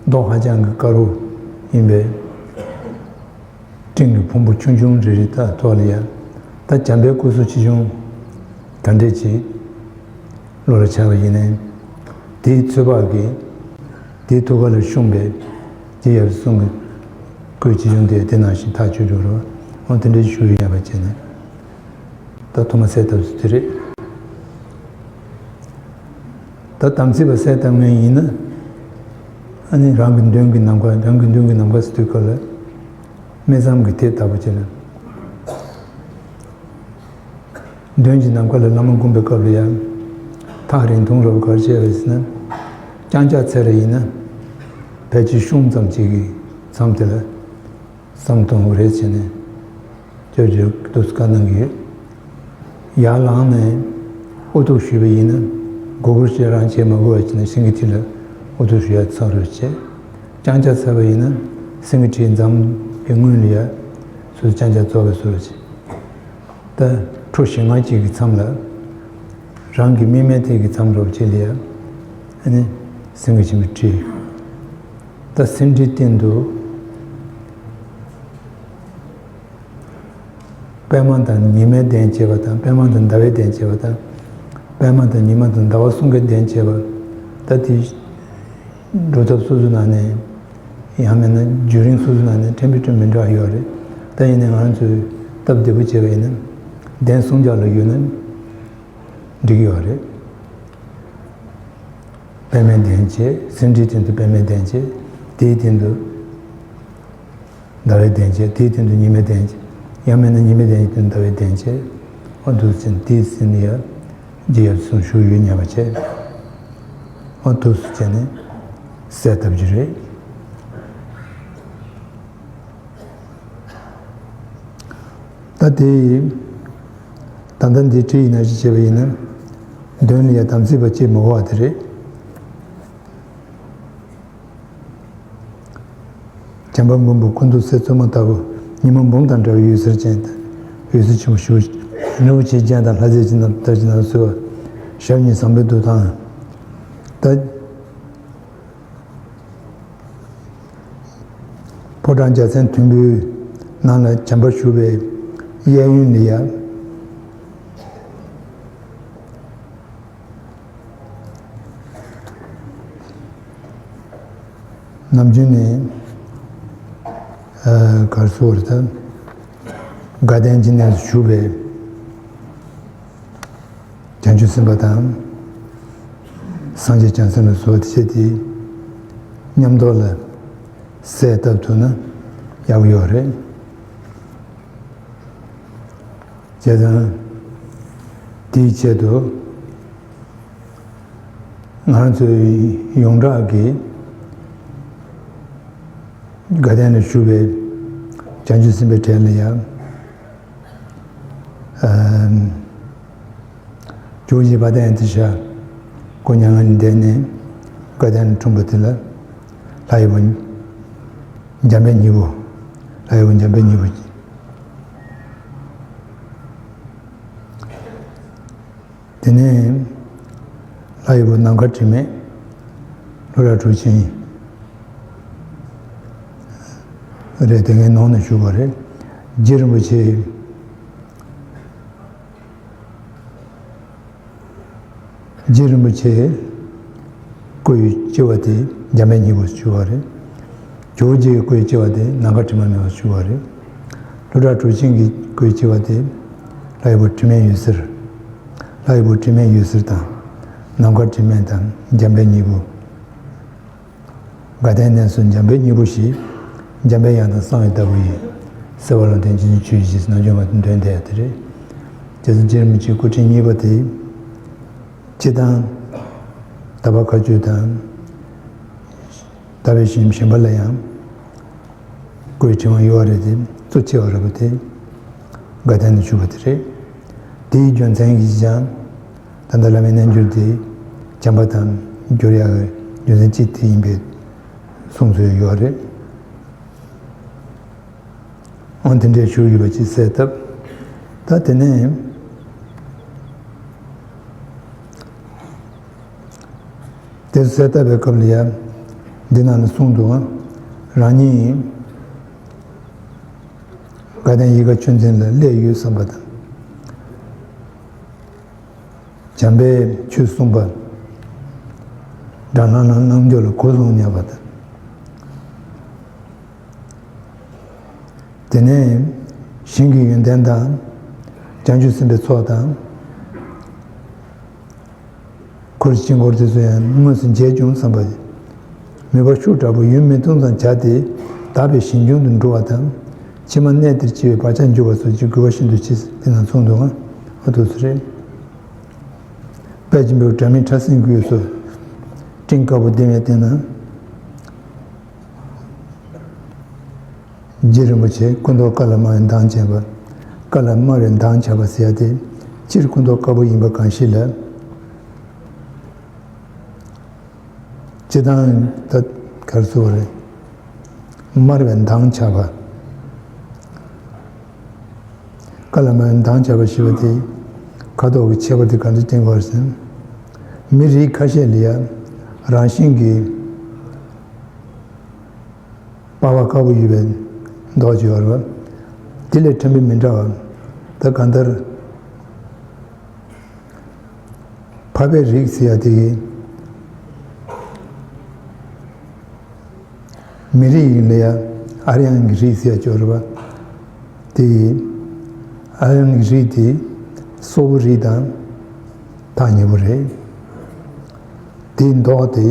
མདོག་ཧ་ཅང་གི་དཀར་པོ་ཡིན་པའི་སྤྲིན་གྱི་ཕུང་པོ་ཆུང་ཆུང་རེ་རེ་དག་ཐོག་ལ་ཡ། ད་བྱམས་པའི་སྐུ་གཟུགས་ཆེ་ཆུང་ག་འདྲས་ཅིག་བློ་ལ་འཆར་བ་ཡིན་ནའི། དེའི་ཚོད་དཔག་གིས་དེའི་ཐུགས་ཀ་ལ་ཤོང་བའི་རྗེ་ཡབ་སྲས་གསུམ་གྱི་སྐུའི་ཆེ་ཆུང་དེ་དེ་ནང་བཞིན་ཐག་ཆོད་འགྲོ་རོགས། འོ་དེ་འདྲའི་ཞུ་ཡོད་པ་བྱས་ནས། ད་ཐོག་མ་གསལ་བཏབ་ཚུལ་དེ་རེད། ད་དམ་ཚིག་པ་གསལ་བཏབ་མཁན་ཡིན་ན། ཨ་ནི་རང་གི་མདུན་གྱི་ནམ་མཁའ། རང་གི་མདུན་གྱི་ནམ་མཁའ་ཟེར་དུས་སྐབས་ལ། སྨེ་ཟམ་གྱི་དེ་ལྟ་བུ་བྱས་ན། མདུན་གྱི་ནམ་མཁའ་ལ་བླ་མ་བསྒོམ་པའི་སྐབས་ལ་ཡང་། ཐག་རིང་ཐུང་རབ་གར་བྱས་པ་ཟེར་ན། རྐྱང་ཕྱག་འཚལ་རེ་ཡིན་ན། ཕལ་ཆེར་ཤོང་ཙམ་ཅིག་གི་མཚམས་དེ་ལ། བསམ་གཏོང་བ་རེད་བྱས་ནས། སྐྱབས་བཅོལ་དུ་བཀའ་གནང་གི་ཡོད། ཡར་ལངས་ནས་ཨུ་ཐུག་ཞུས་པ་ཡིན་ན། མགོ་སྐོར་བྱེད་རང་བྱེད་མ་དགོས་པ་བྱས་ནས་སེང་གེ་ཁྲི་ལ་ཨུ་ཐུག་ཞུ་ཡ་ཚང་རུ་བྱས། རྐྱང་ཕྱག་འཚལ་བ་ཡིན་ན། སེང་གེ་ཁྲིའི་འཛམ་གྱི་སྔུན་ལ་ཡ། སུ་རྐྱང་ཕྱག་རྫོགས་པའི་ཟུར་བྱས། ད་ཁྲོ་ཞེ་ལྔ་གཅིག་གི་མཚམས་ལ། རང་གི་དམིགས་མེད་ཐིག་གི་མཚམས་རོབ་ཅིག་ལ་ཡ། ཨ་ནི་སེང་གེ་ཆེན་པོའི་ཁྲི། ད་སེང་ཁྲིའི་སྟེང་དུ། པདྨ་དང་ཉི་མའི་གདན་བཅས་པ་དང་། པདྨ་དང་ཟླ་བའི་གདན་བཅས་པ་དང་། པདྨ་དང་ཉི་མ་དང་ཟླ་བ་གསུམ་ཀའི་གདན་བཅས་པ། ད་དེ་སྒྲུབ་ཐབས་སོ་སོའི་ནང་ནས། ཡང་མིན་ན་བརྒྱུད་རིམ་སོ་སོའི་ནང་ནས་ཕྲན་བུ་ཕྲན་བུ་མི་འདྲ་བ་ཡོད་རེད། ད་ཡིན་ནའི་ང་རང་ཚོས་སྟབས་བདེ་པོ་བྱས་པ་ཡིན་ན། གདན་གསུམ་ཆར་ལ་ཡོད་ན་འགྲིག་གི་ཡོད་རེད། པདྨའི་གདན་བཅས། སེང་ཁྲིའི་སྟེང་དུ་པདྨའི་གདན་བཅས། དེའི་སྟེང་དུ་ཟླ་བའི་གདན་བཅས། དེའི་སྟེང་དུ་ཉི་མའི་གདན་བཅས། ཡང་མིན་ན་ཉི་མའི་གདན་གྱི་སྟེང་དུ་ཟླ་བའི་གདན་བཅས། འོ་འདུག་ཟེར་ནས་དེའི་སྟེང་དུ་ཡ། རྗེ་ཡབ་སྲས་གསུམ་བཞུགས་ཡོད་སྙམ་པ་བྱས། འོ་འདུག་སེ་བྱས་ནས་གསལ་བཏབ་རྒྱུ་རེད། ད་དེ་ ད་ལྟ་འདི་བྲིས་ཡིན་ན་ཅི་བྱས་པ་ཡིན་ན། དོན་ལ་ཡང་དམ་ཚིག་པ་ཅིག་མི་དགོས་པ་དེ་རེད། བྱམས་པ་མགོན་པོ་སྐུ་མདོག་གསེར་བཙོ་མ་ལྟ་བུ། ཉི་མ་འབུམ་དང་འདྲ་བའི་འོད་ཟེར་ཅན་དང་། འོད་ཟེར་ཆེན་པོ་ཞུ། རིན་པོ་ཆེའི་སྤྱན་དང་ལྷ་རྫས་ཅན་དང་ལྟར་གྱི་ནང་གསོལ་བ། ཞབས་གཉིས་བཟང་པོའི་འདུག་དང་། ད། ཕོ་བྲང་རྒྱལ་མཚན་མཐོན་པོའི་ནང་ལ་བྱམས་པར་བཞུགས་པའི་གཡས་གཡོན་ལ་ཡ། ནམ་རྒྱུན་ནས་གར་སོགས་རེད་ད། དགའ་ལྡན་གྱི་གནས་སུ་བཞུགས་པའི་བྱང་ཆུབ་སེམས་དཔའ་དང་། སངས་རྒྱས་བྱང་སེམས་ལ་གསོལ་བ་དེ་བྱས་ཏེ། མཉམ་དུ་ལ་གསལ་བཏབ་ཐུབ་ན་ཡག་པོ་ཡོད་རེད། བྱས་ཙང་། དེའི་ཆེད་དུ་ང་རང་ཚོའི་ཡོངས་གྲགས་ཀྱི་དགའ་ལྡན་ལ་བཞུགས་པའི་བྱང་ཆུབ་སེམས་དཔའི་གྲས་ལ་ཡང་། ཨམ། ཇོ་བོ་རྗེ་དཔལ་ལྡན་ཨ་ཏི་ཤ་སྐུ་མྱ་ངན་ལས་འདས་ནས་དགའ་ལྡན་ལ་འཁྲུངས་པ་དེ་ལ་ལྷ་ཡི་བུ་འཇམ་དཔལ་སྙིང་པོ། ལྷ་ཡི་བུ་འཇམ་དཔལ་སྙིང་པོ། དེ་ནས་ལྷ་ཡི་བུ་ནམ་མཁའ་དྲི་མེད། ལྷོ་བྲག་གྲུབ་ཆེན་རེད། དེ་ངའི་ནང་ནས་བཞུགས་པ་རེད། རྗེ་རིན་པོ་ཆེ། རྗེ་རིན་པོ་ཆེ་སྐུའི་སྤྱི་བ་དེ་འཇམ་དཔལ་སྙིང་པོ་ཞུ་བ་རེད། ཇོ་བོ་རྗེ་ཡི་སྐུའི་སྤྱི་བ་དེ་ནམ་མཁའ་དྲི་མ་མེད་པ་ཞུ་བ་རེད། ལྷོ་བྲག་གྲུབ་ཆེན་གྱི་སྐུའི་སྤྱི་བ་དེ་ལྷ་ཡི་བུ་དྲི་མེད་འོད་ཟེར། ལྷ་ཡི་བུ་དྲི་མེད་འོད་ཟེར་དང་། ནམ་མཁའ་དྲི་མེད་དང་འཇམ་དཔལ་སྙིང་པོ། དགའ་ལྡན་གནས་སུ་འཇམ་དཔལ་སྙིང་པོ་ཞེས། འཇམ་དཔལ་དབྱངས་དང་གསང་བའི་བདག་པོ་ཡིས། གསལ་བ་ལུང་བསྟན་རྗེ་བཙུན་མཆོག་གི་རྗེས་སུ་ནམ་འབྱོན་པ་དེ་འདོན་བསྡད་ཡ་དེ་རེད། རྗེ་བཙུན་རྗེ་རིན་པོ་ཆེའི་སྐུ་ཕྲེང་གཉིས་པ་དེ། སྤྱིར་བཏང་། དག་པ་བཀའ་བརྒྱུད་དང་། དག་པའི་ཞིང་གཞན་པ་ལ་ཡང་། སྐུའི་ཕྲེང་བ་ཡོད་རེད་དེ། གཙོ་ཆེ་བ་རེད་པ་དེ། དགའ་ལྡན་དུ་བཞུགས་པ་དེ་རེད། དེའི་རྒྱུ་མཚན་གྱིས་ཀྱང་། ད་ལྟ་བླ་མའི་རྣལ་འབྱོར་དེ་བྱམས་པ་དང་འགྱུར་ཡག་གི་རྒྱུ་མཚན་གཅིག་དེ་ཡིན་པའི་གསུང་ཚུལ་ཡོད་རེད། འོ་དེ་འདྲའི་ཞུ་ཡོད་པ་ཅིག་གསལ་བཏབ། ད་དེ་ནས་དེ་གསལ་བཏབ་པའི་སྐབས་ལ་ཡང་འདི་ནང་ལ་གསུངས་འདུག་རང་ཉིད་དགའ་ལྡན་ཡིད་དགའ་ཆོས་འཛིན་ལ་སླེབས་ཡོད་བསམ་པ་དང་། བྱམས་པའི་ཆོས་གསུངས་པ། དགྲ་ལྷ་རྣམས་རྣལ་འབྱོར་ལ་གོ་བཟུང་ཉེ་བ་དང་། དེ་ནས་ཞིང་གི་ཡོན་ཏན་དང་། བྱང་ཆུབ་སེམས་དཔའི་ཚོགས་དང་། འཁོར་གྱི་དཀྱིལ་འཁོར་དེ་ཚོ་ཡང་དངོས་སུ་མཇལ་བྱུང་བསམ་པ། མོས་པ་ཤུགས་དྲག་པོས་ཡུན་མི་ཐུང་ཙམ་བྱས་ཏེ་དག་པའི་ཞིང་ཆུང་དུ་འགྲོ་བ་དང་། ཕྱི་མ་གནས་དེར་སྐྱེ་བའི་བག་ཆགས་འཇུག་པ་སོགས་ཀྱི་དགོས་པ་ཤིན་ཏུ་ཆེ། དེ་ནང་གསུངས་འདུག་ཨང་། ཨ་ཐུགས་སུ་རེད། དཔལ་ཆེན་པོའི་སྒྲ་མི་ཕྲ་སྲིན་དགོས་སོ། སྤྲིན་དཀར་པོ་ལྡེམ་བའི་སྟེང་ན། རྗེ་རིན་པོ་ཆེ་སྐུ་མདོག་དཀར་ལ་དམར་བའི་མདངས་ཆགས་པ། དཀར་ལ་དམར་བའི་མདངས་ཆགས་པ་ཟེར་ཡ་དེ། སྤྱིར་སྐུ་མདོག་དཀར་པོ་ཡིན་པ་གང་ཞིག་ལ། སྤྱིར་བཏང་ད་གར་སོ་རེད། དམར་བའི་མདངས་ཆགས་པ། དཀར་ལ་དམར་བའི་མདངས་ཆགས་པ་ཞེས་པ་དེ། ཁ་དོག་གི་ཁྱད་པར་དེ་གང་འདྲ་བསྟན་དགོས་ཟེར་ན། མི་རིགས་ཁ་ཤས་ལ་ཡང་རང་བཞིན་གྱིས། པགས་པ་དཀར་པོ་ཡོད་པའི་མདོག་ཅིག་ཡོད་རེད་བ། དེ་ལས་ཕྲན་བུ་མི་འདྲ་བ། ད་གང་ལྟར། འཕགས་པའི་རིགས་ཟེར་ཡ་དེ་གི། མི་རིགས་ཡིན་ལ་ཡ་ཨཱརྱ་གི་རིགས་ཟེར་ཡ་ཅིག་ཡོད་རེད་བ། དེ་གི། ཨཱརྱ་གི་རིགས་དེ་སོག་པོའི་རིགས་དང་ཐག་ཉེ་པོ་རེད། དེའི་མདོག་དེ་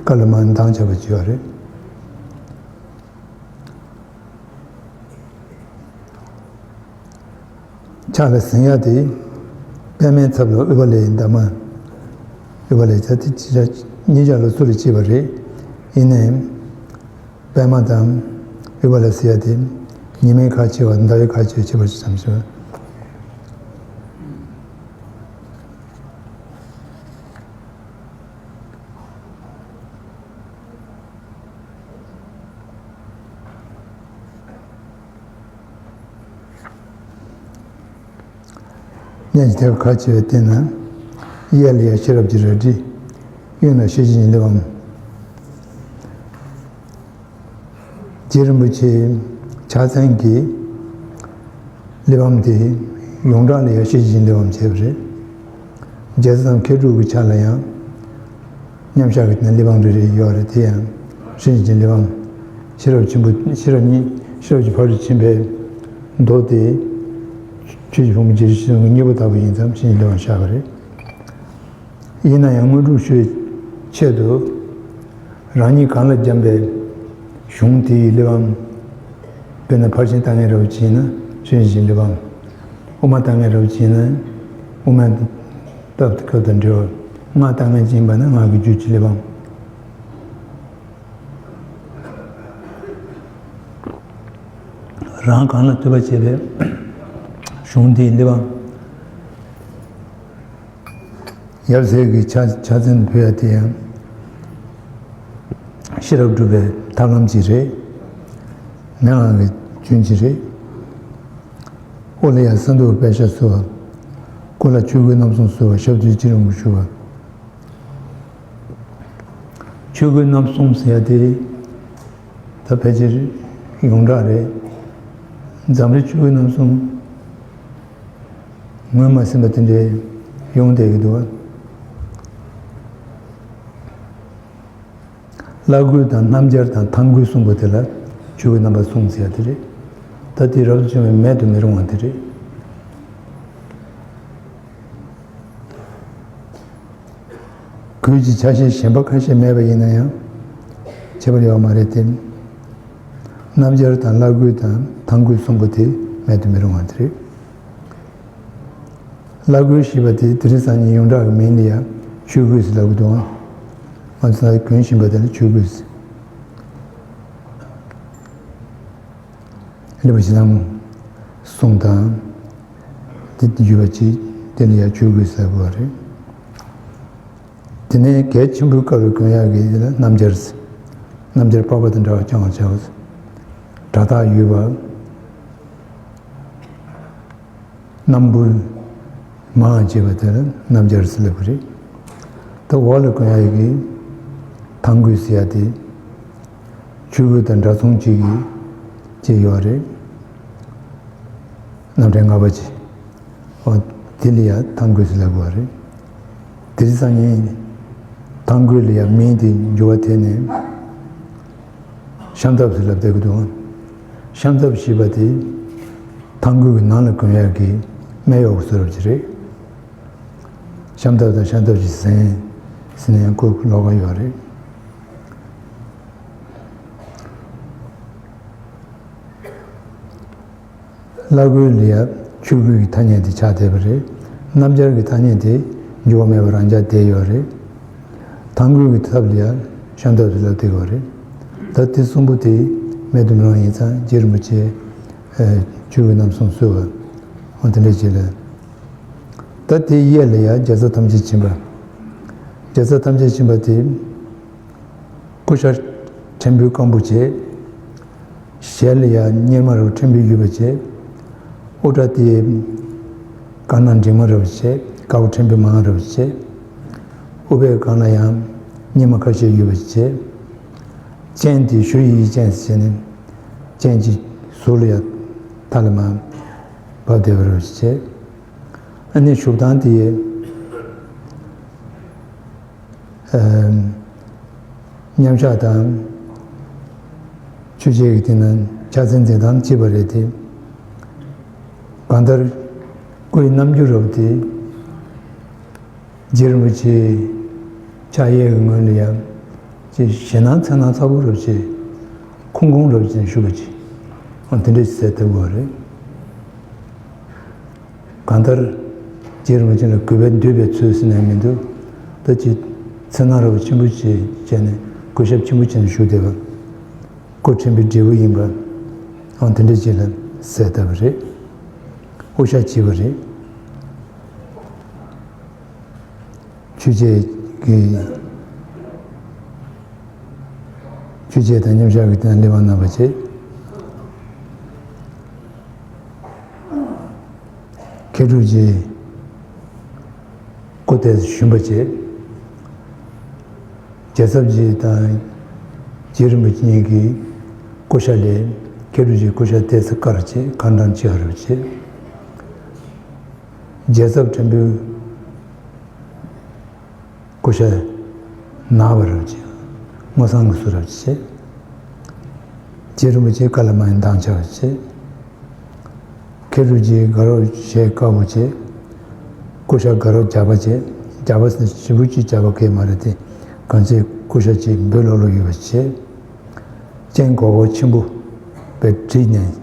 དཀར་ལ་དམར་མདངས་ཆགས་པ་ཅིག་ཡོད་རེད། ཕྱག་ལ་གཟན་ཡ་དེ། པདྨའི་ཚབ་ལ་ཨུཏྤ་ལའི་འདབ་མ། ཨུཏྤ་ལའི་ཚབ་དེ་ཅི་ཆ་གཉིས་ཆ་ལ་སུ་ལ་སྐྱེས་པ་རེད། ཡིན་ནའི། པདྨ་དང་། ཨུཏྤ་ལ་ཟེར་ཡ་དེ། ཉི་མའི་ཁ་ཕྱེ་བ་ཟླ་བའི་ཁ་ཕྱེ་བ་ཕྱེ་བ་ཙམ་ཞིག་གཉེན་གྱི་ཐེག་པ་ཁ་ཕྱེ་བའི་སྟེང་ན། གཡས་ལ་ཡང་ཤེས་རབ་ཀྱི་རལ་གྲི། གཡོན་ལ་ཤེས་བཞིན་གྱི་གླེགས་བམ། རྗེ་རིན་པོ་ཆེའི་ཕྱག་མཚན་གྱི་གླེགས་བམ་དེ་ཡོངས་གྲགས་ལ་ཡང་ཤེས་བཞིན་གླེགས་བམ་བྱས་པ་རེད། རྒྱལ་ཚབ་དང་མཁས་གྲུབ་ཀྱི་ཆ་ལ་ཡང་མཉམ་བཞག་གི་གླེགས་བམ་རེ་རེ་ཡོད་རེད། དེ་ཡང་ཤེས་བཞིན་གླེགས་བམ། ཤེས་རབ་ཆེན་པོ་ཤེས་རབ་གཉིས་ཤེས་རབ་ཀྱི་ཕ་རོལ་ཏུ་ཕྱིན་པའི་མདོ་དེ། ཆོས་ཀྱི་ཕུང་པོ་རྗེ་རིན་པོ་ཆེ་གསུང་གི་སྙིང་པོ་ལྟ་བུ་ཡིན་ཙང་ཤེས་བཞིན་གླེགས་བམ་བཞག་པ་རེད། ཡིན་ན་ཡང་དངོས་གྲུབ་ཞུ་བའི་ཆེད་དུ། རང་ཉིད་གང་ལ་བརྒྱབ་པའི་གཞུང་དེའི་གླེགས་བམ། དཔེར་ན་ཕར་ཕྱིན་ལྟ་མཁན་འདྲ་བོ་ཅིག་ཡིན་ན་ཕྱི་ཕྱིན་གྱི་གླེགས་བམ། དབུ་མ་ལྟ་མཁན་འདྲ་བོ་ཅིག་ཡིན་ན་དབུ་མའི་སྟབས་སྐབས་དང་འབྲེལ་བ། སྔགས་ལྟ་མཁན་ཅིག་ཡིན་པ་ན་སྔགས་ཀྱི་རྒྱུད་ཀྱི་གླེགས་བམ། རང་གང་ལ་ཐོས་པ་བྱས་པའི་གཞུང་དེའི་གླེགས་བམ། ཡབ་སྲས་ཀྱི་ཕྱག་ཕྱག་མཚན་དུ་ཕུལ་ཡ་དེ་ཡང་ཤེས་རབ་སྒྲུབ་པའི་ཐབས་ལམ་ཅིག་རེད། མན་ངག་གི་རྒྱུན་ཅིག་རེད། དབུ་ལ་ཡང་གསང་འདུས་པའི་དཔེ་ཆ་བསུ་བ། སྐུ་ལ་ཆོས་གོས་རྣམ་གསུམ་བསུ་བ། ཞབས་ཏོག་རྗེ་རིན་པོ་ཞུ་བ། ཆོས་གོས་རྣམ་གསུམ་ཟེར་ཡ་དེ་ད་ཕལ་ཆེར་ཡོངས་གྲགས་རེད། འཛམ་གླིང་ཆོས་གོས་རྣམ་གསུམ་ངོས་མ་ཟིན་པ་དེ་འདྲའི་ཡོང་བསྡད་ཀྱི་འདུག་བ། བླ་གོས་དང་སྣམ་སྦྱར་དང་མཐང་གོས་གསུམ་པོ་དེ་ལ་ཆོས་གོས་རྣམ་པ་གསུམ་ཟེར་ཡ་དེ་རེད། ད་དེ་རབ་ཏུ་བྱུང་བའི་མེད་དུ་མི་རུང་བ་དེ་རེད། གོས་ཀྱི་ཆ་ཤས་གཞན་པ་ཁ་ཤས་མེད་པ་ཡིན་ན་ཡང་ཁྱད་པར་ཡོད་མ་རེད་དེ། སྣམ་སྦྱར་དང་བླ་གོས་དང་མཐང་གོས་གསུམ་པོ་དེ་མེད་དུ་མི་རུང་བ་དེ་རེད། བླ་གོས་ཞེས་པ་དེ་དེ་རིང་སང་ཉིན་ཡོངས་གྲགས་ཀྱི་མིང་ལ་ཡང་ཆོས་གོས་ཟེར་ལབ་ཀྱི་འདུག་ཨང་། ང་ཚོ་ནང་གོན་བཞིན་པ་དེ་ལ་ཆོས་གོས་ཟེར། ལེགས་པར་ཞིབ་ལྟ་གསུང་དང་། དེ་ཡོད་པ་ཅིག་དེ་ལ་ཡང་ཆོས་གོས་ཟེར་དགོས་པ་རེད། དེ་ནས་གལ་ཆེན་པོའི་སྐབས་ལ་གོན་ཡག་གི་དེ་ལ་སྣམ་སྦྱར་ཟེར། སྣམ་སྦྱར་པགས་པ་དང་འདྲ་བ་རྐྱང་བ་བྱ་བ་ཟེར། སྒྲ་རྟགས་ཡོད་པ། སྣམ་བུ་མང་བ་བྱས་པ་དེ་ལ་སྣམ་སྦྱར་ཟེར་ལབ་ཀྱི་རེད། ད་འོག་ལ་གོན་ཡག་གི་མཐང་གོས་ཟེར་ཡག་དེ། ཆོས་གོས་དང་འདྲ་མཚུངས་གཅིག་གིས་བཅས་ཡོད་རེད། རྣམ་གྲངས་ལྔ་པ་ཅིག་འོ། དེ་ལ་ཡང་མཐང་གོས་ཟེར་ལབ་དགོས་པ་རེད། དེ་རིང་སང་ཉིན་མཐང་གོས་ལ་ཡང་མིང་དེ་འགྱུར་བ་ཐེབས་ནས་ཤམ་ཐབས་ཟེར་ལབ་བསྡད་ཀྱི་འདུག་ཤམ་ཐབས་ཞེས་པ་དེ་མཐང་གོས་ཀྱི་ནང་ལ་གོན་ཡག་གི་སྨད་གཡོགས་ཟེར་བ་ཅིག་རེད། ཤམ་ཐབས་དང་ཤམ་ཐབས་ཀྱི་གཟན་ཟེར་ནས་ཡང་བཀོད་ཀློག་གི་ཡོད་རེད། བླ་གོས་ལ་ཡང་ཆོས་གོས་ཀྱི་ཐ་སྙད་དེ་ཆགས་བསྡད་པ་རེད། སྣམ་སྦྱར་གྱི་ཐ་སྙད་དེ་འགྱུར་བ་མེད་པར་རང་འཇགས་བསྡད་ཡོད་རེད། མཐང་གོས་ཀྱི་ཐབས་ལ་ཡང་ཤམ་ཐབས་ཟེར་ལབ་བསྡད་ཡོད་རེད། ད་དེ་གསུམ་པོ་དེ་མེད་དུ་མི་རུང་ཡིན་ཙང་རྗེ་རིན་པོ་ཆེ་ཆོས་གོས་རྣམ་གསུམ་བསུ་བ་འོ་དེ་འདྲ་བྱས་ལ། ད་དེའི་གཡས་ལ་ཡང་རྒྱལ་ཚབ་ཐམས་ཅད་མཁྱེན་པ། རྒྱལ་ཚབ་ཐམས་ཅད་མཁྱེན་པ་དེ། སྐུ་ཤ་ཕྲན་བུ་སྐམ་པོ་བྱས། ཞལ་ལ་ཡང་གཉེར་མ་རུ་ཕྲན་བུ་ཡོད་པ་བྱས། དབུ་སྐྲ་དེ་དཀར་ནག་འདྲེས་མ་རུ་བྱས། དཀར་པོ་ཕྲན་བུ་མང་རུ་བྱས། དབུ་པའི་སྒང་ལ་ཡང་གཉེར་མ་ཁ་ཤས་ཡོད་པ་བྱས། སྤྱན་དེ་ཞུ་ཡི་སྤྱན་ཟེར་ནས་སྤྱན་གྱི་ཟུར་ལ་ཡང་མཐའ་ལ་མར་བབས་བསྡད་པ་རུ་བྱས། ཨ་ནི་བཞུགས་སྟངས་དེ། ཨ། མཉམ་བཞག་དང་། ཆོས་འཆད་ཀྱི་དེ་ན་ཕྱག་མཚན་འཛིན་སྟངས་གཅིག་པ་རེད་དེ། གང་ལྟར་སྐུའི་རྣམ་འགྱུར་རབ་དེ། རྗེ་རིན་པོ་ཆེའི་ཕྱག་གཡས་ཀྱི་ངོས་ལ་ཡང་ཅིག་ཞེད་སྣང་འཚེར་སྣང་ཚ་པོ་རབ་ཅིག་ཁུང་ཁུང་རབ་ཅིག་བཞུགས་པ་ཅིག་འོ་དེ་འདྲ་ཞིག་གསལ་བཏབ་དགོས་རེད། གང་ལྟར་རྗེ་རིན་པོ་ཆེ་ལ་གུས་པས་འདུད་པའི་ཚུལ་ཟེར་ནས་མི་འདུག་ད་ཅིག་འཚེར་སྣང་རབ་ཆེན་པོ་ཅིག་བྱས་ནས་གུས་ཞབས་ཆེན་པོ་བྱས་ནས་བཞུགས་བསྡད་པ། སྐུ་ཕྲན་བུ་བགྲེས་པོ་ཡིན་པ། འོ་དེ་འདྲ་ཅིག་ལ་གསལ་བཏབ་པ་རེད། དབུ་ཞྭ་བྱས་པ་རེད། ཆོས་འཆད་ཀྱི། ཆོས་འཆད་དང་མཉམ་བཞག་གི་སྟེང་ལ་གླེགས་བམ་བསྣམས་པ་བྱས། མཁས་གྲུབ་རྗེ་ སྐུ་ཏོག་ཙམ་ཞུམ་པ་བྱས། རྒྱལ་ཚབ་རྗེ་དང་རྗེ་རིན་པོ་ཆེ་གཉིས་ཀྱིས་སྐུ་ཤ་ལས་མཁས་གྲུབ་རྗེའི་སྐུ་ཤ་ཏོག་ཙམ་བཀར་བྱས་ཁ་འགྲམ་གཅིག་རེ་བྱས། རྒྱལ་ཚབ་ཕྲན་བུའི་སྐུ་ཤ་ནག་པ་རེ་བྱས། སྔོ་བསངས་ཀྱི་བཟོ་འདྲ་བྱས། རྗེ་རིན་པོ་ཆེ་ཀ་ལ་མ་ཡིན་མདངས་ཆགས་པ་བྱས། མཁས་གྲུབ་རྗེ་དགའ་རབ་བྱས་དཀར་པོ་བྱས། སྐུ་ཤ་དགའ་རབ་རྒྱགས་པ་བྱས། རྒྱགས་པ་ཟེར་ན་ཞེ་པོ་ཅིག་རྒྱགས་པ་གང་ཡང་མ་རེད་དེ། གང་ཅི་སྐུ་ཤ་ཅིག་འབུལ་ལོག་ལོག་ཡོད་པ་བྱས། སྤྱན་གོག་གོག་ཆེན་པོ་བྱས་བྲིས་ནས་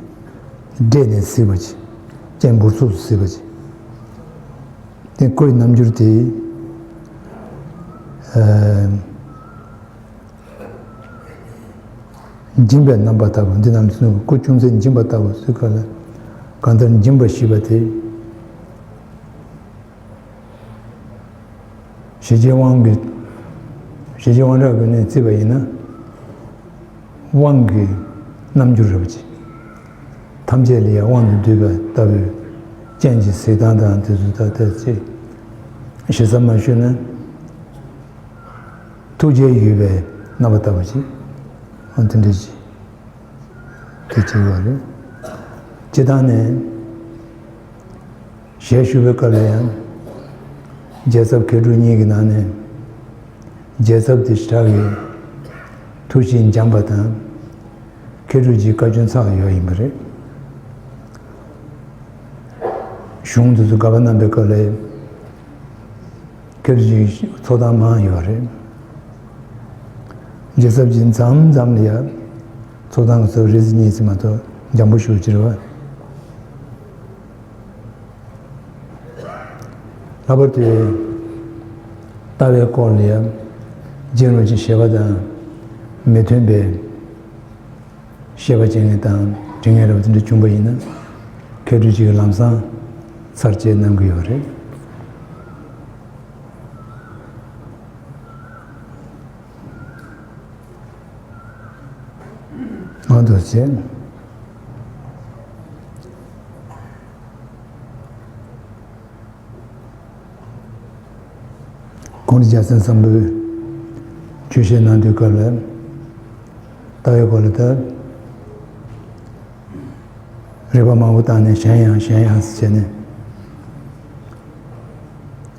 བགྲད་ནས་གཟིགས་པ་བྱས། སྤྱན་འབུར་ཚུགས་སུ་གཟིགས་པ་བྱས། དེ་སྐུའི་རྣམ་འགྱུར་དེ། ཨ། འགྱིང་བའི་རྣམ་པ་ལྟ་བུ། འདི་རྣམས་སུ་སྐུ་ཅུང་ཟད་འགྱིང་བ་ལྟ་བུ་ཟེར་ག་ལ། གང་ལྟར་འགྱིང་བ་ཞེས་པ་དེ། ཞི་རྒྱས་དབང་གི། ཞི་རྒྱས་དབང་དྲག་གི་ནས་བརྩིས་པ་ཡིན་ན། དབང་གི་རྣམ་འགྱུར་རེ་བ་ཅིག་ཐམས་ཅད་ལ་ཡང་དབང་དུ་བསྡུས་པ་ལྟ་བུའི་སྤྱན་གྱི་གཟིགས་སྟངས་དང་དེ་ཚོ་ད་ལྟ་ཅིག་ཞིབ་ཚགས་མ་ཞུས་ན། ཐུགས་རྗེ་ཡོད་པའི་རྣམ་པ་ལྟ་བུ་ཅིག་ཨ། དེ་འདྲ་ཅིག་དེ་བྱེད་ཡོད་རེད། སྤྱིར་བཏང་ནས་ཞལ་བཞུགས་པའི་སྐབས་ལ་ཡང་རྒྱལ་ཚབ་མཁས་གྲུབ་གཉིས་ཀྱི་ནང་ནས་རྒྱལ་ཚབ་དེ་ཞེ་དྲག་གི་ཐུགས་གཤིས་འཇམ་པ་དང་། མཁས་གྲུབ་རྗེའི་བཀའ་བཀྱོན་ཚ་བ་ཡོད་ཡིན་པ་རེད། གཞུང་དེ་ཚོ་ག་པར་གནང་པའི་སྐབས་ལ་མཁས་གྲུབ་རྗེའི་ཚོགས་གཏམ་མང་ཡོད་རེད། རྒྱལ་ཚབ་རྗེ་མཚམས་མཚམས་ལ་ཡ་ཚོགས་གཏམ་གྱི་ཚབ་རེ་ཟིག་གཉིས་ཟིག་མ་གཏོགས་འཇམ་པོ་ཞེ་པོ་ཅིག་རེད་བ། ལྷག་པར་དུ་ལྟ་བའི་སྐོར་ལ་ཡང་རྗེ་རིན་པོ་ཆེའི་བཞེད་པ་དང་མི་མཐུན་པའི་བཤད་པ་བྱེད་མཁན་དང་འབྲི་མཁན་རེ་བ་དེ་འདྲ་བྱུང་བ་ཡིན་ན་མཁས་གྲུབ་རྗེ་གིས་ལམ་སང་ཚར་བཅད་གནང་གི་ཡོད་རེད། ང་དུ་བྱེད། གོང་དུ་རྒྱལ་མཚན་བཟང་པོས་ཆོས་བཤད་གནང་དུས་སྐབས་ལ་ལྟ་བའི་སྐོར་ལ་ད། རིགས་པ་མང་པོ་བཏང་ནས་གཞན་ཡང་གཞན་ཡང་ཟེར་བྱས་ནས་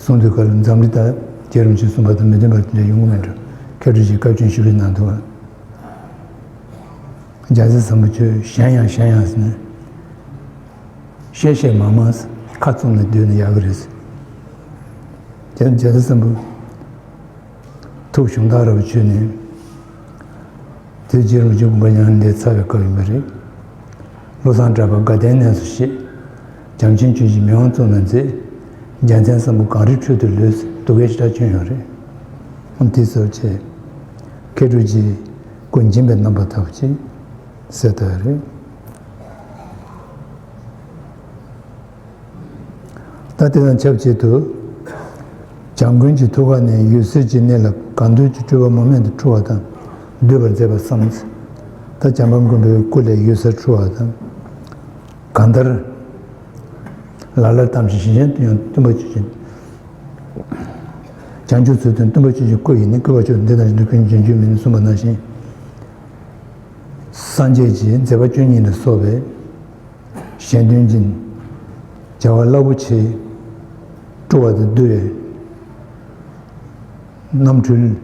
གསུངས་དུས་སྐབས་ལ་འཛམ་གླིང་ལྟར་རྗེ་རིན་པོ་ཆེས་གསུངས་པ་དང་མི་མཐུན་པ་དེ་འདྲ་ཡོང་གི་མེད་འགྲོ། མཁས་གྲུབ་རྗེས་བཀའ་བཀྱོན་ཞུས་པའི་ནང་དུ། རྒྱལ་སྲས་བཟང་པོ་ཁྱོད་གཞན་ཡང་གཞན་ཡང་ཟེར་ནས་བཤད་བཤད་མང་མང་ཁ་བཙུམ་ནས་སྡོད་ན་ཡག་གི་རེད་ཟེར། རྒྱལ་སྲས་བཟང་པོ། ཐུགས་གཞོན་ཐག་རབ་ཆོད་ནས། དེ་རྗེ་རིན་པོ་ཆེ་དགོངས་པ་མྱང་འདས་ཚར་བའི་སྐབས་ཡིན་པ་རེད། བློ་བཟང་གྲགས་པ་དགའ་ལྡན་གནས་སུ་གཤེགས། བྱམས་ཆེན་ཆོས་ཀྱི་མི་དབང་གཙུག་ན་མཛད། རྒྱལ་མཚན་བཟང་པོ་གངས་རིའི་ཁྲོད་དུ་ལུས། སྡུག་སྐད་ཞེ་དྲག་བྱུང་ཡོད་རེད། འོ་དེ་ཚོ་བྱས། མཁས་གྲུབ་རྗེས་སྐུ་འགྱིང་བའི་རྣམ་པ་ལྟ་བུ་ཅིག་གསལ་བཏབ་ཡོད་རེད། ད་དེ་དང་ཆབས་ཅིག་ཏུ། བྱམས་མགོན་གྱི་ཐུགས་ཀ་ནས་འོད་ཟེར་གྱི་གནས་ལ་གང་འདུལ་གྱི་སྤྲུལ་པ་མུ་མེད་དུ་འཕྲོ་བ་དང་བསྡུས་པར་མཛད་པ་བསམ། ད་བྱམས་པ་མགོན་པོའི་སྐུ་ལས་འོད་ཟེར་འཕྲོ་བ་དང་། གང་ལྟར། ལ་ལར་ལྟ་བཞིན་གཞན་གཞན་དུ་ཡང་སྟོན་པ་ཆོས་ཀྱི། བྱང་ཆུབ་ཚུལ་སྟོན་སྟོན་པ་ཆོས་ཀྱི་སྐུ་ཡིས་ནི་བསྐུལ་བར་ཤོག་འདི་ལྟར་འདུལ་ཀུན་རྗེས་འཇུག་མིན་གསུངས་པ་ནང་བཞིན། སངས་རྒྱས་ཀྱི་མཛད་པ་བཅུ་གཉིས་ལ་སོགས་པའི། གཞན་དོན་ཅན། བྱ་བ་རླབས་པོ་ཆེ། སྤྲོ་བ་དང་བསྡུ་བའི་རྣམ་འཕྲུལ་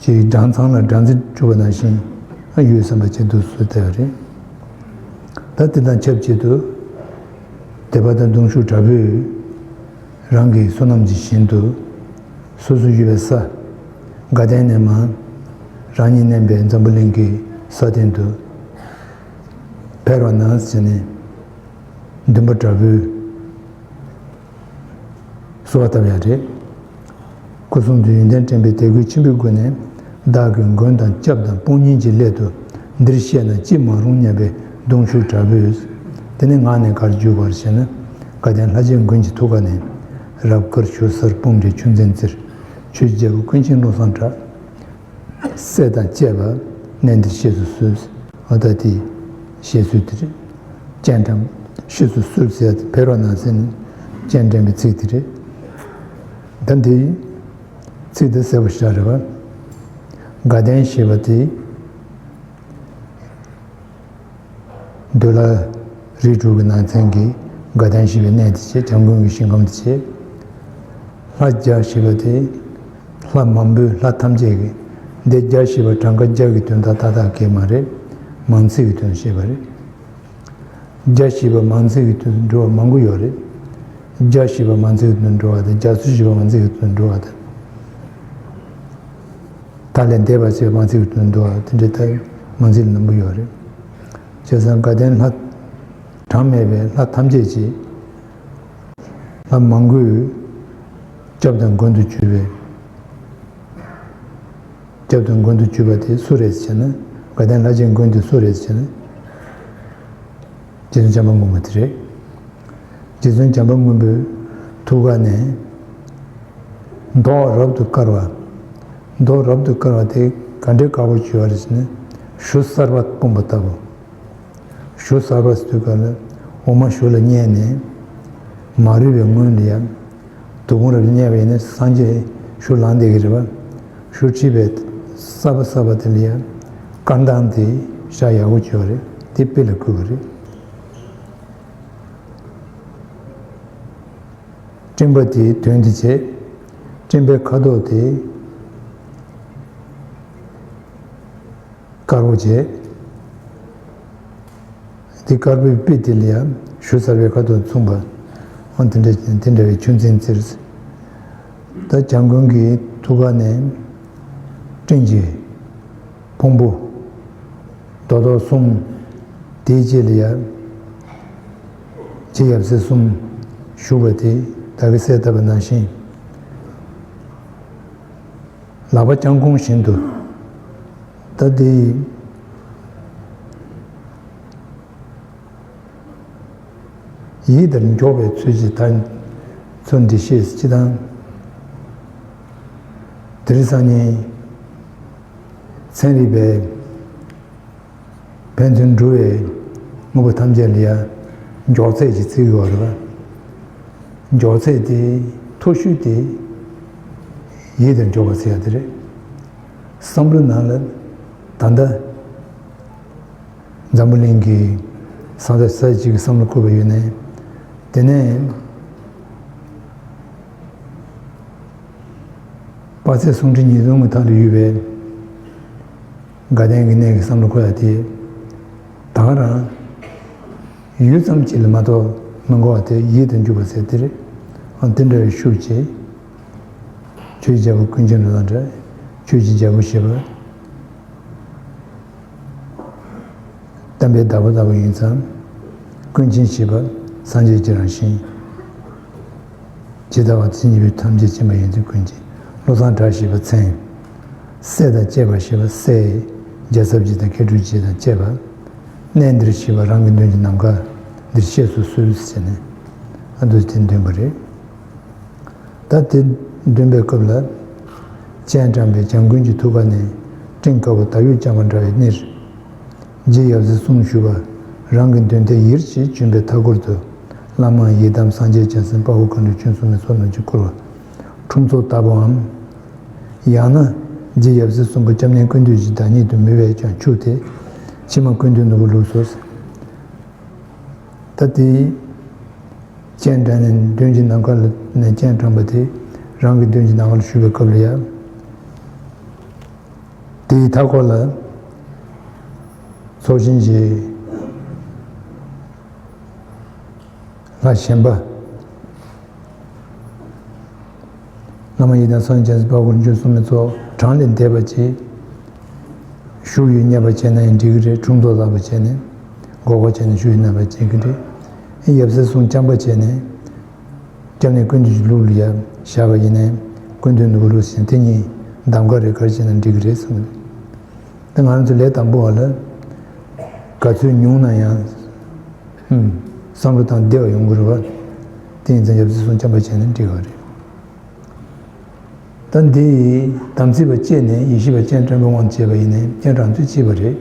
གྱི་སྦྲང་ཚང་ལ་སྦྲང་རྩི་བྱུགས་པ་ནང་བཞིན་ཡོད་བསམ་པ་ཅིག་འདུག་སེ་བལྟས་པ་རེད། ད་དེ་དང་ཆབས་ཅིག་ཏུ་དད་པ་དང་གདུང་ཤུགས་དྲག་པོས། རང་གི་བསོད་ནམས་ཀྱི་ཞིང་དུ། སོ་སོ་ཡོད་པའི་ས། དགའ་ལྡན་ནས་མར། རང་ཉིད་མནན་པའི་འཛམ་བུ་གླིང་གི་ས་སྟེང་དུ། ཕེབས་རོགས་གནང་ཟེར་ནས། འདུན་པ་དྲག་པོས། གསོལ་བ་བཏབ་ཡ་རེད། སྐུ་གསུང་ཐུགས་ཡོན་ཏན་དྲན་པའི་དད་གུས་ཆེན་པོའི་སྒོ་ནས། བདག་གི་མགོན་དང་སྐྱབས་དང་དཔུང་གཉེན་གྱི་སླད་དུ། འདིར་གཤེགས་ན་ཅི་མ་རུང་སྙམ་པའི་གདུང་ཤུགས་དྲག་པོས། དེ་ནས་ངག་ནས་ག་རེ་བརྗོད་པར་བྱས་ན། དགའ་ལྡན་ལྷ་རྗེ་མགོན་གྱི་ཐུགས་ཀ་ནས། རབ་དཀར་ཞུ་གསར་དཔུང་འདྲེས་ཆུ་འཛིན་རྩེར། ཆོས་ཀྱི་རྒྱལ་པོ་ཀུན་མཁྱེན་བློ་བཟང་གྲགས། སྲས་དང་བཅས་པ་གནས་འདིར་གཤེགས་སུ་གསོལ། འོ་ད་དེ་བཤད་ཚུལ་དེ་རེད། སྤྱན་དྲངས། གཤེགས་སུ་གསོལ་ཟེར་ཡ་དེ་ཕེབས་རོགས་གནང་ཟེར་ནས་སྤྱན་དྲངས་པའི་ཚིག་དེ་རེད། ད་འདི་ཚིག་འདི་གསལ་པོ་ཞེ་དྲག་རེད་པ། དགའ་ལྡན་ཞེས་པ་དེ། འདོད་ལྷ་རིགས་དྲུག་གི་ནང་ཚན་གྱི་དགའ་ལྡན་ཞེས་པའི་གནས་དེ་བྱས། བྱམས་མགོན་གྱི་ཞིང་ཁམས་དེ་བྱས། ལྷ་བརྒྱ་ཞེས་པ་དེ་ལྷ་མང་པོའི་ལྷ་ཐམས་ཅད་ཀྱི། འདི་བརྒྱ་ཞེས་པ་གྲངས་ཀ་བརྒྱ་གི་དོན་དག་ཏག་ཏག་གི་མ་རེད། མང་ཚིག་གི་དོན་བཤད་པ་རེད། བརྒྱ་ཞེས་པ་མང་ཚིག་གི་དོན་འགྲོ་བ་མང་པོ་ཡོད་རེད། བརྒྱ་ཞེས་པ་མང་ཚིག་གི་དོན་འགྲོ་བ་དང་། བརྒྱ་ཚོ་ཞེས་པ་མང་ཚིག་གི་དོན་འགྲོ་བ་དང་། མཐའ་ལས་འདས་པ་ཞེས་པ་མང་ཚིག་གི་དོན་འགྲོ་བ། དེ་འདྲའི་ལྟར་མང་ཚིག་ལ་མང་པོ་ཡོད་རེད། བྱས་ཙང་དགའ་ལྡན་ལྷ། གྲངས་མེད་པའི་ལྷ་ཐམས་ཅད་ཀྱི། ལྷ་མང་པོས་སྐྱབས་དང་མགོན་དུ་གྱུར་པའི། སྐྱབས་དང་མགོན་དུ་གྱུར་པ་དེ་སུ་རེད་ཟེར་ན། དགའ་ལྡན་ལྷ་རྗེ་མགོན་དེ་སུ་རེད་ཟེར་ན། རྗེ་བཙུན་བྱམས་པ་མགོན་པོ་དེ་རེད། རྗེ་བཙུན་བྱམས་པ་མགོན་པོའི་ཐུགས་ཀ་ནས་མདོག་རབ་ཏུ་དཀར་བ། མདོག་རབ་ཏུ་དཀར་བ་དེ་ག་འདྲའི་དཀར་པོ་བྱུང་བ་རེད་ཟེར་ན། གཞུ་གསར་པ་སྤུངས་པ་ལྟ་བུ། གཞུ་གསར་པ་ཟེར་དུས་ག་ལ། འོ་མ་གཞུ་ལ་བསྙལ་ནས། མ་རུལ་བའི་སྔོན་ལ་ཡ། དོ་དགོང་རབ་ཏུ་བསྙལ་བ་ཡིན་ན་སངས་རྒྱས་གཞུ་ལངས་བསྡད་ཀྱི་རེད་པ། གཞུ་ཁྲིད་པའི་གསར་པ་གསར་པ་དེ་ལ་ཡ། དཀར་མདངས་དེ་ཤ་ཡག་པོ་བྱས་པ་རེད། དེ་དཔེ་ལ་བཀོད་པ་རེད། སྤྲིན་པ་དེའི་དོན་དེ་བྱས། སྤྲིན་པའི་ཁ་དོག་དེ། དཀར་པོ་བྱས། དེ་དཀར་པོའི་དཔེ་དེ་ལ་ཡང་གཞུ་གསར་པའི་ཁ་དོག་མཚུངས་པ། ཨང་དེ་འདྲ་དེ་འདྲ་བའི་ཆུ་འཛིན་བཙིར། ད་བྱམས་མགོན་གྱི་ཐུགས་ཀ་ནས་སྤྲིན་གྱི་ཕུང་པོ་རྡོག་རྡོག་གསུམ། དེའི་རྗེས་ལ་ཡང་རྗེ་ཡབ་སྲས་གསུམ་བཞུགས་པ་དེ་བདག་གིས་གསལ་བཏབ་པ་ནང་བཞིན། ལག་པ་བརྐྱང་བསྐུམ་བཞིན་དུ། ད་དེ་ཡིད་དུ་འཇོག་པའི་ཚུལ་གྱིས་ད་ཚུལ་འདི་ཤེས་སྤྱི་དང་། དེ་རིང་སང་ཉིན་ཚན་རིག་པས། ཕན་ཚུན་འགྲོ་བའི་དངོས་པོ་ཐམས་ཅད་ལ་ཡང་མགྱོགས་ཚད་ཀྱི་ཚིག་ཡོད་རེད་པ། མགྱོགས་ཚད་དེ་མཐོ་ཤོས་དེ་ཡིད་དུ་འཇོག་པ་ཟེར་ཡ་དེ་རེད། བསམ་བློ་ནང་ལ་ད་ལྟ་འཛམ་བུ་གླིང་གི་ས་མཐའ་ས་གཅིག་གི་བསམ་བློ་འཁོར་བ་ཡོད་ནའི། དེ་ནས་དཔག་ཚད་སུམ་ཁྲི་ཉིས་སྟོང་གི་མཐའ་ལ་ཡོད་པའི། དགའ་ལྡན་གྱི་གནས་ཀྱི་བསམ་བློ་འཁོར་ཡ་དེ། ད་ག་རང་ཡུད་ཙམ་ཅིག་ལ་མ་གཏོགས་མི་འགོར་བ་དེ་ཡིད་དུ་འཇུག་པ་ཟེར་དེ་རེད། ཨ་དེ་འདྲ་བའི་ཤུགས་ཀྱིས་ཆོས་ཀྱི་རྒྱལ་པོ་ཀུན་མཁྱེན་ལ་དང་འདྲ། ཆོས་ཀྱི་རྒྱལ་པོ་ཞེས་པ། བསྟན་པའི་བདག་པོ་ལྟ་བུ་ཡིན་ཙང་། ཀུན་མཁྱེན་ཞེས་པ་སངས་རྒྱས་ཀྱི་རང་བཞིན། ཇི་ལྟ་བ་དེ་ཉིད་ཐམས་ཅད་མཁྱེན་པ་ཡོངས་འཛིན་ཀུན་མཁྱེན། བློ་བཟང་གྲགས་ཞེས་པ་མཚན། སྲས་དང་བཅས་པ་ཞེས་པ་སྲས། རྒྱལ་ཚབ་རྗེ་དང་མཁས་གྲུབ་རྗེ་དང་བཅས་པ། གནས་འདིར་ཞེས་པ་རང་གི་འདོན་གྱི་ནམ་མཁའ་འདིར་གཤེགས་སུ་གསོལ་ཟེར་ནས། ཨ་འདུག་སེ་འདོན་པ་རེད། ད་དེ་འདོན་པའི་སྐབས་ལ། སྤྱན་དྲངས་པའི་བྱམས་མགོན་གྱི་ཐུགས་ཀ་ནས་སྤྲིན་དཀར་པོ་ད་ཡོད་བརྐྱངས་པ་འདྲ་བའི་སྣེར། རྗེ་ཡབ་སྲས་གསུམ་བཞུགས་པ་རང་གི་མདུན་དེ་ཡིར་བྱས་བྱོན་པའི་མཐའ་སྐོར་དུ། བླ་མ་ཡི་དམ་སངས་རྒྱས་བྱང་སེམས་དཔའ་བོ་མཁའ་འགྲོ་ཆོས་སྲུང་མའི་ཚོགས་རྣམས་ཀྱིས་བསྐོར་བ་ཁྲོམ་ཚོགས་ལྟ་བུའམ། ཡང་ན་རྗེ་ཡབ་སྲས་གསུམ་པོ་སྐྱབས་གནས་ཀུན་འདུས་ཀྱི་བདག་ཉིད་དུ་མོས་པས་ཀྱང་ཆུག་སྟེ། ཕྱི་མ་ཀུན་འདུས་ནོར་བུ་ལུགས་སོ། ད་དེ། སྤྱན་དྲངས་ནས་མདུན་གྱི་ནམ་མཁའ་ལ་ནས་སྤྱན་དྲངས་པ་དེ་རང་གི་མདུན་གྱི་ནམ་མཁའ་ལ་བཞུགས་པའི་སྐབས་ལ་ཡང་། དེའི་མཐའ་སྐོར་ལ་ཚོགས་ཞིང་གི་ལྷ་གཞན་པ། བླ་མ་ཡི་དམ་སངས་རྒྱས་དཔའ་བོ་མཁའ་འགྲོ་ཆོས་སྲུང་མའི་ཚོགས་གྲངས་ལས་འདས་པ་ཅིག་བཞུགས་ཡོད་སྙམ་པ་བྱས་ན་ཡང་འགྲིག་གི་རེད། ཁྲོམ་ཚོགས་ལྟ་བུ་བྱས་ནས་འགོག་པ་བྱས་ནས་བཞུགས་ཡོད་སྙམ་པ་བྱེད་ཀྱི་རེད། ཡབ་སྲས་གསུམ་བརྐྱངས་པ་བྱས་ནས་སྐྱབས་གནས་ཀུན་འདུས་ཀྱི་ལུགས་ལ་ཡང་བཞག་པ་ཡིན་ནའི་ཀུན་འདུས་ནོར་བུ་ལུགས་ཟེར་དེ་གཉིས་གདམ་ག་རེད། ག་རེ་བྱས་ན་འགྲིག་གི་རེད་གསུངས། ད་ང་རང་ཚོ་ལས་དང་པོ་བ་ལ་ག་ཚོད་ཉུང་ན་ཡང་། ཨུམ། བསམ་བློ་དང་བདེ་བ་ཡོང་གི་རེད་བ། དེ་ཡིན་ཙང་ཡབ་སྲས་གསུམ་བརྐྱངས་པ་བྱས་ན་འགྲིག་གི་རེད། ད་འདི་ཡི་དམ་ཚིག་པ་བཅས་ནས་ཡེ་ཤེས་པ་སྤྱན་དྲངས་པའི་དབང་དུ་བྱས་པ་ཡིན་ནའི་སྤྱན་དྲངས་ཚུལ་གཅིག་པ་རེད།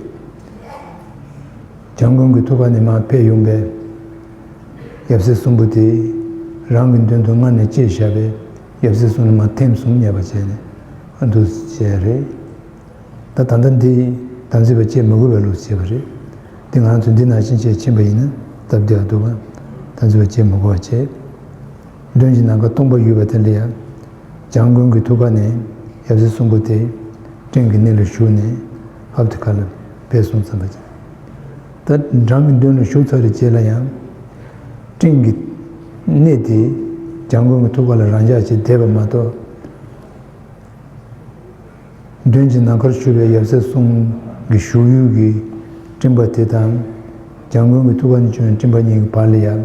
བྱམས་མགོན་གྱི་ཐུགས་ཀ་ནས་མར་ཕེབས་ཡོང་པའི་ཡབ་སྲས་གསུམ་པོ་དེ་རང་གི་མདུན་དུ་སྔར་ནས་བཅས་བཞག་པའི་ ཡབ་སྲས་གསུམ་ལ་མར་ཐེངས་གསུམ་བསྙད་པ་བྱས་ནས་འདུག་བྱས་རེད། ད་ད་ལྟ་འདི་དམ་ཚིག་པ་བྱེད་མི་དགོས་པའི་ལུགས་བྱས་པ་རེད། འདི་ང་ཚོ་འདི་ནང་བཞིན་བྱས་ཕྱིན་པ་ཡིན་ན་སྟབས་བདེ་བ་འདུག་ག་དམ་ཚིག་པ་བྱེད་མི་དགོས་པ་བྱས། མདུན་གྱི་ནམ་མཁའ་སྟོང་པ་ཡོད་པ་དེ་ལ་ཡང་། འཇམ་མགོན་གྱི་ཐུགས་ཀ་ནས་ཡབ་སྲས་གསུམ་པོ་དེ་སྤྲིན་གྱི་སྣེ་ལ་ཞུགས་ནས་ཧབ་ཏེ་ཁ་ལ་ཕེབས་སོང་ཙམ་པ་ཅིག་ད་རང་གི་མདུན་ལ་ཞུགས་ཚར་བའི་རྗེས་ལ་ཡང་། སྤྲིན་གྱི་སྣེ་དེ་འཇམ་མགོན་གྱི་ཐུགས་ཀ་ལ་རང་འཇགས་ཀྱིས་བསྡད་པ་མ་གཏོགས། མདུན་གྱི་ནམ་མཁར་བཞུགས་པའི་ཡབ་སྲས་གསུམ་གྱི་བཞུགས་ཡུལ་གྱི་སྤྲིན་པ་དེ་དང་། འཇམ་མགོན་གྱི་ཐུགས་ཀ་ནས་བྱུང་བའི་སྤྲིན་པ་གཉིས་ཀྱི་བར་ལ་ཡང་།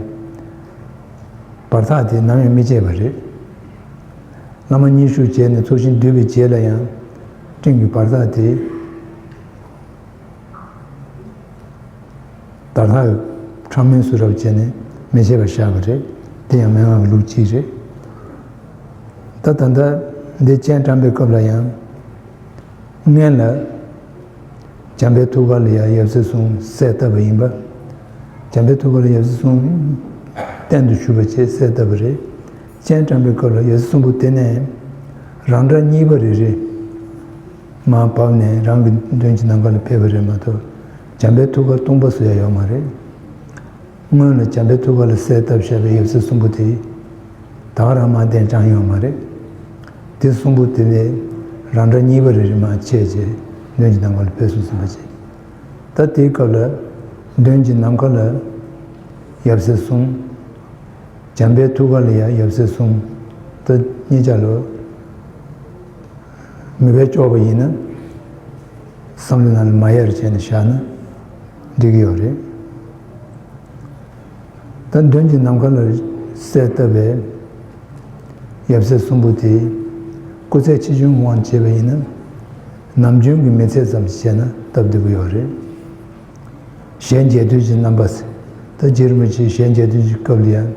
བར་ཐག་དེ་ནམ་ཡང་མི་བཅད་པ་རེད། བླ་མ་མཉེས་གཤོགས་བྱས་ནས་ཚོགས་ཞིང་བསྡུས་པའི་རྗེས་ལ་ཡང་། སྤྲིན་གྱི་བར་ཐག་དེ། དར་ལྷ་ཁྲག་མེ་སུ་རབ་བྱས་ནས་མི་བྱེད་པར་བཞག་པ་རེད། དེ་ཡང་མན་ངག་གི་ལུགས་གཅིག་རེད། ད་ད་ལྟ་འདི་སྤྱན་དྲངས་པའི་སྐབས་ལ་ཡང་། སྔོན་ལ། འཇམ་དཔལ་ཐུགས་ཀ་ལ་ཡང་ཡབ་སྲས་གསུམ་གསལ་བཏབ་པ་ཡིན་པ། འཇམ་དཔལ་ཐུགས་ཀ་ལ་ཡབ་སྲས་གསུམ་སྟེང་དུ་བཞུགས་པ་བཅས་གསལ་བཏབ་པ་རེད། སྤྱན་དྲངས་པའི་སྐབས་ལ་ཡབ་སྲས་གསུམ་པོ་དེ་ནས་རང་འདྲ་གཉིས་པ་རེ་རེ། མར་བབས་ནས་རང་གི་མདུན་གྱི་ནམ་མཁའ་ལ་ཕེབས་པ་རེད་མ་གཏོགས། འཇམ་དཔལ་ཐུགས་ཀ་སྟོང་པ་བཟོ་ཡ་ཡོད་མ་རེད། སྔོན་ལ་འཇམ་དཔལ་ཐུགས་ཀ་ལ་གསལ་བཏབ་བཞག་པའི་ཡབ་སྲས་གསུམ་པོ་དེ། ད་ག་རང་མར་གདན་དྲངས་ཡོད་མ་རེད། དེ་གསུམ་པོ་དེ་ལས་རང་འདྲ་གཉིས་པ་རེ་རེ་མར་ཕྱེ་བྱས་མདུན་གྱི་ནམ་མཁའ་ལ་ཕེབས་སོང་ཟིན་པ་བྱས། ད་དེའི་སྐབས་ལ་མདུན་གྱི་ནམ་མཁའ་ལ་ཡབ་སྲས་གསུམ། འཇམ་དཔལ་ཐུགས་ཀ་ལ་ཡང་ཡབ་སྲས་གསུམ། ད་གཉིས་ཆ་ལ་མིད་པས་ལྕོགས་པ་ཡིན་ན། བསམ་བློ་ནང་ལ་མ་ཡལ་བྱས་ནས་བཞག་ན་འགྲིག་གི་ཡོད་རེད། ད་མདུན་གྱི་ནམ་མཁའ་ལ་གསལ་བཏབ་པའི་ཡབ་སྲས་གསུམ་པོ་དེ་སྐུ་ཚད་ཆེ་ཆུང་དབང་བྱས་པ་ཡིན་ན། ནམ་རྒྱུན་གྱི་མི་ཚད་ཙམ་བྱས་ན་སྟབས་བདེ་པོ་ཡོད་རེད། ཞལ་མཇལ་དུས་ཀྱི་རྣམ་པ། ད་རྗེ་རིན་པོ་ཆེ་ཞལ་མཇལ་དུས་ཀྱི་སྐབས་ལ་ཡང་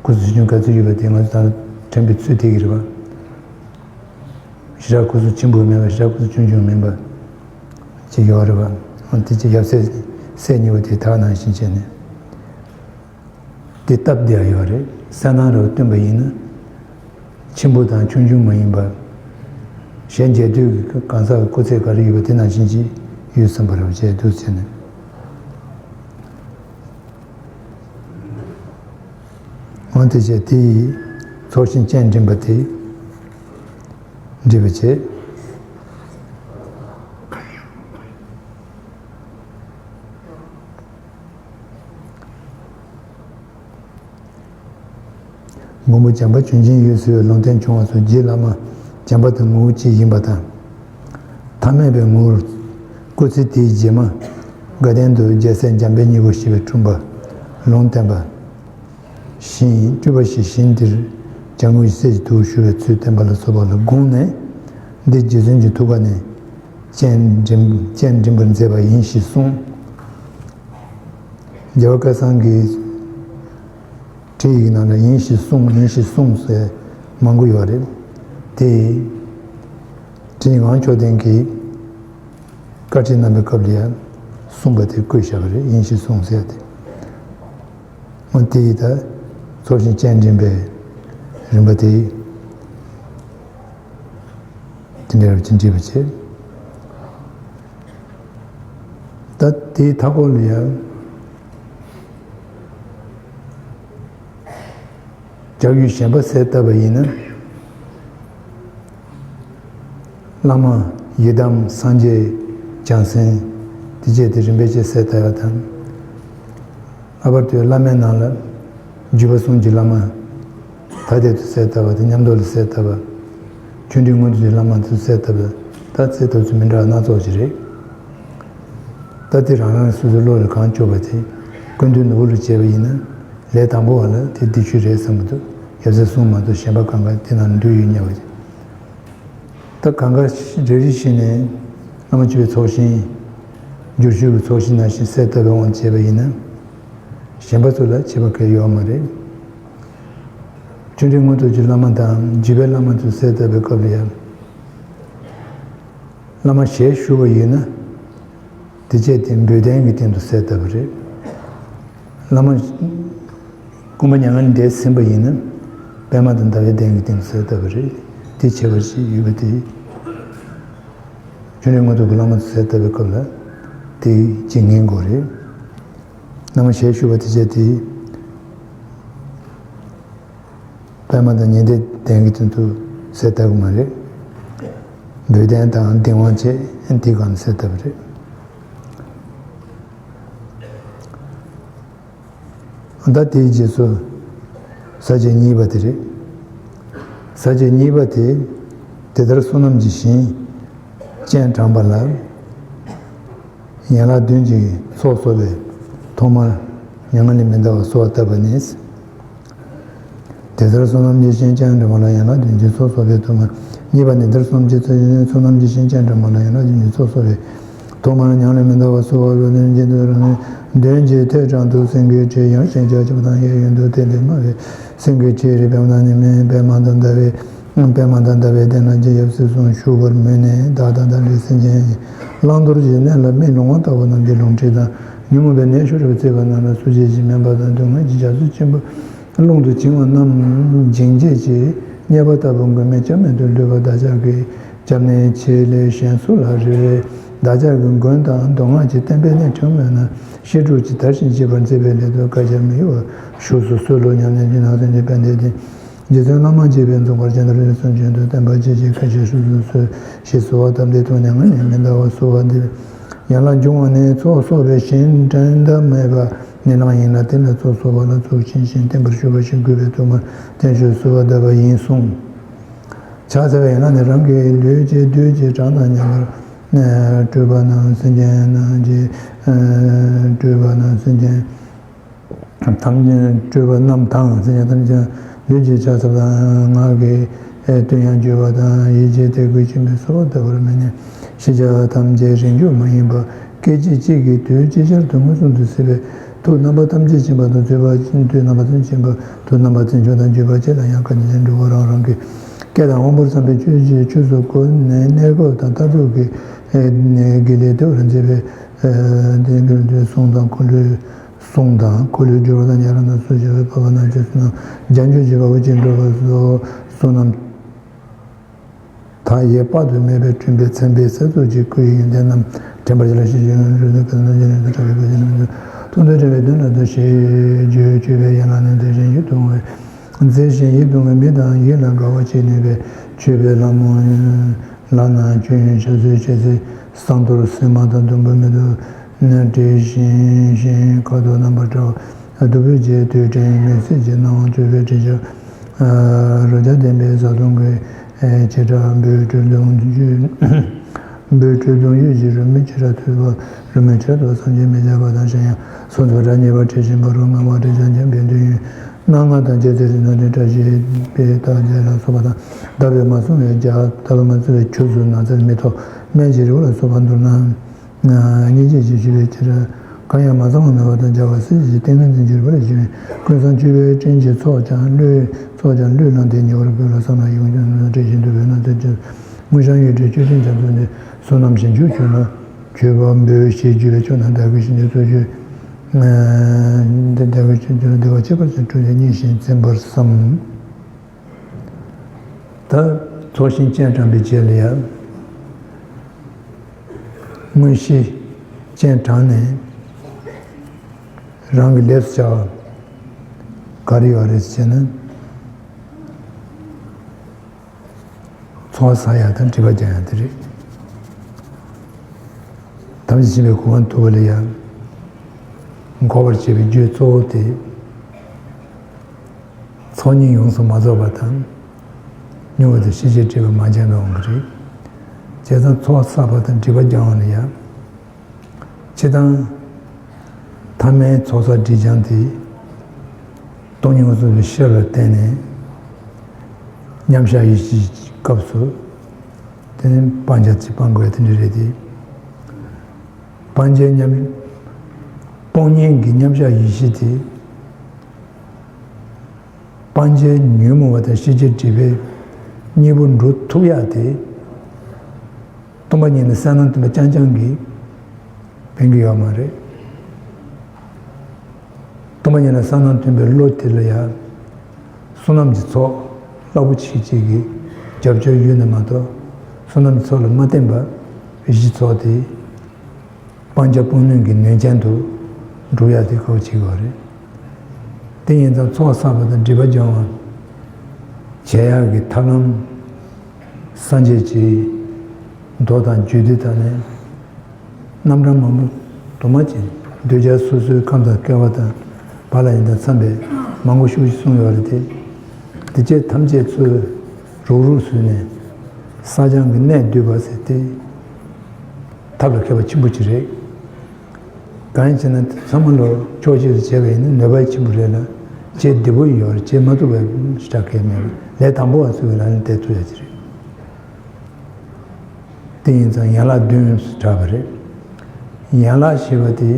སྐུ་གཟུགས་ཆུང་ཆུང་ག་ཚོད་ཡོད་པ་དེ་ང་ཚོ་ད་དྲན་པའི་ཚུལ་དེ་གི་རེད་པ། ཞེ་དྲག་སྐུ་གཟུགས་ཆེན་པོ་མིན་པ། ཞེ་དྲག་སྐུ་གཟུགས་ཆུང་ཆུང་མིན་པ། ཅིག་ཡོད་རེད་པ། དེ་ཅིག་ཡབ་སྲས་སྲས་གཉིས་པོ་དེ་དག་ནང་བཞིན་བྱས་ནས། དེ་སྟབས་བདེ་ཡ་ཡོད་རེད། གསལ་སྣང་རུ་སྟོན་པ་ཡིན་ན། ཆེན་པོ་དང་ཆུང་ཆུང་མ་ཡིན་པ། ཞལ་མཇལ་དུས་ཀྱི་གང་ཟག་གི་སྐུ་ཚད་ག་རེ་ཡོད་པ་དེ་ནང་བཞིན་གྱི་ཡོད་བསམ་པ་རེད་བྱས་འདུག་ཟེར་ནས། འོན་ཏེ་བྱས་དེ་ཡི་ཚོགས་ཞིང་སྤྱན་འདྲེན་པ་དེ་འདྲི་བ་བྱས། མགོན་པོ་བྱམས་པ་བྱོན་ཅིང་འོད་གསལ་བའི་ལུང་བསྟན་བྱུང་བ་སོགས་རྗེ་བླ་མ་བྱམས་པ་དང་ངོ་བོ་གཅིག་ཡིན་པ་དང་། ཐ་མལ་པའི་ངོ་བོར་སྐུ་ཚེ་དེའི་རྗེས་མ་དགའ་ལྡན་དུ་རྒྱལ་སྲས་འཇམ་དཔལ་སྙིང་པོ་ཞེས་པའི་འཁྲུངས་པ་ལུང་བསྟན་པ་བཞིན་སྤྲུལ་པ་ཞིག་ཞིང་འདིར་བྱ་རྔོན་གྱི་སྲས་ཀྱི་ཐུགས་ཞུ་བའི་ཚུལ་བསྟན་པ་ལ་སོགས་པ་ལ་དགོངས་ནས། འདི་རྗེ་བཙུན་གྱི་ཐུགས་ཀ་ནས་སྤྱན་འདྲེན་སྤྱན་འདྲེན་པར་མཛད་པ་ཡིན་ཞེས་གསུངས། རྒྱལ་བ་སྐལ་བཟང་གིས་ཁྲིད་ཡིག་ནང་ལ་ཡིན་ཞེས་གསུངས། ཡིན་ཞེས་གསུངས་ཟེར་མང་པོ་ཡོད་རེད། དེ་ཁྲིད་ཡིག་ངག་དབང་མཆོག་ལྡན་གྱིས་བཀའ་ཁྲིད་གནང་བའི་སྐབས་ལ་ཡང་གསུངས་པ་དེ་བཀོད་བཞག་པ་རེད། ཡིན་ཞེས་གསུངས་ཟེར་ཏེ། འོ་དེ་ཡིས་ད་ཚོགས་ཞིང་སྤྱན་འདྲེན་པའི་རིམ་པ་དེ་དེ་འདྲ་རུ་ཅི་འདྲི་བ་བྱེད། ད་དེའི་མཐའ་སྐོར་ལ་ཡང་། རྒྱལ་བའི་ཞེན་པ་གསལ་བཏབ་པ་ཡིན་ན། བླ་མ་ཡི་དམ་སངས་རྒྱས་བྱང་སེམས་དེ་བཅས་དེ་རིམ་པས་བཅས་གསལ་བཏབ་པ་དང་། ལྷག་པར་དུ་བླ་མའི་ནང་ལ་བརྒྱུད་པ་གསུམ་གྱི་བླ་མ་ཐ་དད་དུ་གསལ་བཏབ་པ་དང་མཉམ་དུ་ལ་གསལ་བཏབ་པ། ཆོས་འབྲེལ་མངོན་རྟོགས་ཀྱི་བླ་མ་དུ་གསལ་བཏབ་པ། ད་གསལ་བཏབ་ཚུལ་མི་འདྲ་བ་སྣ་ཚོགས་ཅིག་རེད། ད་དེ་རང་རང་སོ་སོའི་བློ་ལ་གང་སྐྱོ་བ་དེ་ཀུན་འདུས་ནོར་བུ་ལ་བྱས་པ་ཡིན་ན། ལས་དང་པོ་བ་ལ་དེ་འདི་ཆོས་རེད་བསམ་གྱི་འདུག་ཡབ་སྲས་གསུམ་མ་གཏོགས་གཞན་པ་གང་ག་དེ་ནང་འདུས་ཡོད་སྙམ་པ་ཅིག་ད་གང་ག་རེ་རེ་བཞིན་ནས་བླ་མ་མཆོད་པའི་ཚོགས་ཞིང་། བསྒྱུར་བཅོས་ཀྱི་ཚོགས་ཞིང་ནང་བཞིན་གསལ་བཏབ་པའི་དབང་བྱས་པ་ཡིན་ན། གཞན་པ་ཚོ་ལ་ཁྱད་པར་གང་ཡང་ཡོད་མ་རེད། ཆོས་འབྲེལ་མངོན་རྟོགས་ཀྱི་བླ་མ་དང་བརྒྱུད་པའི་བླ་མ་ཚོས་གསལ་བཏབ་པའི་སྐབས་ལ་ཡང་། བླ་མ་ཞལ་བཞུགས་པ་ཡིན་ན། དེ་བཅས་དེ་འབུལ་ལྡན་གྱི་སྟེང་དུ་གསལ་བཏབ་པ་རེད། བླ་མ་དགོངས་པ་མྱ་ངན་ལས་འདས་ཟིན་པ་ཡིན་ན། པདྨ་དང་ཟླ་བའི་གདན་གྱི་སྟེང་དུ་གསལ་བཏབ་པ་རེད། དེ་ཁྱད་པར་ཞིག་ཡོད་པ་དེ། ཆོས་འབྲེལ་མངོན་རྟོགས་ཀྱི་བླ་མ་དུ་གསལ་བཏབ་པའི་སྐབས་ལ་དེ་ཇི་སྙེད་དགོས་རེད། ནང་ཞལ་ཞུ་བ་དེ་བྱས་ཏེ། པདྨ་དང་ཉི་ཟླའི་གདན་གྱི་སྟེང་དུ་གསལ་བཏབ་ཀྱི་མ་རེད། འབོལ་གདན་དང་ལྡིང་བ་བཅས་དེའི་སྒང་ལ་གསལ་བཏབ་པ་རེད། ད་དེའི་རྗེས་སུ་ས་བཅད་གཉིས་པ་དེ་རེད། ས་བཅད་གཉིས་པ་དེ་དེ་ལྟར་བསོད་ནམས་ཀྱི་ཞིང་སྤྱན་དྲངས་པ་ལ། ཡན་ལག་བདུན་གྱི་ཚོགས་གསོག་པས་ཐོག་མར་མྱ་ངན་ལས་མི་འདའ་བར་གསོལ་བ་བཏབ་པ་ནི། དེ་ལྟར་བསོད་ནམས་ཀྱི་ཞིང་སྤྱན་དྲངས་པ་ལ་ཡན་ལག་བདུན་གྱི་ཚོགས་གསོག་པས་ཐོག་མར། གཉིས་པ་ནི་དེར་སོམ་ཅི་ཚེ་བསོད་ནམས་ཀྱི་ཞིང་སྤྱན་དྲངས་པ་ལ་ཡན་ལག་བདུན་གྱི་ཚོགས་གསོག་པས་ཐོག་མར་མྱ་ངན་ལས་མི་འདའ་བར་གསོལ་བ་ལ་ནི་འཇིག་རྟེན་རང་ནི་མདུན་གྱི་ཐོད་ཕྲང་དུ་སེང་གེའི་ཁྲི་ཡང་ཞིང་རྒྱ་ཆེ་བ་དང་གཡས་གཡོན་དུ་དེ་ལས་དམའ་བའི་སེང་གེའི་ཁྲི་རི་པདྨ་ནི་མེད་པདྨ་དང་ཟླ་བའི། པདྨ་དང་ཟླ་བའི་གདན་ལ་རྗེ་ཡབ་སྲས་གསུམ་བཞུགས་པར་མོས་ནས་བདག་དང་བདག་འདྲའི་སེམས་ཅན་བླང་དོར་གྱི་གནས་ལ་མིག་ལོང་བ་ལྟ་བུ་རྣམས་ཀྱི་ལོངས་སྤྱོད་དང་ཉོན་མོངས་པའི་ནད་ཤོར་བར་བརྩིས་པ་རྣམས་ལ་སུ་བྱས་ཀྱི་སྨན་པ་དང་སྡུག་བསྔལ་གྱི་རྒྱ་མཚོ་ཆེན་པོ་རླུང་དུ་བྱིང་བ་རྣམས་འབྱིང་བྱེད་ཀྱི་རྙེད་པ་ལྟ་བུ་མགོན་མེད་སྐྱབས་མེད་དུ་ལུས་པ་བདག་ཅག་གི་སྐྱབས་གནས་ཆེ་ལས་གཞན་སུ་ལ་རེ་བས་བདག་ཅག་གི་མགོན་དང་མདོ་སྔགས་ཀྱི་བསྟན་པའི་གནས་ཁྲིམས་མེད་ན་ཤི་འཁྲུག་ཅིག་དར་ཞིང་རྒྱས་པར་མཛད་པའི་སླད་དུ་བཀའ་རྒྱ་མི་གཡོ་བར་བཞུགས་སུ་གསོལ་ལོ། མྱ་ངན་ལས་འདའ་བའི་སེམས་ཅན་ཕན་བདེ་ལྡན། རྗེ་བཙུན་བླ་མ་མཆོད་པས་འཛུགས་པར་བྱ་དང་རིགས་སུ་འབྱོན་དུ་བསྟན་པ་ཇི་བཞིན་མཁའ་ཁྱབ་བཞུགས་སུ་གསོལ་ཞེས་གསོལ་བ་བཏབ་སྟེ་ཐོག་མར་མྱ་ངན་ལས་མི་འདའ་བར་གསོལ་བ་འདེབས། ཡན་ལག་འབྱུང་བ་ནི་ཚོགས་གསོག་པའི་ཞིང་བྲལ་འདབ་མེད་པ་ནི་ལམ་ཡིན་ལ་དེ་ལ་ཚོགས་གསོག་པ་ལ་ཚོགས་ཆེན་ཞིང་བརྟན་པར་ཞུ་བ་ཞིག་དགོས་པས་ཐོག་མར་བརྟན་བཞུགས་གསོལ་བ་གདབ་པ་ཡིན་གསུངས། ཕྱག་འཚལ་བའི་ཡན་ལག་ནི་རང་གི་ལུས་ཀྱི་བདུད་ཀྱི་གྲངས་དང་མཉམ་པར་སྤྲུལ་པ་རྣམས་སེམས་ཅན་རྣམས་ཀྱི་སྤྲུལ་པ་རྣམས་སེམས་ཅན། ཐམས་ཅད་སྤྲུལ་པ་རྣམས་དང་སེམས་ཅན་ཐམས་ཅད་ལུས་ཀྱི་ཕྱག་འཚལ་དང་ངག་གི་བསྟོད་དབྱངས་བརྗོད་པ་དང་ཡིད་ཀྱི་དད་གུས་ཆེན་པོས་གསོལ་བ་བཏབ་པར་མོས་ནས་ཤེས་བྱ་ཐམས་ཅད་རིང་བསྒྲུབ་མ་ཡིན་པ་སྐད་ཅིག་གཅིག་གིས་དུས་ཅིག་ཅར་དུ་མངོན་སུམ་དུ་གཟིགས་པའི་ཐུགས་རྣམ་པ་ཐམས་ཅད་མཁྱེན་པ་དང་བརྗོད་པ་ཐུགས་རྣམ་པ་ཐམས་ཅད་མཁྱེན་པ་ཐུགས་རྣམ་པ་ཐམས་ཅད་མཁྱེན་པ་དང་བརྗོད་པ་བཅས་ལ་ཡང་བཀའ་དྲིན་ཅན་འགྲོ་བ་རང་རང་གི་སྐད་དང་དབང་པོར་བསམ་པའི་ཆོས་ཀྱི་ཆོས་སུ་གོ་ནས་གནས་སྐབས་དང་མཐར་ཐུག་གི་དགེ་ལེགས་ཐོབ་པར་མཛད་པའི་དེ་གསུང་དང་འཁོར་ལོའི། གསུང་དང་འཁོར་ལོས་སྒྱུར་བ་དང་ཉན་རང་དང་སུ་ཞིག་པའི་འཕགས་པ་རྣམས་ཀྱི་བསོད་ནམས་རྒྱ་མཚོ་ཆེ་བ་བོ་ཅན་འགྲོ་བ་སོགས་བསོད་ནམས་མཐའ་ཡས་དཔག་ཏུ་མེད་པའི་འཕྲིན་པའི་མཚན་དཔེའི་གསེར་མཚོ་གཅིག་སྐུ་ཡི་ཡོན་ཏན་རྣམས་དྲན་པར་བྱ་ལ་ཤེས་བྱའི་ཡོན་ཏན་རྣམས་ཀྱི་ནང་བཞིན་དུ་གྲགས་པའི་བཀའ་ཆེན་རྣམས་ཀྱི་ཐོག་ཏུ་དྲན་པའི་དོན་ལ་འདུ་ཤེས་བརྗོད་མཆོད་པའི་ཡན་ལག་ནི་མཛེས་ཤིང་ཡིད་དུ་འོང་བའི་མཛེས་ཤིང་ཡིད་དུ་འོང་བའི་མིག་དང་ཡིད་ལ་དགའ་བ་བྱེད་ནུས་པའི་མཆོད་པའི་ལྷ་མོ། ལག་ན་མཆོད་ཡོན་ཕྱག་མཛོད་བཅས་ཚེ་བསང་གཏོར་སིལ་མ་དང་བདུག་སྤོས་མེ་ཏོག་ནས་དྲས་ཤིང་ཤིང་ཁ་དོག་རྣམ་པར་བཀྲ་བ་བདུག་སྤོས་བཅས་དུས་དྲན་མེལ་སྲིད་ཀྱི་སྣང་བ་བཅུ་པའི་དྲི་ཆབ་རོ་བརྒྱ་ལྡན་པའི་བཟའ་བཏུང་གི་བྱེ་བྲག་འབོད་སྒྲོལ་གདུང་རྒྱུད། འབོད་སྒྲོལ་གདུང་རྒྱུད་ཀྱི་རོལ་མོའི་བྱེ་བྲག་ཐོས་པ་རོལ་མོའི་ཕྱིར་དུ་བསམ་གྱིས་མི་ཁྱབ་པ་དང་གཞན་ཡང་སོ་སོར་ར་ཉེ་བར་བྲི་བཞིན་པ་རོ་མངར་བ་དྲི་ཆབ་འཇམ་པའི་འདོད་ཡོན། སྣ་ལྔ་དང་བཅས་ཏེ་རིགས་སྣ་དྲུག་བཀྲ་ཤིས་པའི་རྟགས་བརྒྱད་ལ་སོགས་པ་དང་བརྡ་པས་མ་བཟུང་བའི་རྒྱ་བརྡ་པས་མ་བཟུང་བའི་ཆུ་ཚོད་ནགས་ཚལ་མེ་ཏོག་སྨན་གྱི་རི་བོ་ལ་སོགས་པ་མདོར་ན་སྙིང་རྗེ་ཞེས་བརྗོད་པའི་ཕྱིར། གང་ཡང་མ་ཚང་བ་མེད་པ་དང་སྦྱར་བ་སྲིད་ཞིའི་ཏིང་ངེ་འཛིན་གྱི་རི་བོ་ལ་བརྗོད་ཡོན་ཀུན་བཟང་བཅུ་པའི་སྤྲིན་གྱི་ཚོགས་ཀྱང་བློས་ཚོགས་ཀྱང་བློས་བསླངས་ཏེ་ཉེ་བར་བོད་ལ་བསམ་ལ་ཡོངས་བསྐྱོད་རྣམས་བྲིས་བཞིན་དུ་བོད་ན་ཚོད་ཅིག་དངུལ་བྱང་ཡིག་བྲིས་བཅུད་ལྡན་རྒྱ་མཚོ་ནས་བསོད་ནམས་ཞིང་ཆུ་བྱུང་ན། བརྗོད་པ་འབོད་ཞེས་བརྗོད་པའི་ཆོས་རྣམས་བདག་གིས་ཤིན་ཏུ་གཙོ་བྱས། འདི་བདག་གིས་ཆོས་བརྗོད་ལ་བདེ་བ་ཁྱད་པར་ཅན་སྤྲུལ་ཏེ་བརྙེས་ཤིང་འཛིན་པར་བསམ། ད་ཚོགས་ཞིང་སྤྱན་དྲངས་པའི་རྗེས་ལ་ཡང་དངོས་གཞི་སྤྱན་དྲངས་ནས་རང་གི་ལས་སུ་བྱ་བ་ག་རེ་ཡོད་རེད་ཟེར་ན། ཚོགས་བསགས་ཡ་དང་སྒྲིབ་པ་སྦྱང་ཡ་དེ་རེད། ཐམས་ཅད་མཁྱེན་པའི་གོ་འཕང་ཐོབ་པ་ལ་ཡང་འགོག་པར་བྱེད་པའི་རྒྱུ་གཙོ་བོ་དེ། ཚོགས་གཉིས་ཡོངས་སུ་མ་རྫོགས་པ་དང་། མྱོང་བ་དང་ཤེས་བྱའི་སྒྲིབ་པ་མ་སྦྱངས་པའི་དབང་གིས་རེད། བྱས་ཙང་ཚོགས་བསགས་པ་དང་སྒྲིབ་པ་སྦྱང་བ་ལ་ཡང་། སྤྱིར་བཏང་། ཐ་མའི་ཚོགས་བསགས་སྒྲིབ་སྦྱང་དེ། སྟོང་ཉིད་མངོན་སུམ་གྱི་ཤེས་རབ་ལ་བརྟེན་ནས། མཉམ་བཞག་ཡེ་ཤེས་ཀྱི་སྐབས་སུ། དེ་ནི་སྤང་བྱ་ཅིག་སྤང་དགོས་དེ་འདྲ་རེད་དེ། སྤང་བྱའི་མཉམ། སྤོང་གཉེན་གྱི་མཉམ་བཞག་ཡེ་ཤེས་དེ། སྤང་བྱའི་ཉོན་མོངས་པ་དང་ཤེས་བྱའི་སྒྲིབ་པའི་གཉིས་པོ་འགྲོ་ཐུབ་ཡག་དེ། སྟོང་པ་ཉིད་ལ་གསལ་སྣང་སྟོན་པ་རྐྱང་རྐྱང་གིས་ཕན་གྱི་ཡོད་མ་རེད། སྟོང་པ་ཉིད་ལ་གསལ་སྣང་སྟོན་པའི་བློ་དེ་ལ་ཡང་ བསོད་ནམས་ཀྱི་ཚོགས་རླབས་པོ་ཆེ་གཅིག་གི་རྒྱབ་སྐྱོར་ཡོད་ན་མ་གཏོགས། བསོད་ནམས་ཀྱི་ཚོགས་ལ་མ་བརྟེན་པར་གཞི་ཚོགས་དེ་སྤང་བྱ་སྤོང་ལུས་ཀྱི་ནུས་ཅན་དུ་འགྲུབ་ཡག་དེ་དཀའ་བ་ཆེ་གི་རེད། དེ་ཡིན་ཙང་ཚོགས་བསགས་པ་དང་སྒྲིབ་པ་སྦྱོང་བ་བྱེད་ཡག་གི་ཐབས་ལམ། སངས་རྒྱས་ཀྱི་མདོ་དང་རྒྱུད་སྡེ་དག་ནས་རྣམ་གྲངས་མང་པོ་དུ་མ་ཅན། གདུལ་བྱ་སོ་སོའི་ཁམས་དང་སྐལ་བ་དང་བག་ལ་ཉལ་དང་འཚམས་པའི་མང་པོ་ཤོས་ཤིག་གསུངས་ཡོད་རེད་དེ། དེ་བཅས་ཐམས་ཅད་ཚུར་རུག་རུག་བཟོས་ནས་བསགས་སྦྱང་གི་གནད་བསྡུས་པ་ཟེར་ཏེ། ཐབས་ལ་མཁས་པ་ཆེན་པོ་ཅིག་རེད། གང་ཡིན་ཟེར་ན་ཚང་མ་ལོ་ཕྱོགས་གཅིག་ཏུ་བྱས་པ་ཡིན་ན་ནུས་པ་ཆེན་པོ་རེད་ལ། བྱེད་བདེ་པོ་ཡོད་རེད། བྱེད་མ་ཐུབ་པའི་ཞེ་དྲག་གལ་མེད་པ་ལས་དང་པོ་བ་ཚུལ་གྱི་ལམ་ནས་བསྡད་ཐུབ་ཡ་ཅིག་རེད། དེ་ཡིན་ཙང་ཡན་ལག་བདུན་ཟེར་གྲགས་པ་རེད། ཡན་ལག་ཞེས་པ་དེ་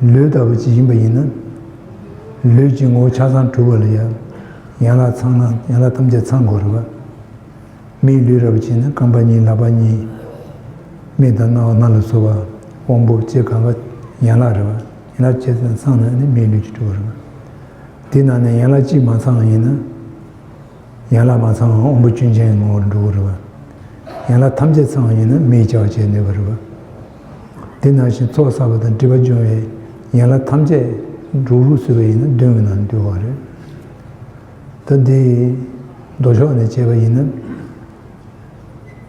ལུས་ལྟ་བུ་ཅིག་ཡིན་པ་ཡིན་ན། ལུས་ཀྱི་ངོ་བོ་ཆ་ཚང་གྲུབ་པ་ལ་ཡང་ཡན་ལག་ཚང་ན་ཡན་ལག་ཐམས་ཅད་ཚང་དགོས་རེད་བ། མིའི་ལུས་རེད་པ་ཅིག་ན་རྐང་པ་གཉིས་ལག་པ་གཉིས། མིག་དང་རྣ་བ་སྣ་ལ་སོགས་པ་དབང་པོ་ལྕེ་གང་ག་ཡན་ལག་རེད་བ། ཡན་ལག་ཆ་ཚང་ཚང་ན་ནི་མིའི་ལུས་ཀྱི་གྲུབ་པ་རེད་བ། དེ་ནང་ནས་ཡན་ལག་གཅིག་མ་ཚང་བ་ཡིན་ན། ཡན་ལག་མ་ཚང་བ་དབང་པོ་སྐྱོན་ཅན་གྱི་ངོ་བོར་འགྲོ་གི་རེད་བ། ཡན་ལག་ཐམས་ཅད་ཚང་བ་ཡིན་ན་མིའི་བྱ་བ་བྱེད་ནུས་པ་རེད་བ། དེ་ནང་བཞིན་ཚོགས་བསགས་པ་དང་སྒྲིབ་པ་སྦྱོང་བའི་ཡན་ལག་ཐམས་ཅད་རུག་རུག་བཟོས་པ་ཡིན་ན་བདུན་གྱི་ནང་འདུ་བ་རེད། ད་འདི་མདོ་ཕྱོགས་ནས་བྱས་པ་ཡིན་ན།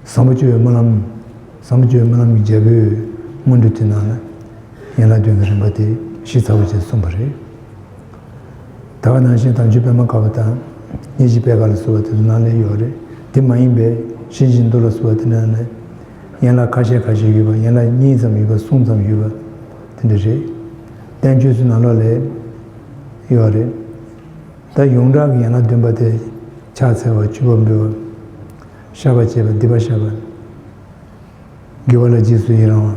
བཟང་པོ་སྤྱོད་པའི་སྨོན་ལམ། བཟང་པོ་སྤྱོད་པའི་སྨོན་ལམ་གྱི་རྒྱལ་པོའི་སྔོན་འགྲོ་དེ་ནང་ལ་ཡན་ལག་བདུན་གྱི་རིམ་པ་དེ་ཞིབ་ཚགས་པོ་བྱས་གསུངས་པ་རེད། ད་ག་ནང་བཞིན་དམ་ཆོས་པད་མ་དཀར་པོ་དང་། སྙན་ཞུ་པད་དཀར་ལ་སོགས་པ་དེ་ཚོ་ནང་ལ་ཡོད་རེད། དེ་མ་ཡིན་པའི་ཤེས་བཞིན་མདོ་ལ་སོགས་པ་དེ་ནང་ལ་ཡན་ལག་ཁ་ཤས་ཁ་ཤས་ཡོད་པ། ཡན་ལག་གཉིས་ཙམ་ཡོད་པ། གསུམ་ཙམ་ཡོད་པ་དེ་འདྲ་རེད། བསྟན་བཅོས་ཚོའི་ནང་ལོགས་ལ་ཡོད་རེད། ད་ཡོངས་གྲགས་ཀྱི་ཡན་ལག་བདུན་པ་དེ་ཕྱག་འཚལ་བ། མཆོད་པ་འབུལ་བ། བཤགས་པ་བྱེད་པ། སྡིག་པ་བཤགས་པ། དགེ་བ་ལ་རྗེས་སུ་ཡི་རང་བ།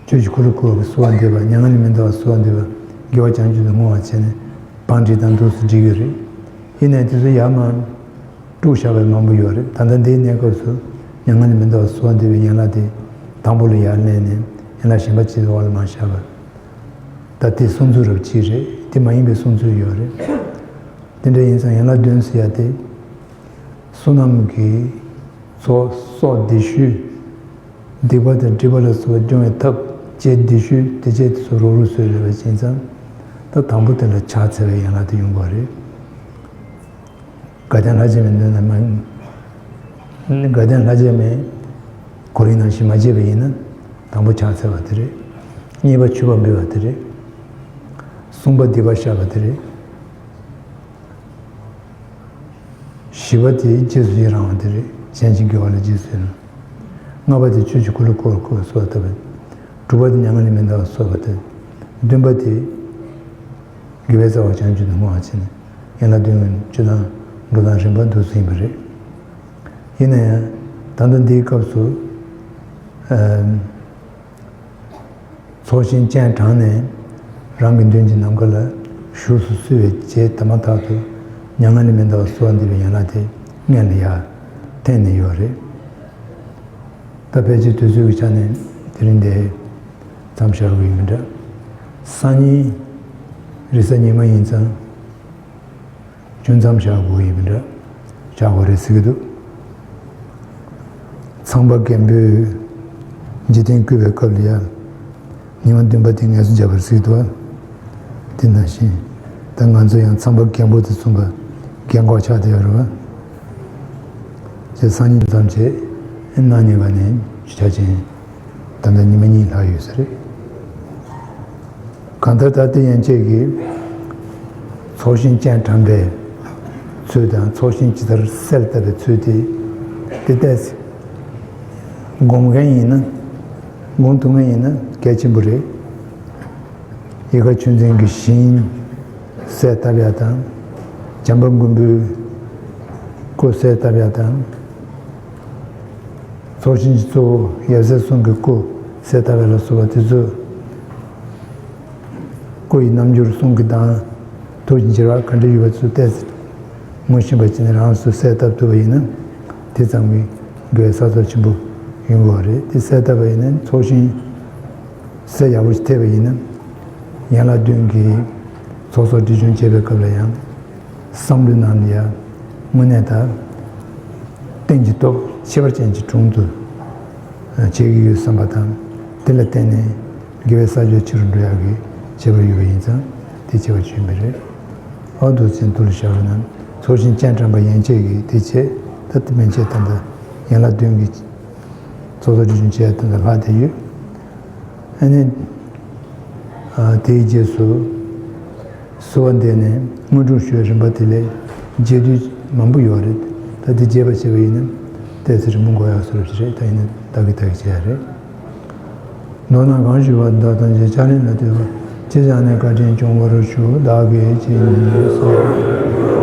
ཆོས་ཀྱི་འཁོར་ལོ་བསྐོར་བའི་གསོལ་བ་འདེབས་པ། མྱ་ངན་ལས་མི་འདའ་བར་གསོལ་བ་འདེབས་པ། དགེ་བ་བྱང་ཆུབ་ཏུ་བསྔོ་བ་བྱས་ནས་བང་སྒྲིག་དང་འདུག་སེ་སྒྲིག་གི་རེད། ཡིན་ནའི་དེ་ཚོ་ཡར་མར་དཀྲུགས་བཞག་པའི་མང་པོ་ཡོད་རེད། ད་ལྟ་འདིའི་གནས་སྐབས་སུ་མྱ་ངན་ལས་མི་འདའ་བར་གསོལ་བ་འདེབས་པའི་ཡན་ལག་དེ་དང་པོ་ལ་ཡར་གནས་ནས་ཡན་ལག་གཞན་པ་ཅིག་འོག་ལ་མར་བཞག་པ། ད་དེ་གསུང་ཚུལ་རབ་ཅིག་རེད། དེ་མ་ཡིན་པའི་གསུང་ཚུལ་ཡོད་རེད། དེ་འདྲ་ཡིན་ཙང་ཡན་ལག་བདུན་ཟེར་ཡ་དེ། བསོད་ནམས་ཀྱི་ཚོགས་གསོག་བདེ་ཤོས། སྡིག་པ་དང་སྒྲིབ་པ་ལ་སོགས་པ་སྦྱོང་བའི་ཐབས་བྱེད་བདེ་ཤོས་དེ་བྱས་དེ་ཚོ་རུག་རུག་བཟོས་ཡོད་པ་ཡིན་ཙང་། ད་དང་པོ་དེ་ལ་ཕྱག་འཚལ་བའི་ཡན་ལག་དེ་ཡོང་གི་རེད། དགའ་ལྡན་ལྷ་བརྒྱ་མའི་མདུན་ན་མ། དགའ་ལྡན་ལྷ་བརྒྱ་མའི་གོ་རིམ་ནང་བཞིན་མ་བྱས་པ་ཡིན་ན། དང་པོ་ཕྱག་འཚལ་བ་དེ་རེད། གཉིས་པ་མཆོད་པ་འབུལ་བ་དེ་རེད། གསུམ་པ་སྡིག་པ་བཤགས་པ་དེ་རེད། བཞི་པ་དེ་རྗེས་སུ་ཡི་རང་བ་དེ་རེད། གཞན་གྱི་དགེ་བ་ལ་རྗེས་སུ་ཡི་རང་། ལྔ་པ་དེ་ཆོས་ཀྱི་འཁོར་ལོ་བསྐོར་བར་གསོལ་བ་བཏབ་པ། དྲུག་པ་དེ་མྱ་ངན་ལས་མི་འདའ་བར་གསོལ་བ་བཏབ། བདུན་པ་དེ་དགེ་བའི་རྩ་བ་བྱང་ཆུབ་ཏུ་བསྔོ་བ་བྱས་ནས་ཡན་ལག་བདུན་གྱི་སྤྱོད་སྟངས་འགྲོ་སྟངས་རིམ་པ་འདུག་སེ་ཡིན་པ་རེད། ཡིན་ན་ཡང་ད་ལྟ་འདིའི་སྐབས་སུ། ཨ། ཚོགས་ཞིང་སྤྱན་དྲངས་ནས་རང་གི་མདུན་གྱི་ནམ་མཁའ་ལ་བཞུགས་སུ་གསོལ་བའི་རྗེས་དེ་མ་ཐག་ཏུ་མྱ་ངན་ལས་མི་འདའ་བར་གསོལ་བ་འདེབས་པའི་ཡན་ལག་དེ་སྔོན་ལ་ཡར་འཐེན་ནས་ཡོད་རེད། ད་ཕལ་ཆེར་དུས་ཚོད་ཀྱི་ཆ་ནས་དེ་རིང་འདིར་མཚམས་བཞག་དགོས་ཡིན་མི་འདྲ། སང་ཉིན་རེས་གཟའ་ཉི་མ་ཡིན་ཙང་། ཅུང་མཚམས་བཞག་དགོས་ཡིན་མི་འདྲ། བཞག་དགོས་རེད་ཟེར་གྱི་འདུག། ཚངས་པ་རྒན་པོས་འཇིག་རྟེན་བསྐོར་བའི་སྐབས་ལ་ཡང་ཉི་མ་བདུན་པ་དེ་ངལ་གསོ་བརྒྱབ་པ་རེད་ཟེར་གྱི་འདུག། དེ་ནང་བཞིན་ད་ང་ཚོ་ཡང་ཚངས་པ་རྒན་པོ་དེ་མཚུངས་པ་རྒན་གོག་ཆགས་བསྡད་ཡོད་རེད་བ། ཅེས་སང་ཉིན་མཚམས་བཅད་གནངས་ཉིན་ག་ནས་ཆ་ཅན། ད་ལྟ་ཉི་མ་གཉིས་ལྷག་ཡོད་ས་རེད། གང་ལྟར་ད་ལྟ་ཡན་ཆད་ཀྱི་ཚོགས་ཞིང་སྤྱན་དྲངས་པའི་ཚུལ་དང་། ཚོགས་ཞིང་ཇི་ལྟར་གསལ་བཏབ་པའི་ཚུལ་དེ་དེ་ལྟས་སྒོམ་མཁན་ཡིན་ན། སྒོམ་ཐུབ་མཁན་ཡིན་ན་གལ་ཆེན་པོ་རེད། ཡལ་ག་ཆོས་འཛིན་གྱི་ཞིང་གསལ་བཏབ་ཡ་དང་། བྱམས་པ་མགོན་པོའི་སྐུ་གསལ་བཏབ་ཡ་དང་། ཚོགས་ཞིང་གི་གཙོ་བོ་ཡབ་སྲས་གསུམ་གྱི་སྐུ་གསལ་བཏབ་པ་ལ་སོགས་པ་དེ་ཚོ། སྐུ་ཡི་རྣམ་འགྱུར་གསུང་གི་གདངས། ཐུགས་ཀྱི་འགྱུར་བ་ག་འདྲ་ཡོད་པ་ཚོ་ཏོག་ཙམ་ངོ་ཤེས་པ་བྱས་ནས་རང་སོས་གསལ་བཏབ་ཐུབ་པ་ཡིན་ན། དེ་ཙམ་གྱིས་དགེ་བའི་ས་ཚོགས་ཆེན་པོ་ཡོང་གི་ཡོད་རེད། དེ་གསལ་བཏབ་པ་ཡིན་ན། ཚོགས་ཞིང་གསལ་ཡག་པོ་ཞིག་ཐེབས་པ་ཡིན་ན། ཡན་ལག་བདུན་གྱི་ ཚོགས་གསོག་སྒྲིབ་སྦྱོང་བྱེད་པའི་སྐབས་ལ་ཡང་། བསམ་བློའི་ནང་ལ་ཡང་དངོས་གནས་ད་རྟེན་གྱི་སྟོབས་ཁྱད་པར་ཅན་གྱི་དྲུང་དུ་བྱེད་ཀྱི་ཡོད་བསམ་པ་དང་། དེ་ལ་བརྟེན་ནས་དགེ་བའི་བསགས་རྒྱུ་ཆེ་རུ་འགྲོ་ཡག་གི་ཁྱད་པར་ཡོད་པ་ཡིན་ཙང་དེ་ཁྱད་པར་ཆེན་པོ་རེད། འོ་འདུག་ཅེས་དུ་ལ་བཞག་པ་ན་ཚོགས་ཞིང་སྤྱན་དྲངས་པ་ཡན་ཆད་ཀྱིས་དེ་བྱས། ད་ལྟ་མན་ཆད་ད་ལྟ་ཡན་ལག་བདུན་གྱི་ཚོགས་གསོག་སྒྲིབ་སྦྱོང་བྱས་ད་ལྟ་ལྷག་བསྡད་ཡོད། ཨ་ནི། ཨ། དེའི་རྗེས་སུ། གསོལ་བ་འདེབས་ནས་དངོས་གྲུབ་ཞུ་བའི་རིམ་པ་དེ་ལས་རྗེས་ཟློས་མང་པོ་ཡོད་རེད། ད་དེ་རྒྱས་པ་བྱས་པ་ཡིན་ན་ཏོག་ཙམ་རིང་པོ་འགོར་ཡག་བཟོ་འདྲ་ཞིག་རེད། ད་ཡིན་ན་ད་གིན་ད་གིན་བྱེད་ཡག་རེད། མདོར་ན་གང་ཞུ་བ་བདག་ཐམས་ཅད་ཕྱག་ལེན་ལ་ལྟོས་པ། ཅི་བྱས་ནས་བཀའ་དྲིན་སྐྱོང་བར་ཤོག། བདག་གིས་ཅི་ཉིད་གསོལ།